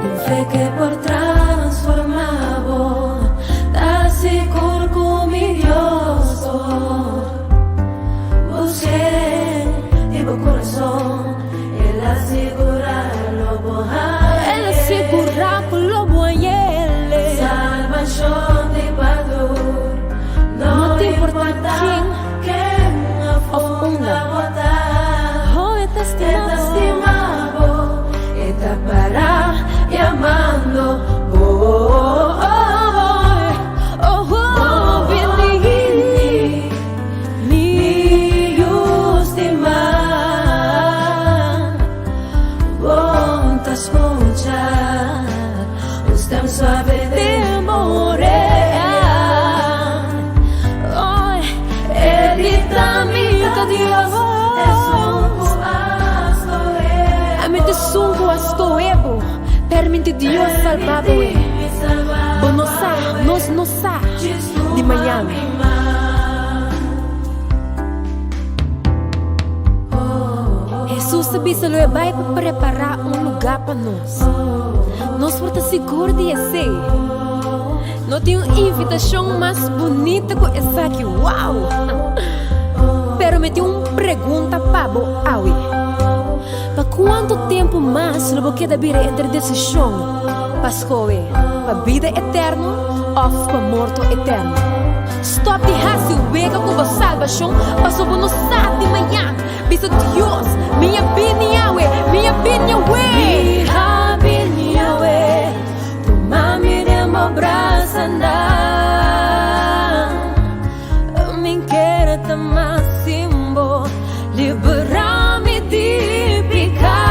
Tin fe ke por transformá bo, ta sigur ku mi Dios por. Busk'é di bo kurason, El a sigurá lo bo hañ'é. El a sigurá ku lo bo hañ'é. Salbashon di pa tur. No ta importa ken of unda, oh, e ta stima bo. ta Dios. Ami ta esun ku a skohe bo. Permiti Dios salba bo e. Bo no sa, nos no sa di mañan. Hesus ta bisa lo e bai pa prepará un lugá pa nos. Nos por ta sigur di esei. No tin un invitashon mas bunita ku esaki, wow! Pero mi tin un pregunta pa bo awe. Pa kuantu tempu mas lo bo keda bira entre desishon pa skohe pa bida eterno òf pa morto eterno? Stòp di hasi wega ku bo salbashon pasobra bo no sa di mañan. Bisa Dios, Mi a bini awe, mi a bini awe! Mi a bini awe, tuma mi den bo brasanan. Mi kere ta mas sin bo, libera mi di piká.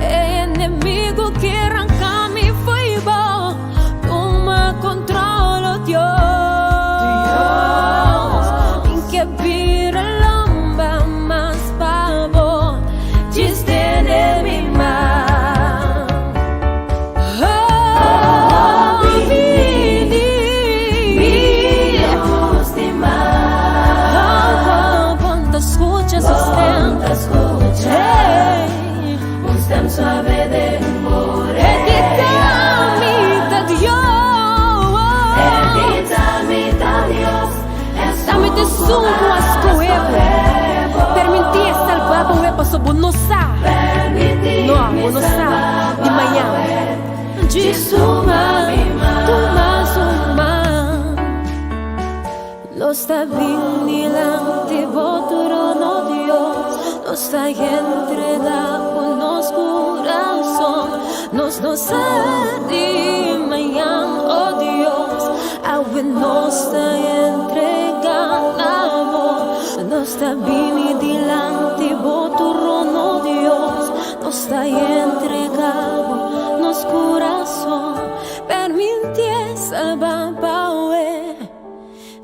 E enemigu ke ranka mi fo'i bo. Tuma control, oh Dios. Mi ke bira lomba mas pa bo. Djis tene mi man. Oh, bini. Oh, ponte scucha su stem. Hey. Ami ta esun ku a skohe bo. Permití e salba bo e paso bo no sa. No, bo no sa di mañan. Djis tuma, tuma su man. Nos ta bin dilanti bo trono, Dios, nos ta entrega bo nos kurason. Nos no sa di mañan, oh Dios, awe nos ta entrega na bo. Nos ta bini dilanti bo trono, Dios, nos ta entrega bo nos kurason. Permitié salba pa awe.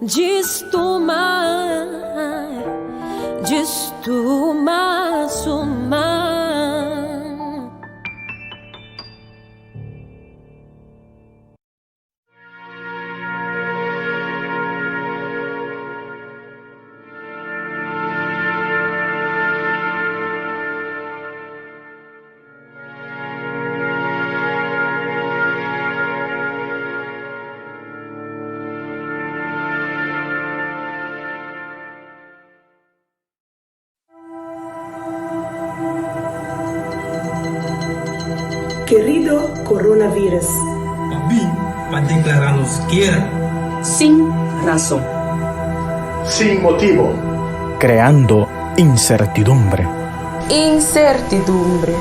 Djis tuma, djis tuma su man. Kerido Coronavirus. Pa bin pa deklará nos guera. Sin rason. Sin motibo. Creando incertidumbre. Incertidumbre.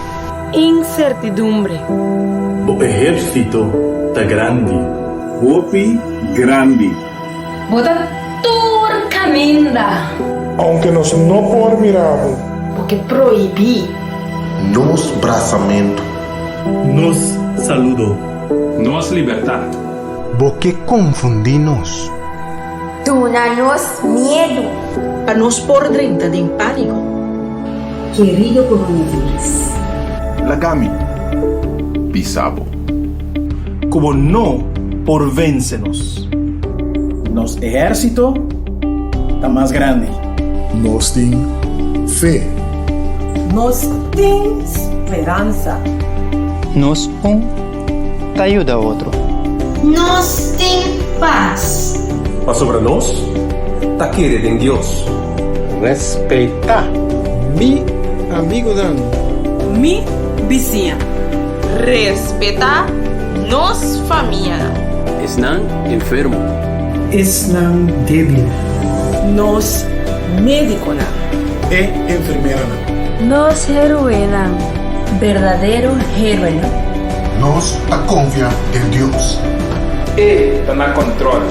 Incertidumbre. Bo ehérsito ta grandi. Hopi grandi. Bo ta tur kaminda. Aunke nos no por mira bo. Bo ke prohibí. Nos brasamentu. Nos saludo. Nos libertat. Bo ke konfundí nos. Duna nos miedu. Pa nos por drenta den pániko. Kerido coronavirus. Laga mi bisa bo. Ku bo no por vense nos. Nos ehérsito ta mas grandi. Nos tin fe. Nos tin speransa. Nos un ta yuda otro. Nos tin pas. Pasobra nos ta kere den Dios. Respetá. Mi amigunan. Mi bisiña. Respetá nos famianan. Esnan enfermo. Esnan débil. Nos médiconan. E enfermeranan. Nos heroenan. Berdadero héroenan. Nos ta konfia den Dios. E ta na kòntròl.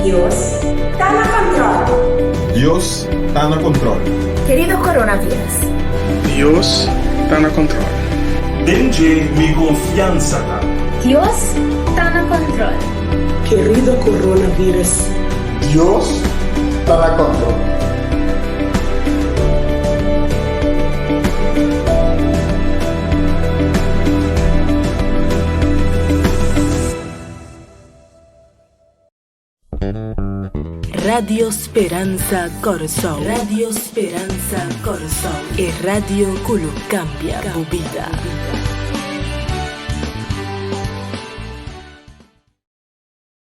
Dios ta na kòntròl. Dios ta na kòntròl. Kerido coronavirus. Dios ta na kòntròl. Den dje mi konfiansa ta. Dios ta na kòntròl. Kerido coronavirus. Dios. ta na kòntròl. Radio Speransa Kòrsou Radio Speransa Kòrsou e radio ku lo kambia bo bida.